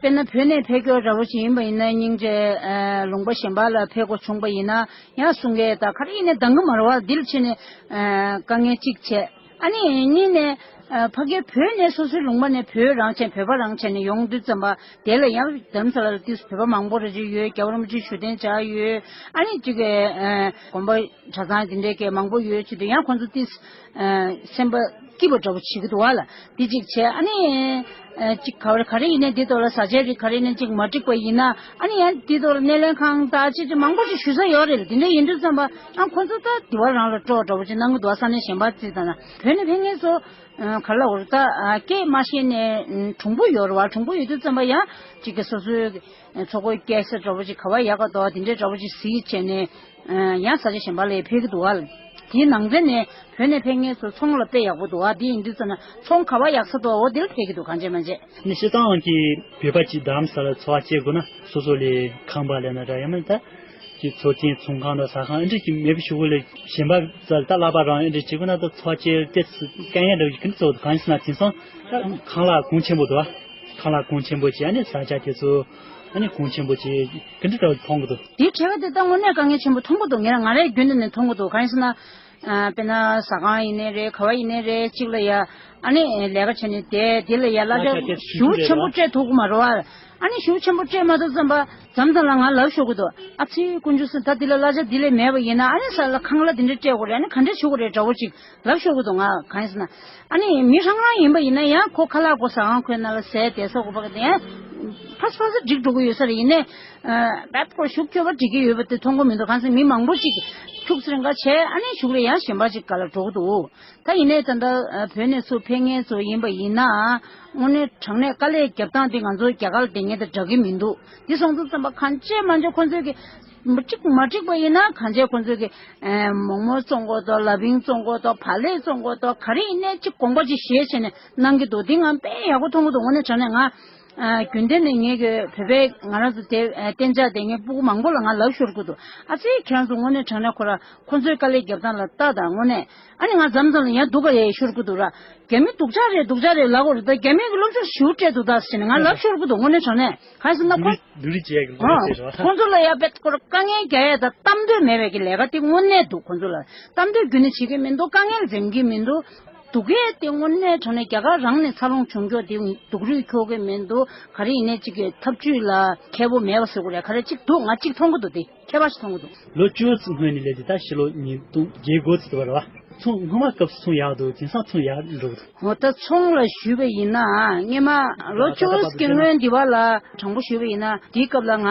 དཔེར་ན་བོད་ནས་ཕེབས་མཁན་འདྲ་བོ་ཞིག་ཡིན་པ་ཡིན་ན་སྙིང་རྗེ། ལུང་པ་གཞན་པ་ལ་ཕེབས་དགོས་བྱུང་པ་ཡིན་ན་ཡང་གསུང་གི་ད་ག་རེ་ཡིན་ནའི་འདང་གི་མ་རེད་བ། འདིར་ཕྱིན་ནས་དཀའ་ངལ་གཅིག་བྱས། ཨ་ནི་གཉིས་ནས་ཨ་ཕ་གིའི་བོད་ནས་སོ་སོའི་ལུང་པ་ནས་བོད་རང་བྱས་བོད་པ་རང་བྱས་ནས་ཡོང་དུས་ཙམ་པ་དེ་ལ་ཡང་རྡ་རམ་ས་ལ་ལ་ཏིས་བོད་པ་མང་པོ་རེ་ཅིག་ཡོད། རྒྱལ་བ་རིན་པོ་ཆེའི་བཞུགས་གདན་འཇགས་ཡོད། ཨ་ནི་ཅིག་གི་ཨ་དགོན་པ་གྲྭ་ཚང་དེ་འདྲའི་གི་མང་པོ་ཡོད་ཅིག་དུས་ཡང་ཁོང་ཚོ་ཏིས་ཨ་སེམས་པ་སྐྱིད་པ་འདྲ་པོ་བྱེད་ཀྱི་འདུག་བ་ལ། དེ་ཅིག་བྱས་ཨ་ནི་ཨ་ཅིག་ག་བར་ག་རེ་ཡིན་ནའི་འདི་ཐོག་ལ་ཟ་ཆས་རིགས་ག་རེ་ཡིན་ནའི་ཅིག་མ་འགྲིག་པ་ཡིན་ན་ཨ་ནི་ཡང་འདི་ཐོག་ལ་སྣེ་ལེན་ཁང་དང་ཅིག་ཅིག་མང་པོ་ཅིག་ཞུ་ས་ཡོད་རེད། དེ་འདྲ་ཡིན་དུས་ཙམ་པ་ཨ་ཁོང་ཚོ་ད་དེ་བ་རང་ལ་སྤྲོ་འདྲ་པོ་ཅིག་གནང་གི་འདུག་ས་གནས་གཞན་པ་ཅིག་དང་ན་བོད་ནས་ཕེབས་མཁན་ཚོ། ག་ལ་འོར་ད་སྐད་མ་ཤེས་ནས་གྲུང་པོ་ཡོད་རེད་བ། གྲུང་པོ་ཡོད་དུས་ཙམ་པ་ཡང་གཅིག་གི་སོ་སོའི་ཚོགས་པའི་སྐད་ཆ་འདྲ་པོ་ཅིག་ག་བ་ཡག་ག་འདུག་དེ་འདྲའི་འདྲ་པོ་ཅིག་གཟིགས་བྱས་ནས་ཡང་ས་ཆ་གཞན་པ་ལ་ཕེབས་ཀྱི་འདུག་བ། དེའི་ནང་ཚན་ནས་བོད་ནས་ཕེབས་མཁན་ཚོ་ཚོང་ལ་དཔེ་ཡག་པོ་འདུག་བ། དེ་ཡིན་དུས་ཙམ་ན་ཚོང་ག་བ་ཡག་ས་འདུག་འོ་དེ་ལ་ཕེབས་ཀྱི་འདུག་གང་བྱས་མ་བྱས། ནི་སྤྱིར་བཏང་གི་བོད་པ་གཅིག་རྡ་རམ་ས་ལ་འཚོ་བ་སྐྱེལ་དགོས་ན་སོ་སོ་ལས་ཁང་པ་ལས་ན་འདྲ་ཡང་མིན་ད། ཀྱི་ཚོ་ཆེན་ཚོང་ཁང་དང་ཟ་ཁང་ཨེ་འདྲ་ཞིག་མེད་པའི་ཤུགས་ལས་གཞན་པ་ཚོ་ད་ལག་པ་རང་ཨེ་འདྲ་བྱེད་དགོས་ན་ད་འཚོ་བ་སྐྱེལ་ཏེ་དཀའ་ངལ་འདྲ་བོ་ཞིག་ག་འདྲ་ཚོར་འདུག་གང་ཡིན་ཟེར་ན་དེང་སང་ད་ཁང་གླ་གོང་ཆེན་པོ་འདུག་ཁང་གླ་གོང་ཆེན་པོ་བྱས་ཨ་ནི་ཟ་ཆ་དེ་ཚོ་ཨ་ནི་གོང་ཆེན་པོ་བྱས་ག་འདྲ་འདྲ་བོ་ཞིག་མཐོང་གི་འདུག་དེའི་འཕྲལ་ཁ་དེ་ད་དངོས་གནས་དཀའ་ངལ་ཆེན་པོ་མཐོང་གི་འདུག་ངས་ང་རའི་རྒྱུན་དུ་ནས་མཐོང་གི་འདུག་གང་ཡིན་ཟེར་ན། དཔེར་ན་ཟ་ཁང་ཡིན་ནའི་རེད། ག་བ་ཡིན་ནའི་རེད། གཅིག་ལ་ཡ་ཨ་ནི་ལས་ཀ་བྱས་ནས་བསྡད་དེ་ལ་ཡ་གླ་ཆ་ཞེ་པོ་ཆེན་པོ་སྤྲད་ཐུབ་ཀྱི་མ་རེད་བ། ཨ་ནི་ཞེ་པོ་ཆེན་པོ་སྤྲད་མ་ཐུབ་ཙམ་པ་མཚམས་མཚམས་ལ་ང་ལབ་ཤོར་གི་འདུག་ཨ་ཙི་དཀོན་མཆོག་ཟེར། ད་འདི་ལ་གླ་ཆ་འདི་ལས་མེད་པ་ཡིན་ན་ཨ་ནི་ས་ལ་ཁང་གླ་འདི་འདྲ་སྤྲད་དགོས་རེད། ཨ་ནི་ག་འདྲ་བྱེད་དགོས་རེད་འདྲ་བོ་ཅིག་ལབ་ཤོར་གི་འདུག་ང་གང་ཡིན་ཟེར་ན། ཨ་ནི་མི་ཧྲང་ཧྲང་ཡིན་པ་ཡིན་ན་ཡང་ཁོ་ཁ་ལག་ཁོ་ཟ་ཁང་ཁོའི་ནང་ལ་ཟས་བསྡད་ས་དགོས་པ་གི་དེ་ཡང་ཕ་སི་ཕ་སི་འགྲིག་འགྲོ་གི་ཡོད་ས་རེད། ཡིན་ནའི། བེབ་ཁོ་ཤུགས་ཁྱོད་པ་འགྲིག་གི་ཡོད་པ་དེ་མཐོང་གི་མི་འདུག་གང་ཟེར་མི་མང་པོ་ཅིག་ཁྱུག་ཙེ་རིང་ག་བྱས་ཨ་ནི་གཞུག་ལ་ཡང་གཞན་པ་ཅིག་ག་ལ་འགྲོ་གི་འདུག་ད་ཡིན་ནའི་ད་ལྟ་བོད་ནས་ཚུར་ཕེབས་མཁན་ཚོ་ཡིན་པ་ཡིན་ན་དངོས་གནས་དྲང་གནས་དཀའ་ལས་རྒྱབ་སྟངས་དེ་ང་ཚོ་རྒྱ་གར་ལ་བསྡད་མཁན་དང་འདྲ་གི་མི་འདུག་འདི་སོང་ཙང་ཙམ་པ་གང་བྱས་མ་བྱས་ཁོང་ཚོས་ཀྱི་མ་འགྲིག་མ་འགྲིག་པ་ཡིན་ན་གང་བྱས་ཁོང་ཚོས་ཀྱི་མོག་མོག་བཙོང་དགོས་དོ། ལ་ཕིང་བཙོང་དགོས་དོ། བག་ལེབ་བཙོང་དགོས་དོ། ག་རེ་ཡིན་ནའི་ཅིག་དགོངས་པ་ཅིག་བཞེས་བྱས་ནས་གནང་གི་འདུག་འདི་ང་དཔེ་ཡག་པོ་མཐོང་གི་འདུག་དངོས་གནས་དྲང་གནས་ང་ཨ་རྒྱུན་ལྡན་ནས་ངེད་ཀྱི་བོད་པའི་ང་རང་ཚོ་དེ་ཨ་གཏན་འཇགས་དེ་ངའི་སྤུ་གུ་མང་པོ་ལ་ང་ལབ་ཤོར་གི་འདུག་ཨ་ཙི་ཁྱེད་རང་ཚོ་དངོས་གནས་དྲང་གནས་ཁོ་ར་ཁོ་ཚོའི་དཀའ་ལས་རྒྱབ་སྟངས་ལ་ལྟ་དང་། དངོས་གནས་ཨ་ནི་ང་མཚམས་མཚམས་ལ་ཡང་སྡུག་ག་ཡ་ཤོར་གི་འདུག་ར། རྒྱ་མི་སྡུག་ཅག་རེད་སྡུག་ཅག་རེད་ལབ་དགོས་རེད། ད་རྒྱ་མི་གི་སློབ་སྦྱོང་ཞེ་པོ་སྤྲད་འདུག་ད་ཟེར་ནས་ང་ལབ་ཤོར་གི་འདུག་དངོས་གནས་དྲང་གནས་གང་ཡིན་ཟེར་ན་ཁོ་སྡུག་རུས་བྱེད་ཡག་གི་ལོ་རྒྱུས་རེད་བ། ཁོང་ཚོ་ལ་ཡ་དཔེ་ཁོ་ར་དཀའ་ངལ་རྒྱག་ཡ་ད་གཏམ་འདོད་མེད་པའི་གི་ལས་ཀ་དེ་དངོས་གནས་འདུག་ཁོང་ཚོ་ལ་གཏམ་འདོད་རྒྱུན་ནས་བྱེད་ཀྱི་མི་འདུག་དཀའ་ངལ་འཛེམ་གྱི་མི་འདུག་སྡུག་ཡས་དེ་དངོས་གནས་དྲང་གནས་རྒྱ་གར་རང་ནས་འཚར་ལོངས་བྱུང་ཀྱོག་དེ་སྡུག་རུས་ཁྱོག་གི་མི་འདུག་ག་རེ་ཡིན་ནའི་གཅིག་གི་ཐབས་ཇུས་ལ་མཁས་པོ་མེད་པ་ཟེར་དགོས་རེད། ག་རེ་གཅིག་འདུག་ང་གཅིག་མཐོང་གི་འདུག་དེ་ཁྱད་པར་ཞིག་མཐོང་གི་འདུག་ལོ་བཅུ་ཙམ་སྔོན་ནས་སླེབས་ཏེ་ད་ཕྱི་ལོ་ཉིས་སྟོང་བརྒྱད་དགུ་ཙམ་དུ་བར་བ། ཚོང་སྔོན་མ་སྐབས་སུ་ཚོང་ཡག་འདུག་དེང་སང་ཚོང་ཡག་འགྲོ་གི་འདུག་འོ་ད་ཚོང་ལ་ཞུས་པ་ཡིན་ན་སྔོན་མ་ལོ་བཅུ་དགུ་སྔོན་འདི་བ་ལ་དྲང་པོ་ཞུས་པ་ཡིན་ན་དེའི་སྐབས་ལ་ང་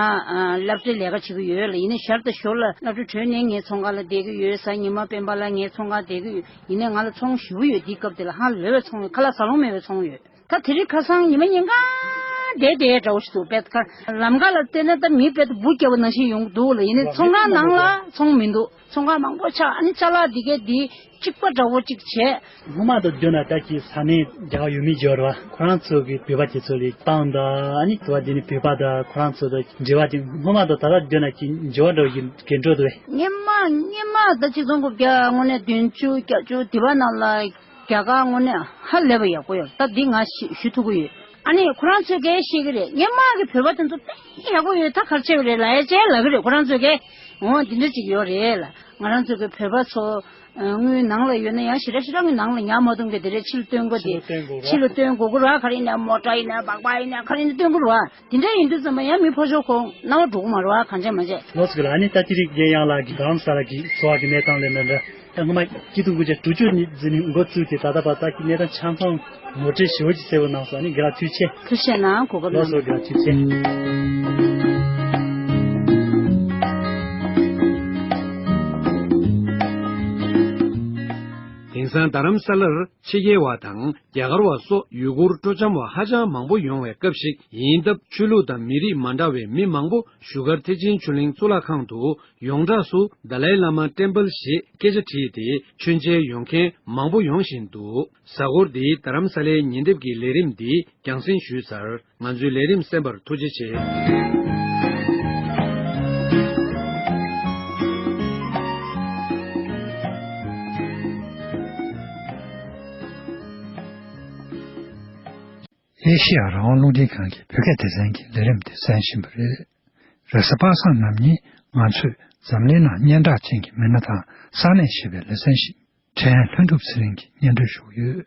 སློབ་གྲྭའི་ལས་ཀ་བྱེད་ཀྱི་ཡོད་ལ། ཡིན་ནའི་ཞར་དང་ཞོར་ལ་སློབ་གྲྭ་གྲོལ་ནས་ངའི་ཚོང་ཁང་ལ་བསྡད་ཀྱི་ཡོད། གཟའ་ཉི་མ་སྤེན་པ་ལ་ངའི་ཚོང་ཁང་བསྡད་ཀྱི་ཡོད། ཡིན་ནའི་ང་ལ་ཚོང་ཞེ་པོ་ཡོད། དེའི་སྐབས་དེ་ལ་ཧ་ལས་པའི་ཚོང་ཡོད། ཁ་ལག་ཟ་ལོང་མེད་པའི་ཚོང་ཡོད། ད་དེ་རིང་ཁ་སང་ཉི་མ་ཉིན་གང་བསྡད་བསྡད་འདྲ་བོ་ཞིག་འདུག་དཔེ་ཁ་ལམ་ཁ་ལ་བལྟས་ན་ད་མི་དཔེ་འབུ་རྒྱབ་པ་ནང་བཞིན་ཡོང་གི་འདུག་ལ། ཡིན་ནའི་ཚོང་ཁང་ནང་ལ་ཚོང་མི་འདུག་ཚོང་ཁང་མང་པོ་ཆགས། ཨ་ནི་ཅ་ལག་འདི་གས་འདི་གཅིག་པ་འདྲ་བོ་གཅིག་བྱས། སྔོན་མ་དང་བསྡུར་ན་ད་ཅིག་ས་གནས་རྒྱ་གར་ཡུལ་མི་འབྱོར་བ་ཁོ་རང་ཚོ་གི་བོད་པ་དེ་ཚོ་ལ་བཏང་དང་། ཨ་ནི་དུ་བ་འདི་ནི་བོད་པ་དང་ཁོ་རང་ཚོ་དང་འབྲེལ་བ་དེ་སྔོན་མ་དང་ད་ལྟ་བསྡུར་ན་ཅིག་འབྱོར་བ་འདྲ་བོ་ཞིག་གས་འགྲོ་འདུག་བས། སྔོན་མ་སྔོན་མ་ད་ཆིག་སྟོང་དགུ་བརྒྱ་དངོས་གནས་བདུན་ཅུ་བརྒྱད་ཅུ་དེ་བ་ནང་ལ་རྒྱ་གར་དངོས་གནས་ཧ་ལས་པ་ཡག་པོ་ཡོད། ད་འདི་ང་ཞུ་ཞུ་ཐུབ་ཀྱི་ཡོད། ཨ་ནི་ཁོ་རང་ཚོས་གས་ཤེས་ཀྱི་རེད། སྔོན་མ་གི་བོད་པ་དེ་ཚོ་དཔེ་ཡག་པོ་ཡོད། ད་ག་རེ་བྱས་པ་རེད་ལབ་ཡ་ཅིག་ལབ་ཀྱི་རེད། ཁོ་རང་ཚོས་གས་འོ་འདི་འདྲ་ཅིག་ཡོད་རེད་ལ། ང་རང་ཚོ་གི་བོད་པ་ཚོ་དངུལ་ནང་ལ་ཡོད་ན་ཡང་ཞེ་དྲག་ཞེ་དྲག་གི་ནང་ལ་ཉར་མ་གཏོང་གི། དེ་རེད་ཕྱི་ལ་སྟོན་དགོས། དེ་ཕྱི་ལ་སྟོན་དགོས་ཀྱི་རེད་བ། ག་རེ་ཡིན་ན་མོ་ཊ་ཡིན་ན་སྦག་སྦག་ཡིན་ན་ག་རེ་ཡིན་ན་སྟོན་དགོས་རེད་བ། དེ་འདྲ་ཡིན་དུས་ཙམ་པ་ཡང་མི་ཕོ་ཤོ་ཁོང་རྣ་བ་འགྲོ་གི་མ་རེད་བ། གང་བྱས་མ་བྱས། ལགས་སོ་རྒན་ལགས། ཨ་ནི་ད་ཅི་རིགས་རྒན་ཡང་ལགས་ཀྱིས་རྡ་རམ་ས་ལ་གི་འཚོ་བ་གི་གནས་སྟངས་ལས་མེད་འདྲ། ད་སྔོན་མ་སྐྱིད་སྡུག་དགུ་བརྒྱ་དྲུག་ཅུ་ནས་འཛིན་འགོ་བཙུགས་ཏེ་ད་ལྟ་བར་ད་ཀྱི་གནས་སྟངས་ཆ་ཚང་ངོ་སྤྲོད་ཞེ་པོ་ཅིག་གསལ་པོ་གནང་སོང་། ཨ་ནི་རྒན་ལགས་ཐུགས་རྗེ་ཆེ། ཐུགས་རྗེ་གནང་། གོ་སྐབས་གནང་། ལགས་སོ་རྒན་ལགས་ཐུགས་རྗེ་ཆེ། དེང་སང་རྡ་རམ་ས་ལར་ཕྱི་རྒྱལ་བ་དང་རྒྱ་གར་བ་སོགས་ཡུ་གུར་སྤྲོ་འཆམ་བ་ཧ་ཅང་མང་པོ་ཡོང་བའི་སྐབས་ཤིག་ཡིན་སྟབས། ཆོས་ལུགས་དང་མི་རིགས་མ་འདྲ་བའི་མི་མང་པོ་བཞུགས་སྒར་ཐེག་ཆེན་ཆོས་གླིང་གཙུག་ལག་ཁང་དུ་ཡོངས་གྲགས་སུ་དཱ་ལའི་བླ་མ་ཊེམ་པལ་ཞེས་སྐད་ཆ་དྲིས་ཏེ་མཆོད་མཇལ་ཡོང་མཁན་མང་པོ་ཡོང་བཞིན་འདུག་གཟའ་འཁོར་འདིའི་རྡ་རམ་ས་ལའི་ཉིན་དེབ་ཀྱི་ལས་རིམ་འདི་རྒྱང་སྲིང་ཞུས་ཚར། ང་ཚོའི་ལས་རིམ་གསན་པར་ཐུགས་རྗེ་ཆེ། ཨེ་ཤེ་ཡ་རང་དབང་རླུང་འཕྲིན་ཁང་གི་བོད་སྐད་སྡེ་ཚན་གྱི་ལས་རིམ་དེ་གསན་བཞིན་པ་རེད། རེས་གཟའ་པ་སངས་ནམ་ཉིན་ང་ཚོས་འཛམ་གླིང་ནང་སྙན་གྲགས་ཅན་གྱི་མི་སྣ་དང་ས་གནས་ཞེས་པའི་ལེ་ཚན་ཞིག་ཕྲན་ལྷུན་གྲུབ་ཚེ་རིང་གིས་སྙན་སྒྲོན་ཞུ་གི་ཡོད།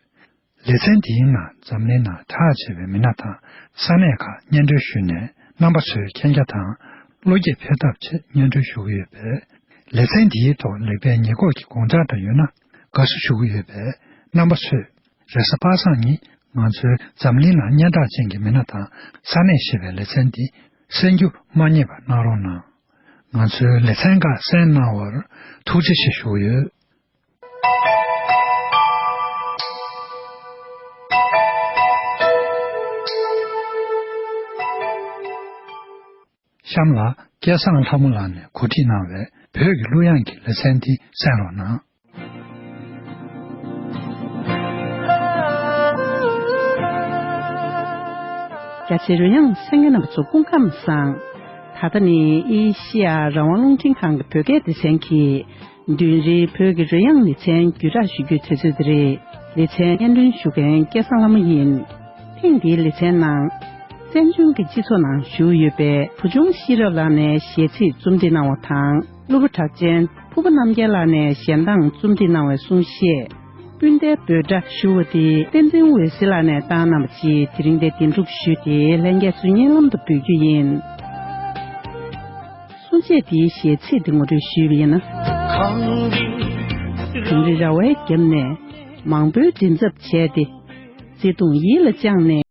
ལེ་ཚན་འདིའི་ནང་འཛམ་གླིང་ནང་གྲགས་ཆེ་བའི་མི་སྣ་དང་ས་གནས་ཁག་སྙན་སྒྲོན་ཞུས་ནས་རྣམ་པ་ཚོའི་མཁྱེན་རྒྱ་དང་བློ་སྐྱེད་འཕེལ་ཐབས་ཆེད་སྙན་སྒྲོན་ཞུ་གི་ཡོད་པས། ལེ་ཚན་འདིའི་ཐོག་ལེགས་སྤེལ་ཉེས་འགོག་གི་དགོངས་འཆར་འདྲ་ཡོད་ན་དགའ་བསུ་ཞུ་གི་ཡོད་པས། རྣམ་པ་ཚོས་རེས་གཟའ་པ་སངས་ཉིན་ང་ཚོའི་འཛམ་གླིང་ནང་སྙན་གྲགས་ཅན་གྱི་མི་སྣ་དང་ས་གནས་ཞེས་པའི་ལེ་ཚན་འདི་གསན་རྒྱུ་མ་བསྙེལ་བ་གནང་རོགས་གནང་། ང་ཚོའི་ལེ་ཚན་ཁག་གསན་གནང་བར་ཐུགས་རྗེ་ཆེ་ཞུ་གི་ཡོད། གཤམ་ལ་སྐལ་བཟང་ལྷ་མོ་ལགས་ནས་གོ་སྒྲིག་གནང་བའི་བོད་ཀྱི་གླུ་དབྱངས་ཀྱི་ལེ་ཚན་འདི་གསན་རོགས་གནང་། རྒྱ་ཆེའི་རོལ་དབྱངས་གསན་མཁན་རྣམ་པ་ཚོ་སྐུ་ཁམས་བཟང་། ད་ལྟ་ནི་ཨེ་ཤེ་ཡ་རང་དབང་རླུང་འཕྲིན་ཁང་གི་བོད་སྐད་སྡེ་ཚན་གྱིས་བདུན་རེའི་བོད་ཀྱི་རོལ་དབྱངས་ལེ་ཚན་བརྒྱུད་བསྒྲགས་ཞུ་རྒྱུའི་དུས་ཚོད་འདི་རེད། ལེ་ཚན་སྙན་སྒྲོན་ཞུ་མཁན་སྐལ་བཟང་ལྷ་མོ་ཡིན། ཐེངས་འདིའི་ལེ་ཚན་ནང་། བཙན་བྱོལ་གྱི་སྤྱི་ཚོགས་ནང་བཞུགས་ཡོད་པའི་བུ་ཆུང་ཤེས་རབ་ལགས་ནས་གཞས་ཚིག་རྩོམ་སྒྲིག་གནང་བ་དང་། གླུ་བ་གྲགས་ཅན་ཕུར་བུ་རྣམ་རྒྱལ་ལགས་ནས་གཞས་གདངས་རྩོམ་སྒྲིག་གནང་བའི་གསུང་བཤད། སྤུན་ཟླའི་འབོད་སྒྲ་ཞུ་བ་དེ་བསྟན་འཛིན་འོད་ཟེར་ལགས་ནས་བཏང་གནང་བ་ཅིག་དེ་རིང་འདིར་བདེན་གྲུབ་ཞུས་ཏེ་ལྷན་རྒྱས་ཚོའི་སྙན་ལམ་དུ་འབུལ་རྒྱུ་ཡིན། གསུང་བཤད་འདིའི་གཞས་ཚིག་འདི་ངོ་སྤྲོད་ཞུས་པ་ཡིན་ན། གངས་རི་ར་བའི་རྒྱབ་ནས། མང་པོའི་མགྲིན་ཚབ་བྱས་ཏེ། བརྩེ་དུང་ཡིད་ལ་བཅངས་ནས།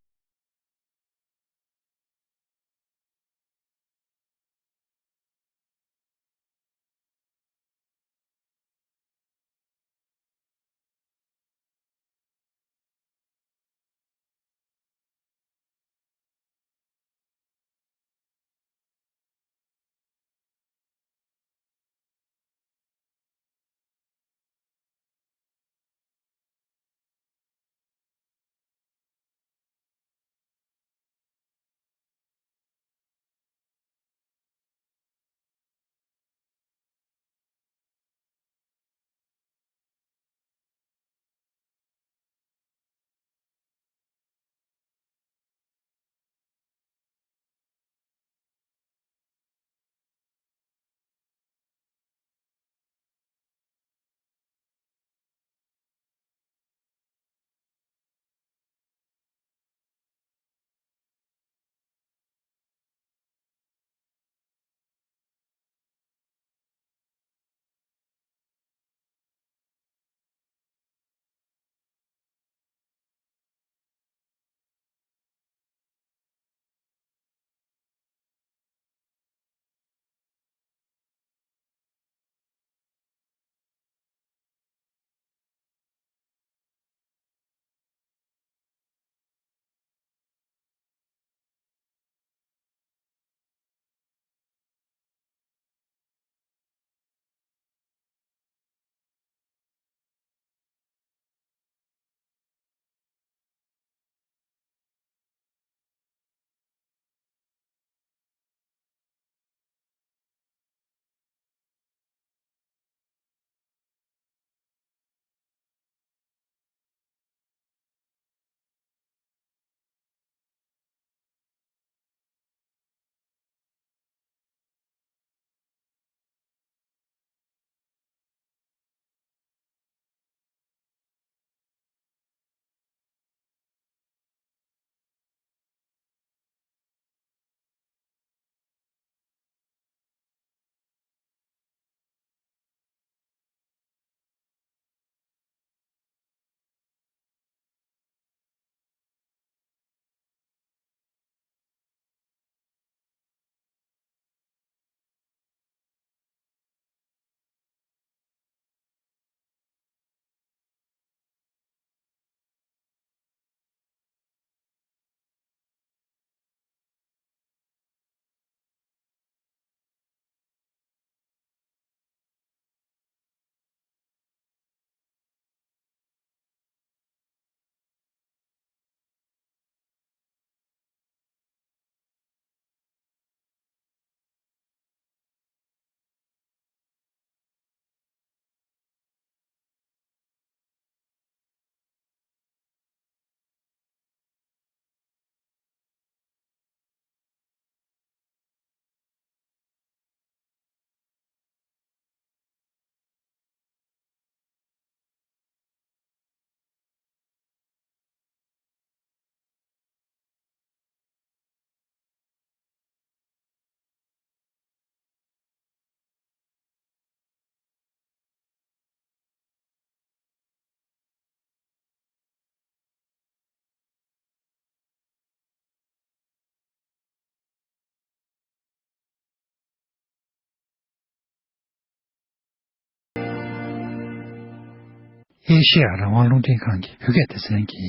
ཨེ་ཤེ་ཡ་རང་དབང་རླུང་འཕྲིན་ཁང་གི་བོད་སྐད་སྡེ་ཚན་གྱི་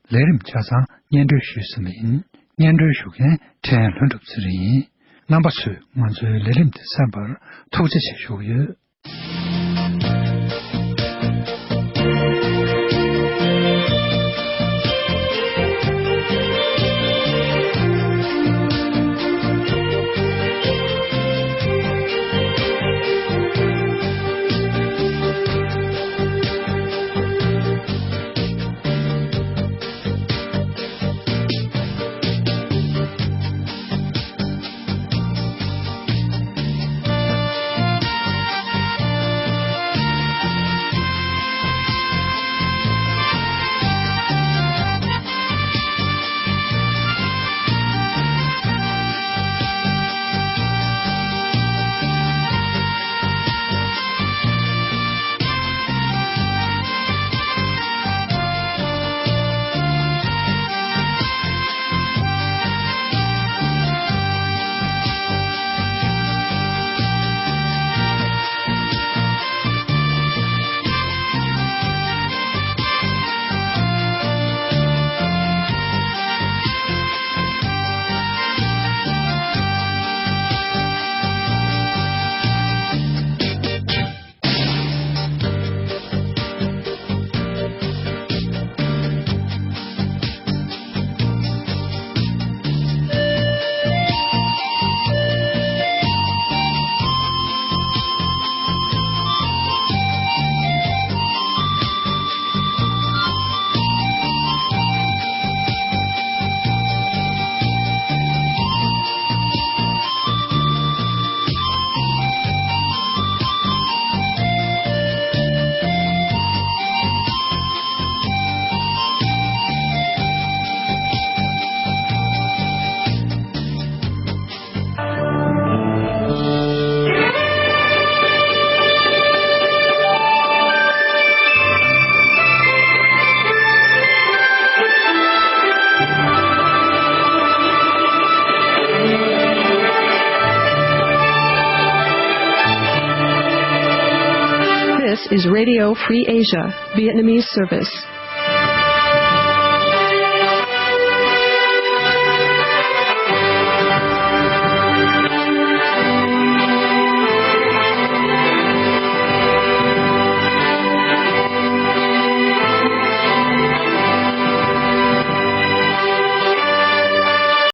ལས་རིམ་ཆ་ཚང་སྙན་སྒྲོན་ཞུས་ཟིན་པ་ཡིན། སྙན་སྒྲོན་ཞུ་མཁན་ཕྲན་ལྷུན་གྲུབ་ཚེ་རིང་ཡིན། རྣམ་པ་ཚོས་ང་ཚོའི་ལས་རིམ་འདི་གསན་པར་ཐུགས་རྗེ་ཆེ་ཞུ་གི་ཡོད། This is Radio Free Asia, Vietnamese service.